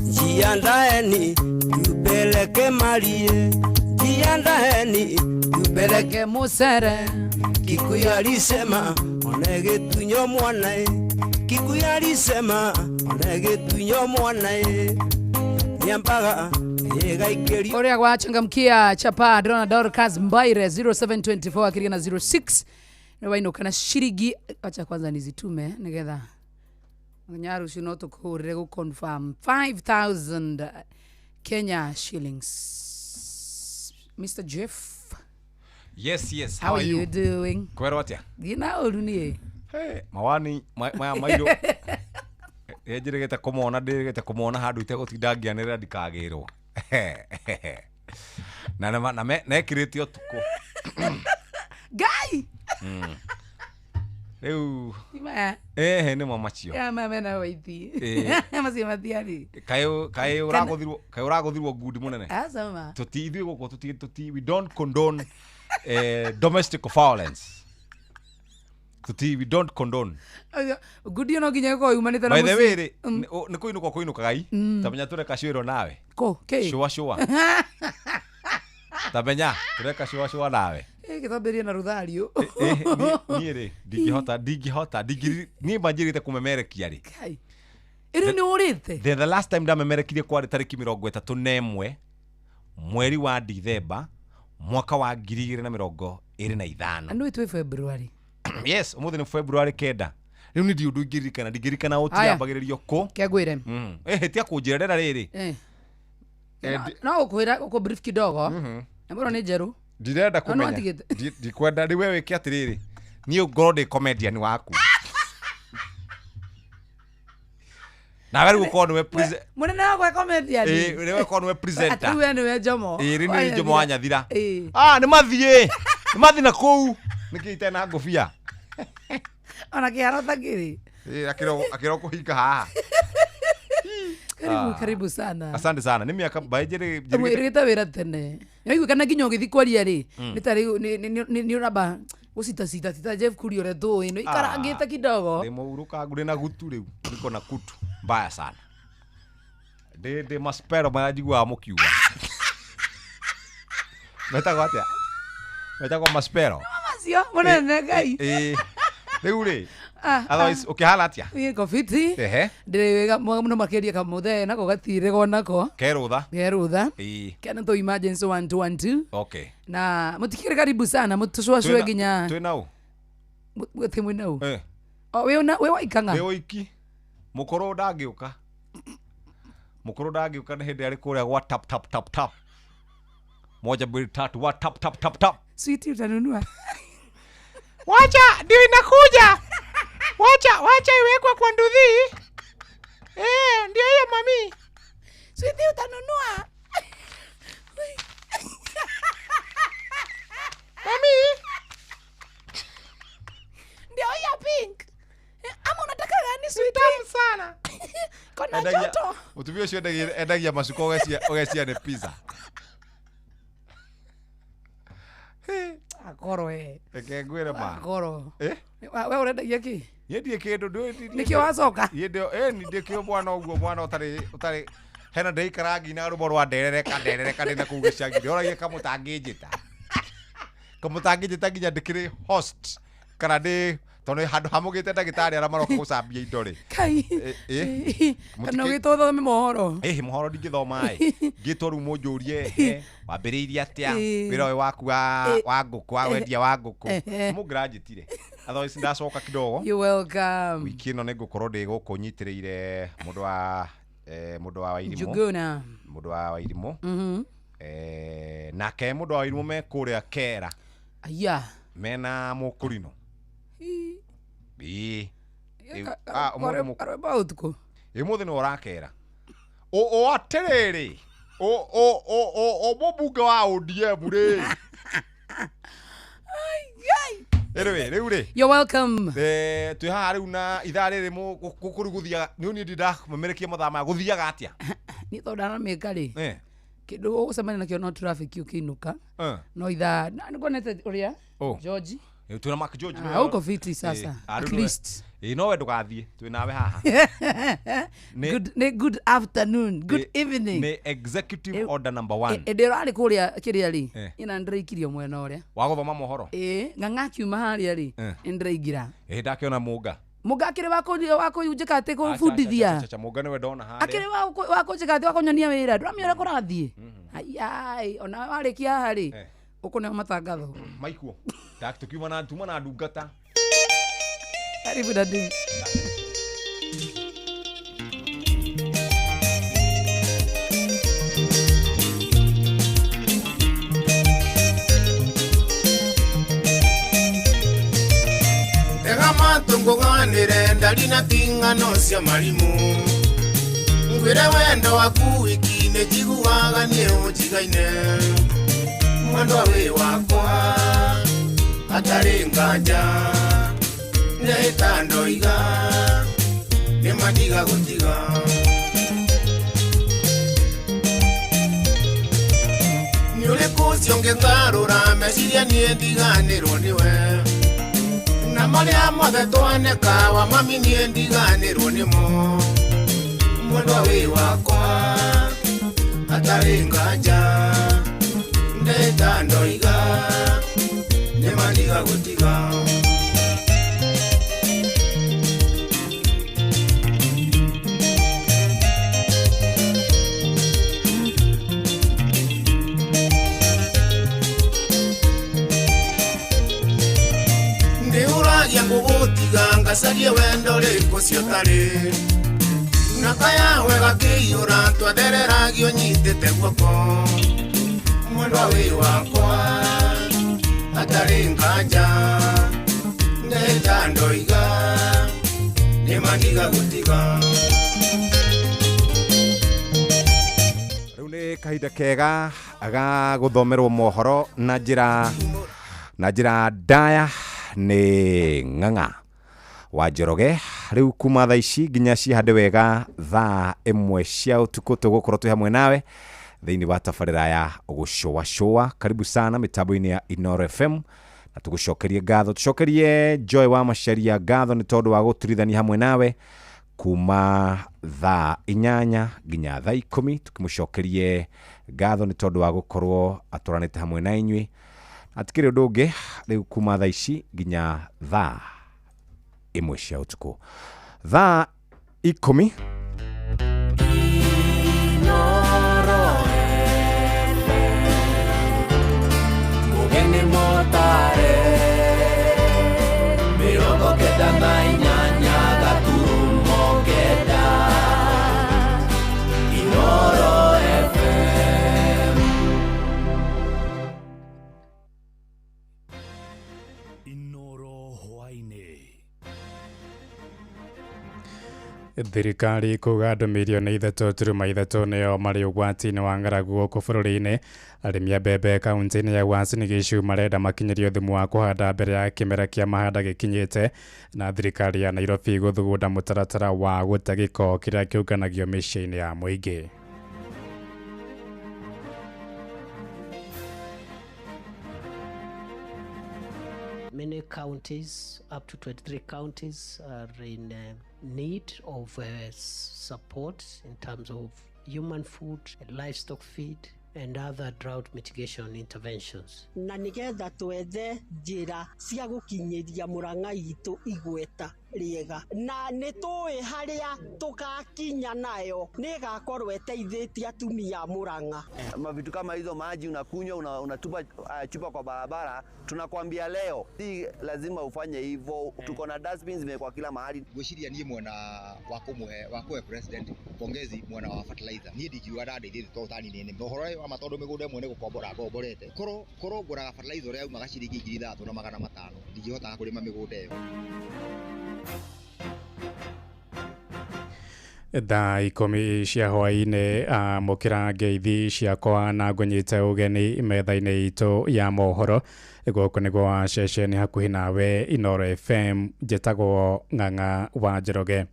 Jiandaeni tupeleke malie, jiandaeni tupeleke musere. Kikuyu alisema onege tunyo mwanae, Kikuyu alisema onege tunyo mwanae. Niambaga egaikerio Korea gwachangamkia chapa Drona Dorcas Mbaire 0724 akiriga na 06 niwainũka na shiringi. Acha kwanza nizitume nigetha nyaru cio no tũkũhũrĩre gũ confirm 5000 Kenya shillings. Mr. Jeff. Yes, yes. How are you doing? Kwero atia? Thina ũru niĩ. Hey, mawani maya mairũ. Njĩrĩgĩte kũmona, ndĩrĩgĩte kũmona handũ itegũtinda ngĩanĩrĩra ndikagĩrwo. Na na nekĩrĩte ũtukũ. Ngai! Rĩu Ti maya. Ehe nĩmo macio. Ya maya mena waithi. Macio matiarĩ. Kaĩ ũragũthirwo ngundi mũnene. Aca ma. Tũti ithuĩ gũkũ tũti we don't condone domestic violence. Tuti we don't condone. Ngundi no nginya ĩkorwo yumanĩte na By the mũciĩ. way rĩ, nĩ kũinũka kũinũkaga i. Tamenya tũreka cwĩrwo nawe. Kũ? Kĩ? Cũa cũa. Tamenya tũreka cũa cũa nawe. Gĩtambĩrie na rũthario. Niĩ rĩ, ndingĩhota, niĩ manjĩrĩte kũmemerekia rĩ. Kai. Ĩrĩ nĩ ũrĩte? The last time ndamemerekirie kwarĩ tarĩki 31 mweri wa Dithemba mwaka wa 2025. Andũ twĩ February. Yes, ũmũthĩ nĩ February 9. Rĩu nĩ ndi ũndũ ingĩririkana, ndingĩririkana ũtiyambagĩrĩrio kũ. Kĩangwĩre. Tia kũnjĩra rĩera rĩrĩ. No gũkwĩra gũkũ brief kidogo. Na mũno nĩ njerũ. Ndirenda kũmenya. Ndikwenda rĩu we wĩke atĩrĩrĩ. Niĩ ngorwo ndĩ comedian waku. Nawe rĩu ũkorwo nĩwe mũnene wakwa comedian. Rĩu ũkorwo nĩwe presenter. Atĩ we nĩwe Njomo. Rĩu nĩ Njomo wa Nyathira. Ah, nĩ mathiĩ. Nĩ mathiĩ na kũu. Nĩkĩ itarĩ na ngũbia? Ona kĩharo ta kĩrĩ. Akĩrwo kũhinga haha. Karibu, karibu sana. Asante sana. Nĩ mĩaka mbaĩ njĩrĩ Mwĩrĩgĩte wĩra tene. Nĩwaigua kana nginya ũgĩthiĩ kwaria rĩ, nĩ ta rĩu nĩ ũramba gũcita cita cita Jeff Kuria ũrĩa tũĩ, nĩ ikarangĩte kidogo. Ndĩ mũurũkangu ndĩ na gutu rĩu, niko na kutu mbaya sana. Ndĩ maspero marĩa njiguaga mũkiuga. Metagwo atĩa? Metagwo maspero. Macio mũnene Ngai. Rĩu rĩ, Otherwise ũkĩhana atĩa? Niĩ ngobiti. Ehe. Ndĩrĩ wega mũno makĩria kamũthee nako gatirĩgwo nako. Kerũtha. Kerũtha. Ĩĩ. Kena tũ emergency 1 2 1 2. Okay. Na mũtikĩrĩ karibu sana mũtũcũacũe nginya. Twĩna ũ? Mũtĩ mwĩna ũ? Eh. O wĩ una wĩ waikang'a? Ndĩ ũiki. Mũkũrũ ndangĩũka. Mũkũrũ ndangĩũka nĩ hĩndĩ arĩ kũrĩa gwa tap tap tap tap. Moja mbili tatu wa tap tap tap tap. Sweetie utanunua. Wacha ndio inakuja. Wacha wacha iwekwe kwa nduthi. Eh, ndio hiyo mami. Sweetie utanunua. Mami. Ndio hiyo pink. Ama unataka gani sweetie? Tamu sana. Kona joto. Mutumia ũcio endagia macuka ũgecia nĩ pizza. Akoro eh. Reke ngwĩre ma. Akoro. Eh? We ũrendagia kĩ? Niĩ ndirĩ kĩndũ ndĩ. Nĩkĩo wacoka? Niĩ ndĩ ĩ ndĩ kĩo mwana ũguo mwana ũtarĩ hena ndĩikara nginya rũmbo rwa nderereka nderereka ndĩ na kũu gĩcagi ndĩroragia kamũtangĩnjĩta. Kamũtangĩnjĩta nginya ndĩkĩrĩ host kana ndĩ tondũ handũ hamũgĩte ndagĩtarĩ arĩa maroka gũcambia indo rĩ. Kai. Kana ũgĩtwo ũthome mohoro? Ĩhĩ mohoro ndingĩthoma ĩ. Ngĩtwo rĩu mũnjũrie wambĩrĩirie atĩa wĩra ũyũ waku wa ngũkũ wa wendia wa ngũkũ. Mũngĩranjĩtire. Otherwise ndacoka kidogo. You welcome. Wiki ĩno nĩ ngũkorwo ndĩ gũkũ nyitĩrĩire mũndũ wa mũndũ wa Wairimũ. Njuguna. Mũndũ wa Wairimũ. Nake mũndũ wa Wairimũ me kũrĩa Kera. Aya. Mena mũkũrinũ. Ĩĩ. Arwĩmbo ũtukũ. Ĩ mũthĩ nĩwe ũrakera. O atĩrĩrĩ. O mũmbunge wa ODM rĩ. Anyway, rĩu rĩ. You're welcome. Twĩ haha rĩu na ithaa rĩrĩ gũkũ rĩu gũthiaga nĩ niĩ ndindamemerekia mathaa maya gũthiaga atĩa? Niĩ tondũ ndaramĩka rĩ. Kĩndũ ũgũcemania nakĩo no traffic ũkĩinũka. No ithaa nĩnguonete ũrĩa George. Twĩna Mark George. Uko fiti sasa. At least. No we ndũgathiĩ twĩ nawe haha. Good good afternoon, good evening. Nĩ executive order number 1. Ĩndĩ ĩrarĩ kũrĩa kĩrĩa rĩ. Ina ndĩraikirio mwena ũrĩa. Wa gũthoma mohoro? Ĩĩ, ng'ang'a akiuma harĩa rĩ. Nĩndĩraingĩra. Ĩ ndakĩona Mũnga. Mũnga akĩrĩ wa kũnjĩka atĩ kũbundithia. Acha Mũnga nĩwe ndona harĩa. Akĩrĩ wa kũnjĩka atĩ wa kũnyonia wĩra. Ndũramenya ũrĩa kũrathiĩ. Ai, ona warĩkia haha rĩ. Ũkũneo matangatho. Maikuo. Tukiuma na tuma na ndungata. Karibu dadi. Tega matũngũganĩre ndari na ting'ano cia marimũ. Ngwĩre wendo waku wiki nĩ njiguaga niĩ ũnjigaine. Mwendwa wĩ wakwa hatarĩ nganja nĩhĩta ndoiga nĩmandiga gũtiga. Nĩ ũrĩkũ ũcio ngĩngarũra meciria niĩ ndiganĩrwo nĩwe. Na marĩa mothe twaneka wa mami niĩ ndiganĩrwo nĩmo. Mwendwa wĩ wakwa hatarĩ nganja ndĩhĩta ndoiga nĩmandiga gũtiga. Ndiũragia ngũgũtiga ngacarie wendo rĩkũ cio ũtarĩ. Na kaya wega kĩiyũra twathereragio nyitĩte guoko. Mwendwa wĩ wakwa hatarĩ nganja ndĩhĩta ndoiga nĩmandiga gũtiga. Rĩu nĩ kahinda kega ga gũthomerwo mohoro na njĩra ndaya nĩ Ng'ang'a wa Njoroge. Rĩu kuma thaa ici nginya cihande wega thaa 1 cia ũtukũ tũgũkorwo twĩ hamwe nawe thĩinĩ wa tabarĩra ya gũcũacũa. Karibu sana mĩtambo-inĩ ya Inooro FM na tũgũcokerie ngatho, tũcokerie Joy wa Macharia ngatho nĩ tondũ wa gũturithania hamwe nawe kuma thaa 8 nginya thaa 10. Tũkĩmũcokerie ngatho nĩ tondũ wa gũkorwo atũranĩte hamwe na inyuĩ. Atikĩrĩ ũndũ ũngĩ rĩu kuma thaa ici nginya thaa 1 cia ũtukũ. Thaa 10 Mugeni motare 98 gaturumo kenda Inoro FM. Inoro hwaini. Thirikari kuga andũ mirioni 3.3 nĩo marĩ ũgwati-inĩ wa ng'aragu gũkũ bũrũri-inĩ. Arĩmi a mbembe kaunti-inĩ ya Uasin Gishu marenda makinyĩrio thumu wa kũhanda mbere ya kĩmera kĩa mahanda gĩkinyĩte, na thirikari ya Nairobi gũthugunda mũtaratara wa gũte gĩko kĩrĩa kĩũnganagio mĩciĩ-inĩ ya mũingĩ. Many counties, up to 23 counties, are in need of support in terms of human food, livestock feed, and other drought mitigation interventions. Na nigetha twethe njĩra cia gũkinyĩria Murang'a itũ igweta rĩega, na nĩ tũĩ harĩa tũgakinya nayo nĩ ĩgakorwo ĩteithĩtie atumia a Murang'a. Mavitu kama hizo, maji unakunywa, unatupa chupa kwa barabara, tunakwambia leo si lazima ufanye hivyo. Tuko na dustbins zimewekwa kila mahali. Gwiciria niĩ mwena wa kũmũhe wa kũhe president pongezi mwena wa fertilizer, niĩ ndingiuga ndandeithĩtie tondũ tani nĩ ũhoro ũyũ wa ma, tondũ mĩgũnda ĩmwe nĩ gũkombora ngomborete, korwo ngũraga fertilizer ũrĩa yaumaga ciringi 3,500 ndingĩhotaga kũrĩma mĩgũnda ĩyo. Thaa 10 cia hwaĩ-inĩ, amũkĩra ngeithi ciakwa na ngũnyite ũgeni metha-inĩ itũ ya mohoro. Gũkũ nĩ gwa ceceni hakuhĩ nawe Inoro FM, njĩtagwo Ng'ang'a wa Njoroge.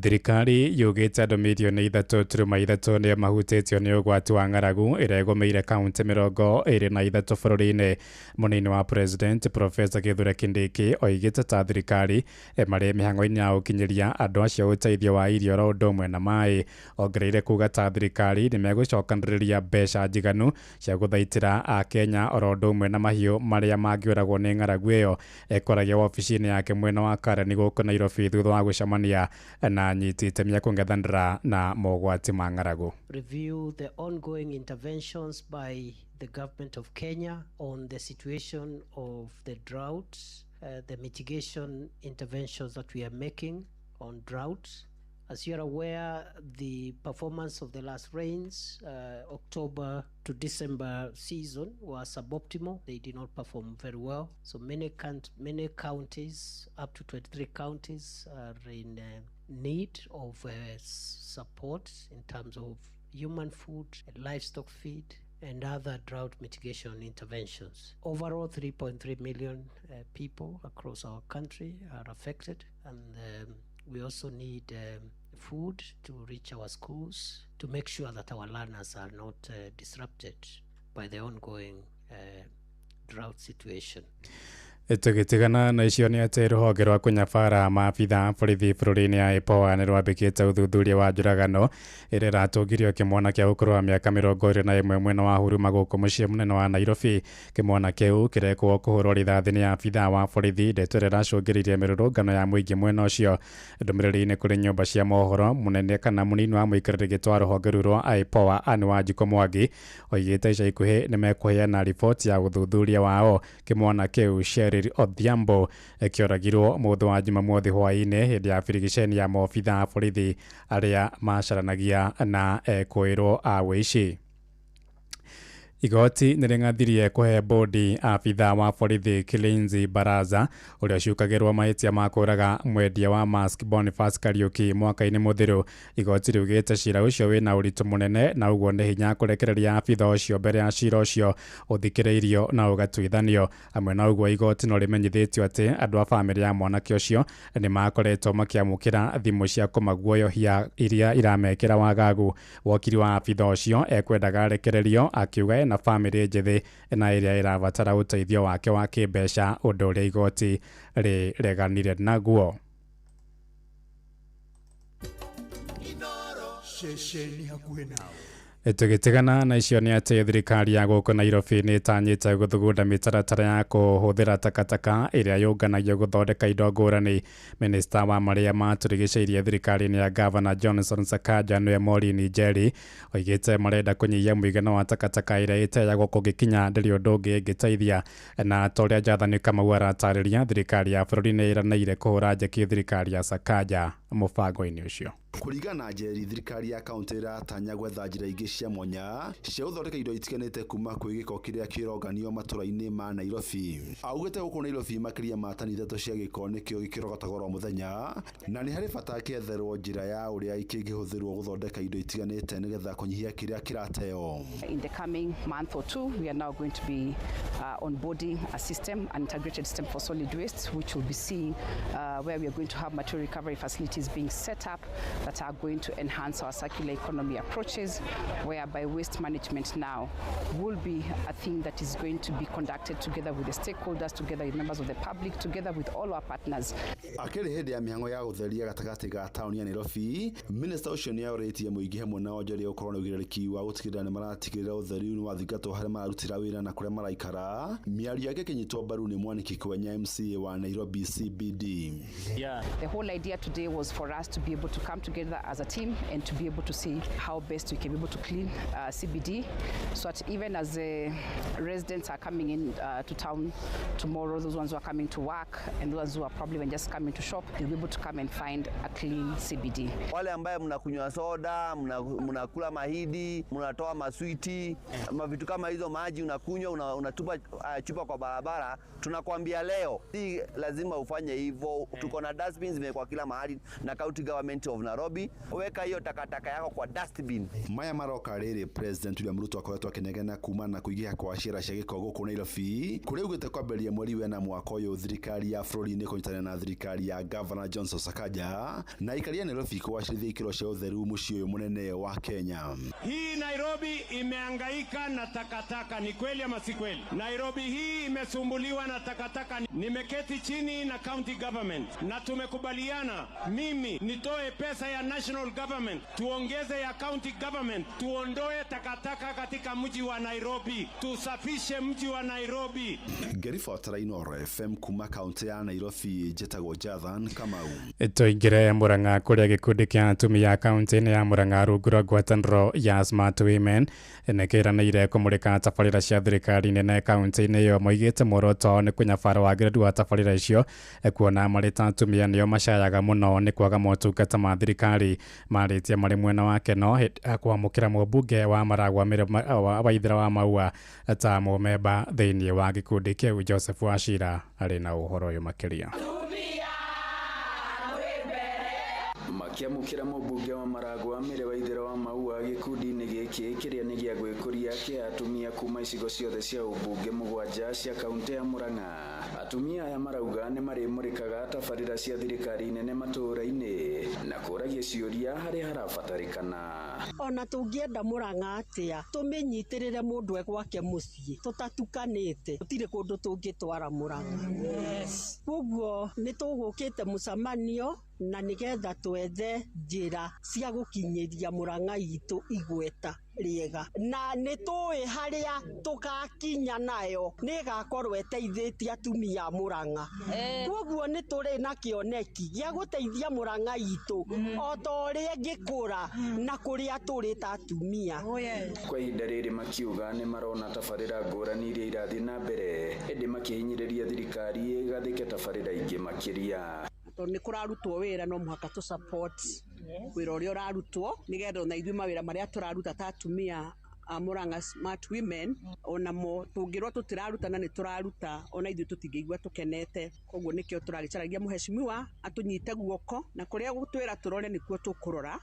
Thirikari yugĩte andũ mirioni 3.3 nĩo mahutĩtio nĩ ũgwati wa ng'aragu ĩrĩa ĩgũmĩire kaunti 23 bũrũri-inĩ. Mũnini wa President Professor Kithure Kindiki oigĩte ta thirikari marĩ mĩhang'o-inĩ ya gũkinyĩria andũ acio ũteithio wa irio oro ũndũ ũmwe na maĩ. Ongereire kuga ta thirikari nĩ megũcokanĩrĩria mbeca njiganu cia gũthaitĩra Akenya oro ũndũ ũmwe na mahiũ marĩa mangĩũragwo nĩ ng'aragu ĩyo. Ekoragia wabici-inĩ yake mwena wa Karen gũkũ Nairobi thutha wa gũcemania na anyiti itemi a kũng'ethanĩra na mogwati ma ng'aragu. Review the ongoing interventions by the government of Kenya on the situation of the drought, the mitigation interventions that we are making on drought. As you are aware, the performance of the last rains, October to December season, was suboptimal. They did not perform very well. So many counties, up to 23 counties, are in need of support in terms of human food, livestock feed, and other drought mitigation interventions. Overall, 3.3 million people across our country are affected, and we also need food to reach our schools to make sure that our learners are not disrupted by the ongoing drought situation. Tũgĩtigana na icio nĩ atĩ rũhonge rwa kũnyabara maabitha borithi bũrũri-inĩ ya IPOA nĩ rwambĩkĩte ũthuthuria wa njũragano ĩrĩa ĩratũngirio kĩmwana kĩa ũkũrũ wa mĩaka 21 mwena wa Huruma gũkũ mũciĩ mũnene wa Nairobi. Kĩmwana kĩu kĩrekwo kũhũrwo rithathi nĩ abitha wa borithi, ndeto ĩrĩa ĩracũngĩrĩirie mĩrũrũngano ya mũingĩ mwena ũcio. Ndũmĩrĩri-inĩ kũrĩ nyũmba cia mohoro, mũnene kana mũnini wa mũikarĩri gĩtĩ wa rũhonge rũu rwa IPOA Anne Wanjikũ Mwangi oigĩte ica ikuhĩ nĩ mekũheana riboti ya ũthuthuria wao. Kĩmwana kĩu Cheryl Odhiambo kĩoragirwo mũthĩ wa Jumamothi hwaĩ-inĩ hĩndĩ ya birigiceni ya maobitha a borithi arĩa macaranagia na ekũĩrwo a wĩici. Igoti nĩ rĩng'athirie kũhe bodi abitha wa borithi Kilinzi Baraza ũrĩa ũcukagĩrwo mahĩtia ma kũũraga mwendia wa mask Boniface Kariuki mwaka-inĩ mũthiru. Igoti riugĩte cira ũcio wĩna ũritũ mũnene na ũguo nĩ hinya kũrekereria abitha ũcio mbere ya cira ũcio ũthikĩrĩirio na ũgatuithanio. Hamwe na ũguo, igoti no rĩmenyithĩtio atĩ andũ a bamĩrĩ ya mwanake ũcio nĩ makoretwo makĩamũkĩra thimũ cia kũmaguoyohia iria iramekĩra wagagu. Wokiri wa abitha ũcio ekwendaga arekererio akiuga na bamĩrĩ njĩthĩ na ĩrĩa ĩrabatara ũteithio wake wa kĩmbeca, ũndũ ũrĩa igoti rĩreganire naguo. Ceceni hakuhĩ nawe. Tũgĩtigana na icio nĩ atĩ thirikari ya gũkũ Nairobi nĩ ĩtanyĩte gũthugunda mĩtaratara ya kũhũthĩra takataka ĩrĩa yũnganagio gũthondeka indo ngũrani. Minista wa marĩa matũrigicĩirie thirikari-inĩ ya Gavana Johnson Sakaja nĩwe Maureen Njeri oigĩte marenda kũnyihia mũigana wa takataka ĩrĩa ĩteagwo kũngĩkinya ndĩrĩ ũndũ ũngĩ ĩngĩteithia. Na ta ũrĩa Jathani Kamau aratarĩria, thirikari ya bũrũri nĩ ĩranĩire kũhũra njeki thirikari ya Sakaja mũbango-inĩ ũcio. Kũringana na Njeri, thirikari ya kaunti ĩratanya gwetha njĩra ingĩ cia mwanya cia gũthondeka indo itiganĩte kuma kwĩ gĩko kĩrĩa kĩronganio matũra-inĩ ma Nairobi. Augĩte gũkũ Nairobi makĩria ma tani 3 cia gĩko nĩkĩo gĩkĩrogotagwo oro mũthenya, na nĩ harĩ bata kĩetherwo njĩra ya ũrĩa kĩngĩhũthĩrwo gũthondeka indo itiganĩte nĩgetha kũnyihia kĩrĩa kĩrateo. In the coming month or two, we are now going to be onboarding a system, an integrated system for solid waste, which will be seeing where we are going to have material recovery facilities being set up that are going to enhance our circular economy approaches, whereby waste management now will be a thing that is going to be conducted together with the stakeholders, together with members of the public, together with all our partners. Akĩrĩ hĩndĩ ya mĩhang'o ya gũtheria gatagatĩ ga taũni ya Nairobi, minista ũcio nĩ orĩtie mũingĩ hamwe na onjoria gũkorwo na ũigĩrĩrĩki wa gũtigĩrĩra nĩ maratigĩrĩra ũtheru nĩ wathingatwo harĩa mararutĩra wĩra na kũrĩa maraikara. Mĩario yake ĩkĩnyitwo mbaru nĩ Mwaniki Kwenya, MCA wa Nairobi CBD. The whole idea today was for us to be able to come together as a team and to be able to see how best we can be able to clean CBD, so that even as the residents are coming in to town tomorrow, those ones who are coming to work and those who are probably even just coming to shop, they'll be able to come and find a clean CBD. Wale ambaye mnakunywa soda, mnakula mahidi, mnatoa maswiti, mavitu kama hizo, maji unakunywa, unatupa chupa kwa barabara, tunakwambia leo si lazima ufanye hivyo. Tuko na dustbins zimewekwa kila mahali na County Government of Nairobi. Weka hiyo takataka yako kwa dustbin. Maya maroka rĩrĩ President William Ruto akoretwo akĩnegena kuma na kũingĩha kwa ciara cia gĩko gũkũ Nairobi, kũrĩa augĩte kwambĩrĩria mweri wena mwaka ũyũ thirikari ya bũrũri nĩ kũnyitanĩra na thirikari ya Governor Johnson Sakaja na aikari a Nairobi kũgacĩrithia ikĩro cia ũtheru mũciĩ ũyũ mũnene wa Kenya. Hii Nairobi imehangaika na takataka, ni kweli ama si kweli? Nairobi hii imesumbuliwa na takataka. Nimeketi chini na county government na tumekubaliana mimi nitoe pesa ya national government, tuongeze ya county government, tuondoe takataka katika mji wa Nairobi, tusafishe mji wa Nairobi. Ngĩribotera Inooro FM kuma kaunti ya Nairobi, njĩtagwo Jathan Kamau. Tũingĩre Murang'a kũrĩa gĩkundi kĩa atumia kaunti-inĩ ya Murang'a rungu rwa ngwatanĩro ya Smart Women nĩ kĩranĩire kũmũrĩka tabarĩra cia thirikari nene kaunti-inĩ ĩyo. Moigĩte muoroto wao nĩ kũnyabara wagĩrĩru wa tabarĩra icio, kuona marĩ ta atumia nĩo macayaga mũno nĩ kwaga motungata ma thirikari. Marĩtie marĩ mwena wake no hĩndĩ ya kwamũkĩra mũmbunge wa Maragwa Waithera wa Maua ta mũmemba thĩinĩ wa gĩkundi kĩu. Joseph Wachira arĩ na ũhoro ũyũ makĩria. Makĩamũkĩra mũmbunge wa Maragwa Mary Waithera wa Maua gĩkundi-inĩ gĩkĩ kĩrĩa nĩ gĩa gwĩkũria kĩa atumia kuma icigo ciothe cia ũmbunge 7 cia kaunti ya Murang'a. Atumia aya marauga nĩ marĩmũrĩkaga tabarĩra cia thirikari nene matũũra-inĩ na kũragia ciũria harĩa harabatarĩkana. Ona tũngĩenda Murang'a atĩa, tũmĩnyitĩrĩre mũndũ e gwake mũciĩ tũtatukanĩte, gũtirĩ kũndũ tũngĩtwara Murang'a. Koguo nĩ tũgũkĩte mũcemanio na nĩgetha twethe njĩra cia gũkinyĩria Murang'a itũ igweta rĩega, na nĩ tũĩ harĩa tũgakinya nayo nĩ ĩgakorwo ĩteithĩtie atumia a Murang'a. Koguo nĩ tũrĩ na kĩoneki gĩa gũteithia Murang'a itũ o ta ũrĩa ĩngĩkũra na kũrĩa tũrĩ ta atumia. Kwa ihinda rĩrĩ makiuga nĩ marona tabarĩra ngũrani iria irathiĩ na mbere, ĩndĩ makĩhinyĩrĩria thirikari ĩgathĩke tabarĩra ingĩ makĩria. Tondũ nĩ kũrarutwo wĩra no mũhaka tũ support wĩra ũrĩa ũrarutwo nĩgetha ona ithuĩ mawĩra marĩa tũraruta ta atumia a Murang'a Smart Women onamo tũngĩrwo tũtiraruta na nĩ tũraruta ona ithuĩ tũtingĩigua tũkenete. Koguo nĩkĩo tũragĩcaragia mũheshimiwa atũnyite guoko na kũrĩa gũtwĩra tũrore nĩkuo tũkũrora.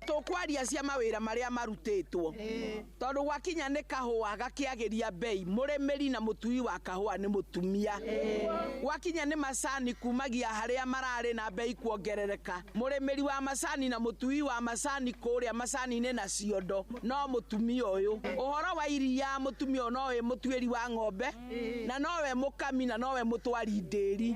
Tũkwaria cia mawĩra marĩa marutĩtwo tondũ gwakinya nĩ kahũa gakĩagĩria bei, mũrĩmĩri na mũtui wa kahũa nĩ mũtumia. Gwakinya nĩ macani kumagia harĩa mararĩ na bei kuongerereka, mũrĩmĩri wa macani na mũtui wa macani kũrĩa macani-inĩ na ciondo no mũtumia. Mũtumia ũyũ ũhoro wa iria, mũtumia ũyũ nowe mũtuĩri wa ng'ombe na nowe mũkami na nowe mũtwari ndĩri.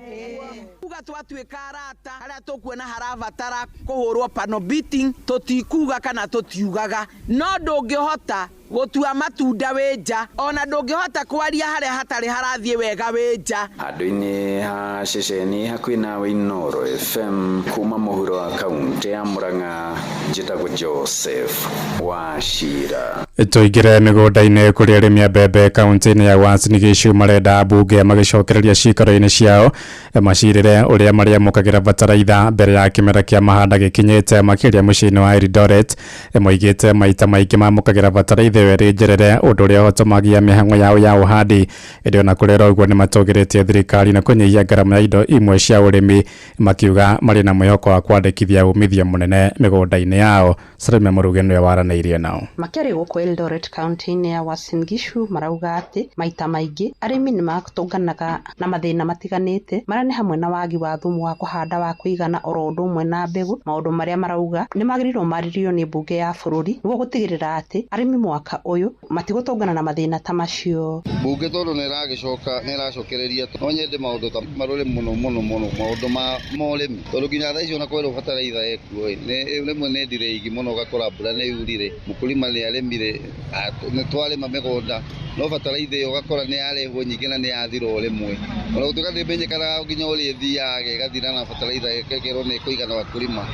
Kuga twatuĩka arata, harĩa tũkuona harabatara kũhũrwo pano beating, tũtikuga kana tũtiugaga, no ndũngĩhota gũtua matunda wĩ nja, ona ndũngĩhota kwaria harĩa hatarĩ harathiĩ wega wĩ nja. Handũ-inĩ ha ceceni hakuhĩ nawe Inooro FM kuma mũhuro wa kaunti ya Murang'a, njĩtagwo Joseph Wachira. Tũingĩre mĩgũnda-inĩ kũrĩa arĩmi a mbembe kaunti-inĩ ya Uasin Gishu marenda ambunge magĩcokereria ciikaro-inĩ ciao macirĩre ũrĩa marĩamũkagĩra bataraitha mbere ya kĩmera kĩa mahanda gĩkinyĩte, makĩria mũciĩ-inĩ wa Eldoret. Moigĩte maita maingĩ mamũkagĩra bataraitha ĩyo ĩrĩ njerere, ũndũ ũrĩa ũhotomagia mĩhang'o yao ya ũhandi. Ĩndĩ ona kũrĩ ũguo nĩmatũgĩrĩtie thirikari na kũnyihia ngarama ya indo imwe cia ũrĩmi, makiuga marĩ na mwĩhoko wa kwandĩkithia umithio mũnene mĩgũnda-inĩ yao. Salome Mũruge nĩwe waranĩirie nao. Makĩaria gũkũ Eldoret kaunti-inĩ ya Uasin Gishu marauga atĩ maita maingĩ arĩmi nĩmatũnganaga na mathĩna matiganĩte marĩa nĩ hamwe na wagi wa thumu wa kũhanda wa kũigana oro ũndũ ũmwe na mbegũ, maũndũ marĩa marauga nĩmagĩrĩirwo marĩrio nĩ mbunge ya bũrũri nĩguo gũtigĩrĩra atĩ arĩmi mwaka ũyũ matigũtũngana na mathĩna ta macio. Mbunge tondũ nĩragĩcoka nĩracokereria, no nyende maũndũ ta marore mũno mũno mũno maũndũ ma ũrĩmi, tondũ nginya thaa ici ona kwĩrwo bataraitha ĩkuo rĩmwe nĩ ndireigi mũno, ũgakora mbura nĩ yurire, mũkũrĩma nĩ arĩmire, nĩ twarĩma mĩgũnda, no bataraitha ĩyo ũgakora nĩ yarehwo nyingĩ na nĩ yathira o rĩmwe, ona gũtuĩka ndĩmenyekanaga nginya ũrĩa ĩthiaga ĩgathira na bataraitha ĩkerwo nĩ ĩkũigana wakulima.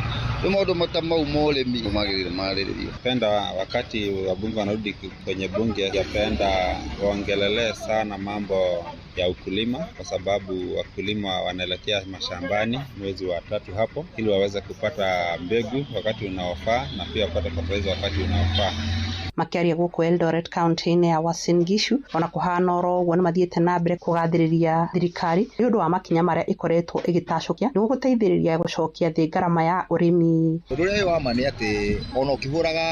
Rĩu maũndũ ta mau ma ũrĩmi magĩrĩire marĩrĩrio. Penda wakati wabunge wanarudi kwenye bunge, yapenda waongelelee sana mambo ya ukulima, kwa sababu wakulima wanaelekea mashambani mwezi wa tatu hapo, ili waweze kupata mbegu wakati unaofaa na pia wapate fertilizer wakati unaofaa. Makĩaria gũkũ Eldoret kaunti-inĩ ya Uasin Gishu ona kũhana oro ũguo nĩmathiĩte na mbere kũgathĩrĩria thirikari nĩ ũndũ wa makinya marĩa ĩkoretwo ĩgĩtacũkia nĩguo gũteithĩrĩria gũcokia thĩ ngarama ya ũrĩmi. Ũndũ ũrĩa wĩ wa ma nĩ atĩ ona ũkĩhũraga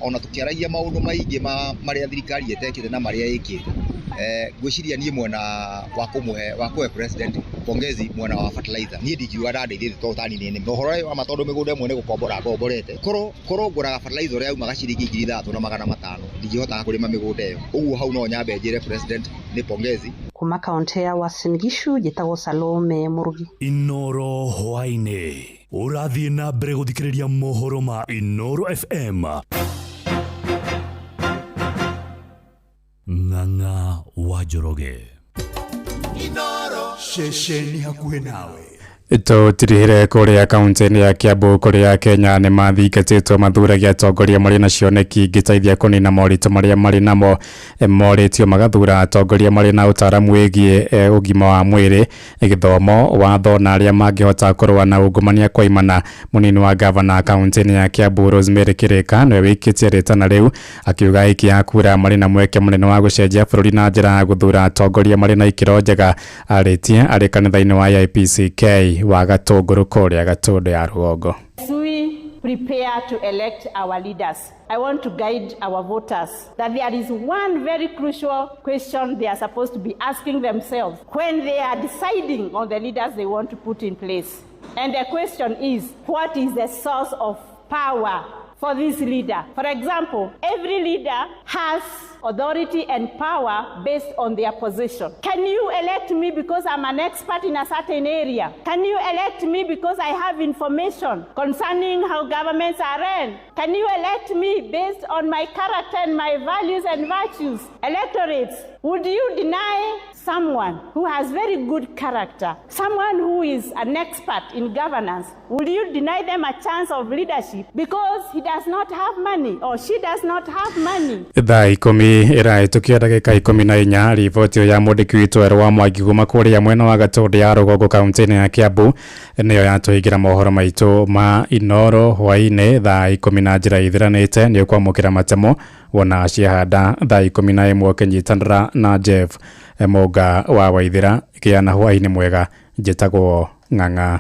ona tũkĩaragia maũndũ maingĩ marĩa thirikari ĩtekĩte na marĩa ĩkĩte, ngwĩciria niĩ mwena wa kũmũhe wa kũhe president pongezi mwena wa fertilizer, niĩ ndingiuga ndandeithĩtie tondũ tani nĩ ũhoro ũyũ wa ma, tondũ mĩgũnda ĩmwe nĩ gũkombora ngomborete, korwo ngũraga fertilizer ũrĩa yaumaga ciringi 3,500 ndingĩhotaga kũrĩma mĩgũnda ĩyo. Ũguo hau no nyambe njĩre president nĩ pongezi. Kuma kaunti ya Uasin Gishu njĩtagwo Salome Mũrugi. Inooro hwaĩ-inĩ ũrathiĩ na mbere gũthikĩrĩria mohoro ma Inooro FM. Ng'ang'a wa Njoroge. Inooro ceceni hakuhĩ nawe. Tũtirihire kũrĩa kaunti-inĩ ya Kiambu kũrĩa Kenya nĩ mathingatĩtwo mathuragia atongoria marĩ na cioneki ingĩteithia kũnina moritũ marĩa marĩ namo. Morĩtio magathura atongoria marĩ na ũtaaramu wĩgiĩ ũgima wa mwĩrĩ, gĩthomo, watho na arĩa mangĩhota kũrũa na ungumania kwaimana. Mũnini wa gavana kaunti-inĩ ya Kiambu Rosemary Kĩrĩka nĩwe wĩkĩtie rĩtana rĩu, akiuga aikia a kura marĩ na mweke mũnene wa gũcenjia bũrũri na njĩra ya gũthura atongoria marĩ na ikĩro njega. Arĩtie arĩ kanitha-inĩ wa AIPCK wa Gatũngũrũ kũrĩa Gatũndũ ya rũgongo. As we prepare to elect our leaders, I want to guide our voters that there is one very crucial question they are supposed to be asking themselves when they are deciding on the leaders they want to put in place. And the question is, what is the source of power for this leader? For example, every leader has authority and power based on their position. Can you elect me because I'm an expert in a certain area? Can you elect me because I have information concerning how governments are run? Can you elect me based on my character and my values and virtues? Electorates, would you deny someone who has very good character, someone who is an expert in governance, would you deny them a chance of leadership because he does not have money or she does not have money? Thaa 10 ĩrahĩtũkia ndagĩka 14. Riboti ĩyo ya mwandĩki witũ Erũ wa Mwangi kuma kũrĩa mwena wa Gatũndũ ya rũgongo kaunti-inĩ ya Kiambu nĩyo yatũhingĩra mohoro maitũ ma Inooro hwaĩ-inĩ thaa 10 na njĩra ithiranĩte. Nĩ ũkwamũkĩra matemo wona ciahanda thaa 11 ũkĩnyitanĩra na Jeff Mũnga wa Waithĩra. Gĩa na hwaĩ-inĩ mwega. Njĩtagwo Ng'ang'a.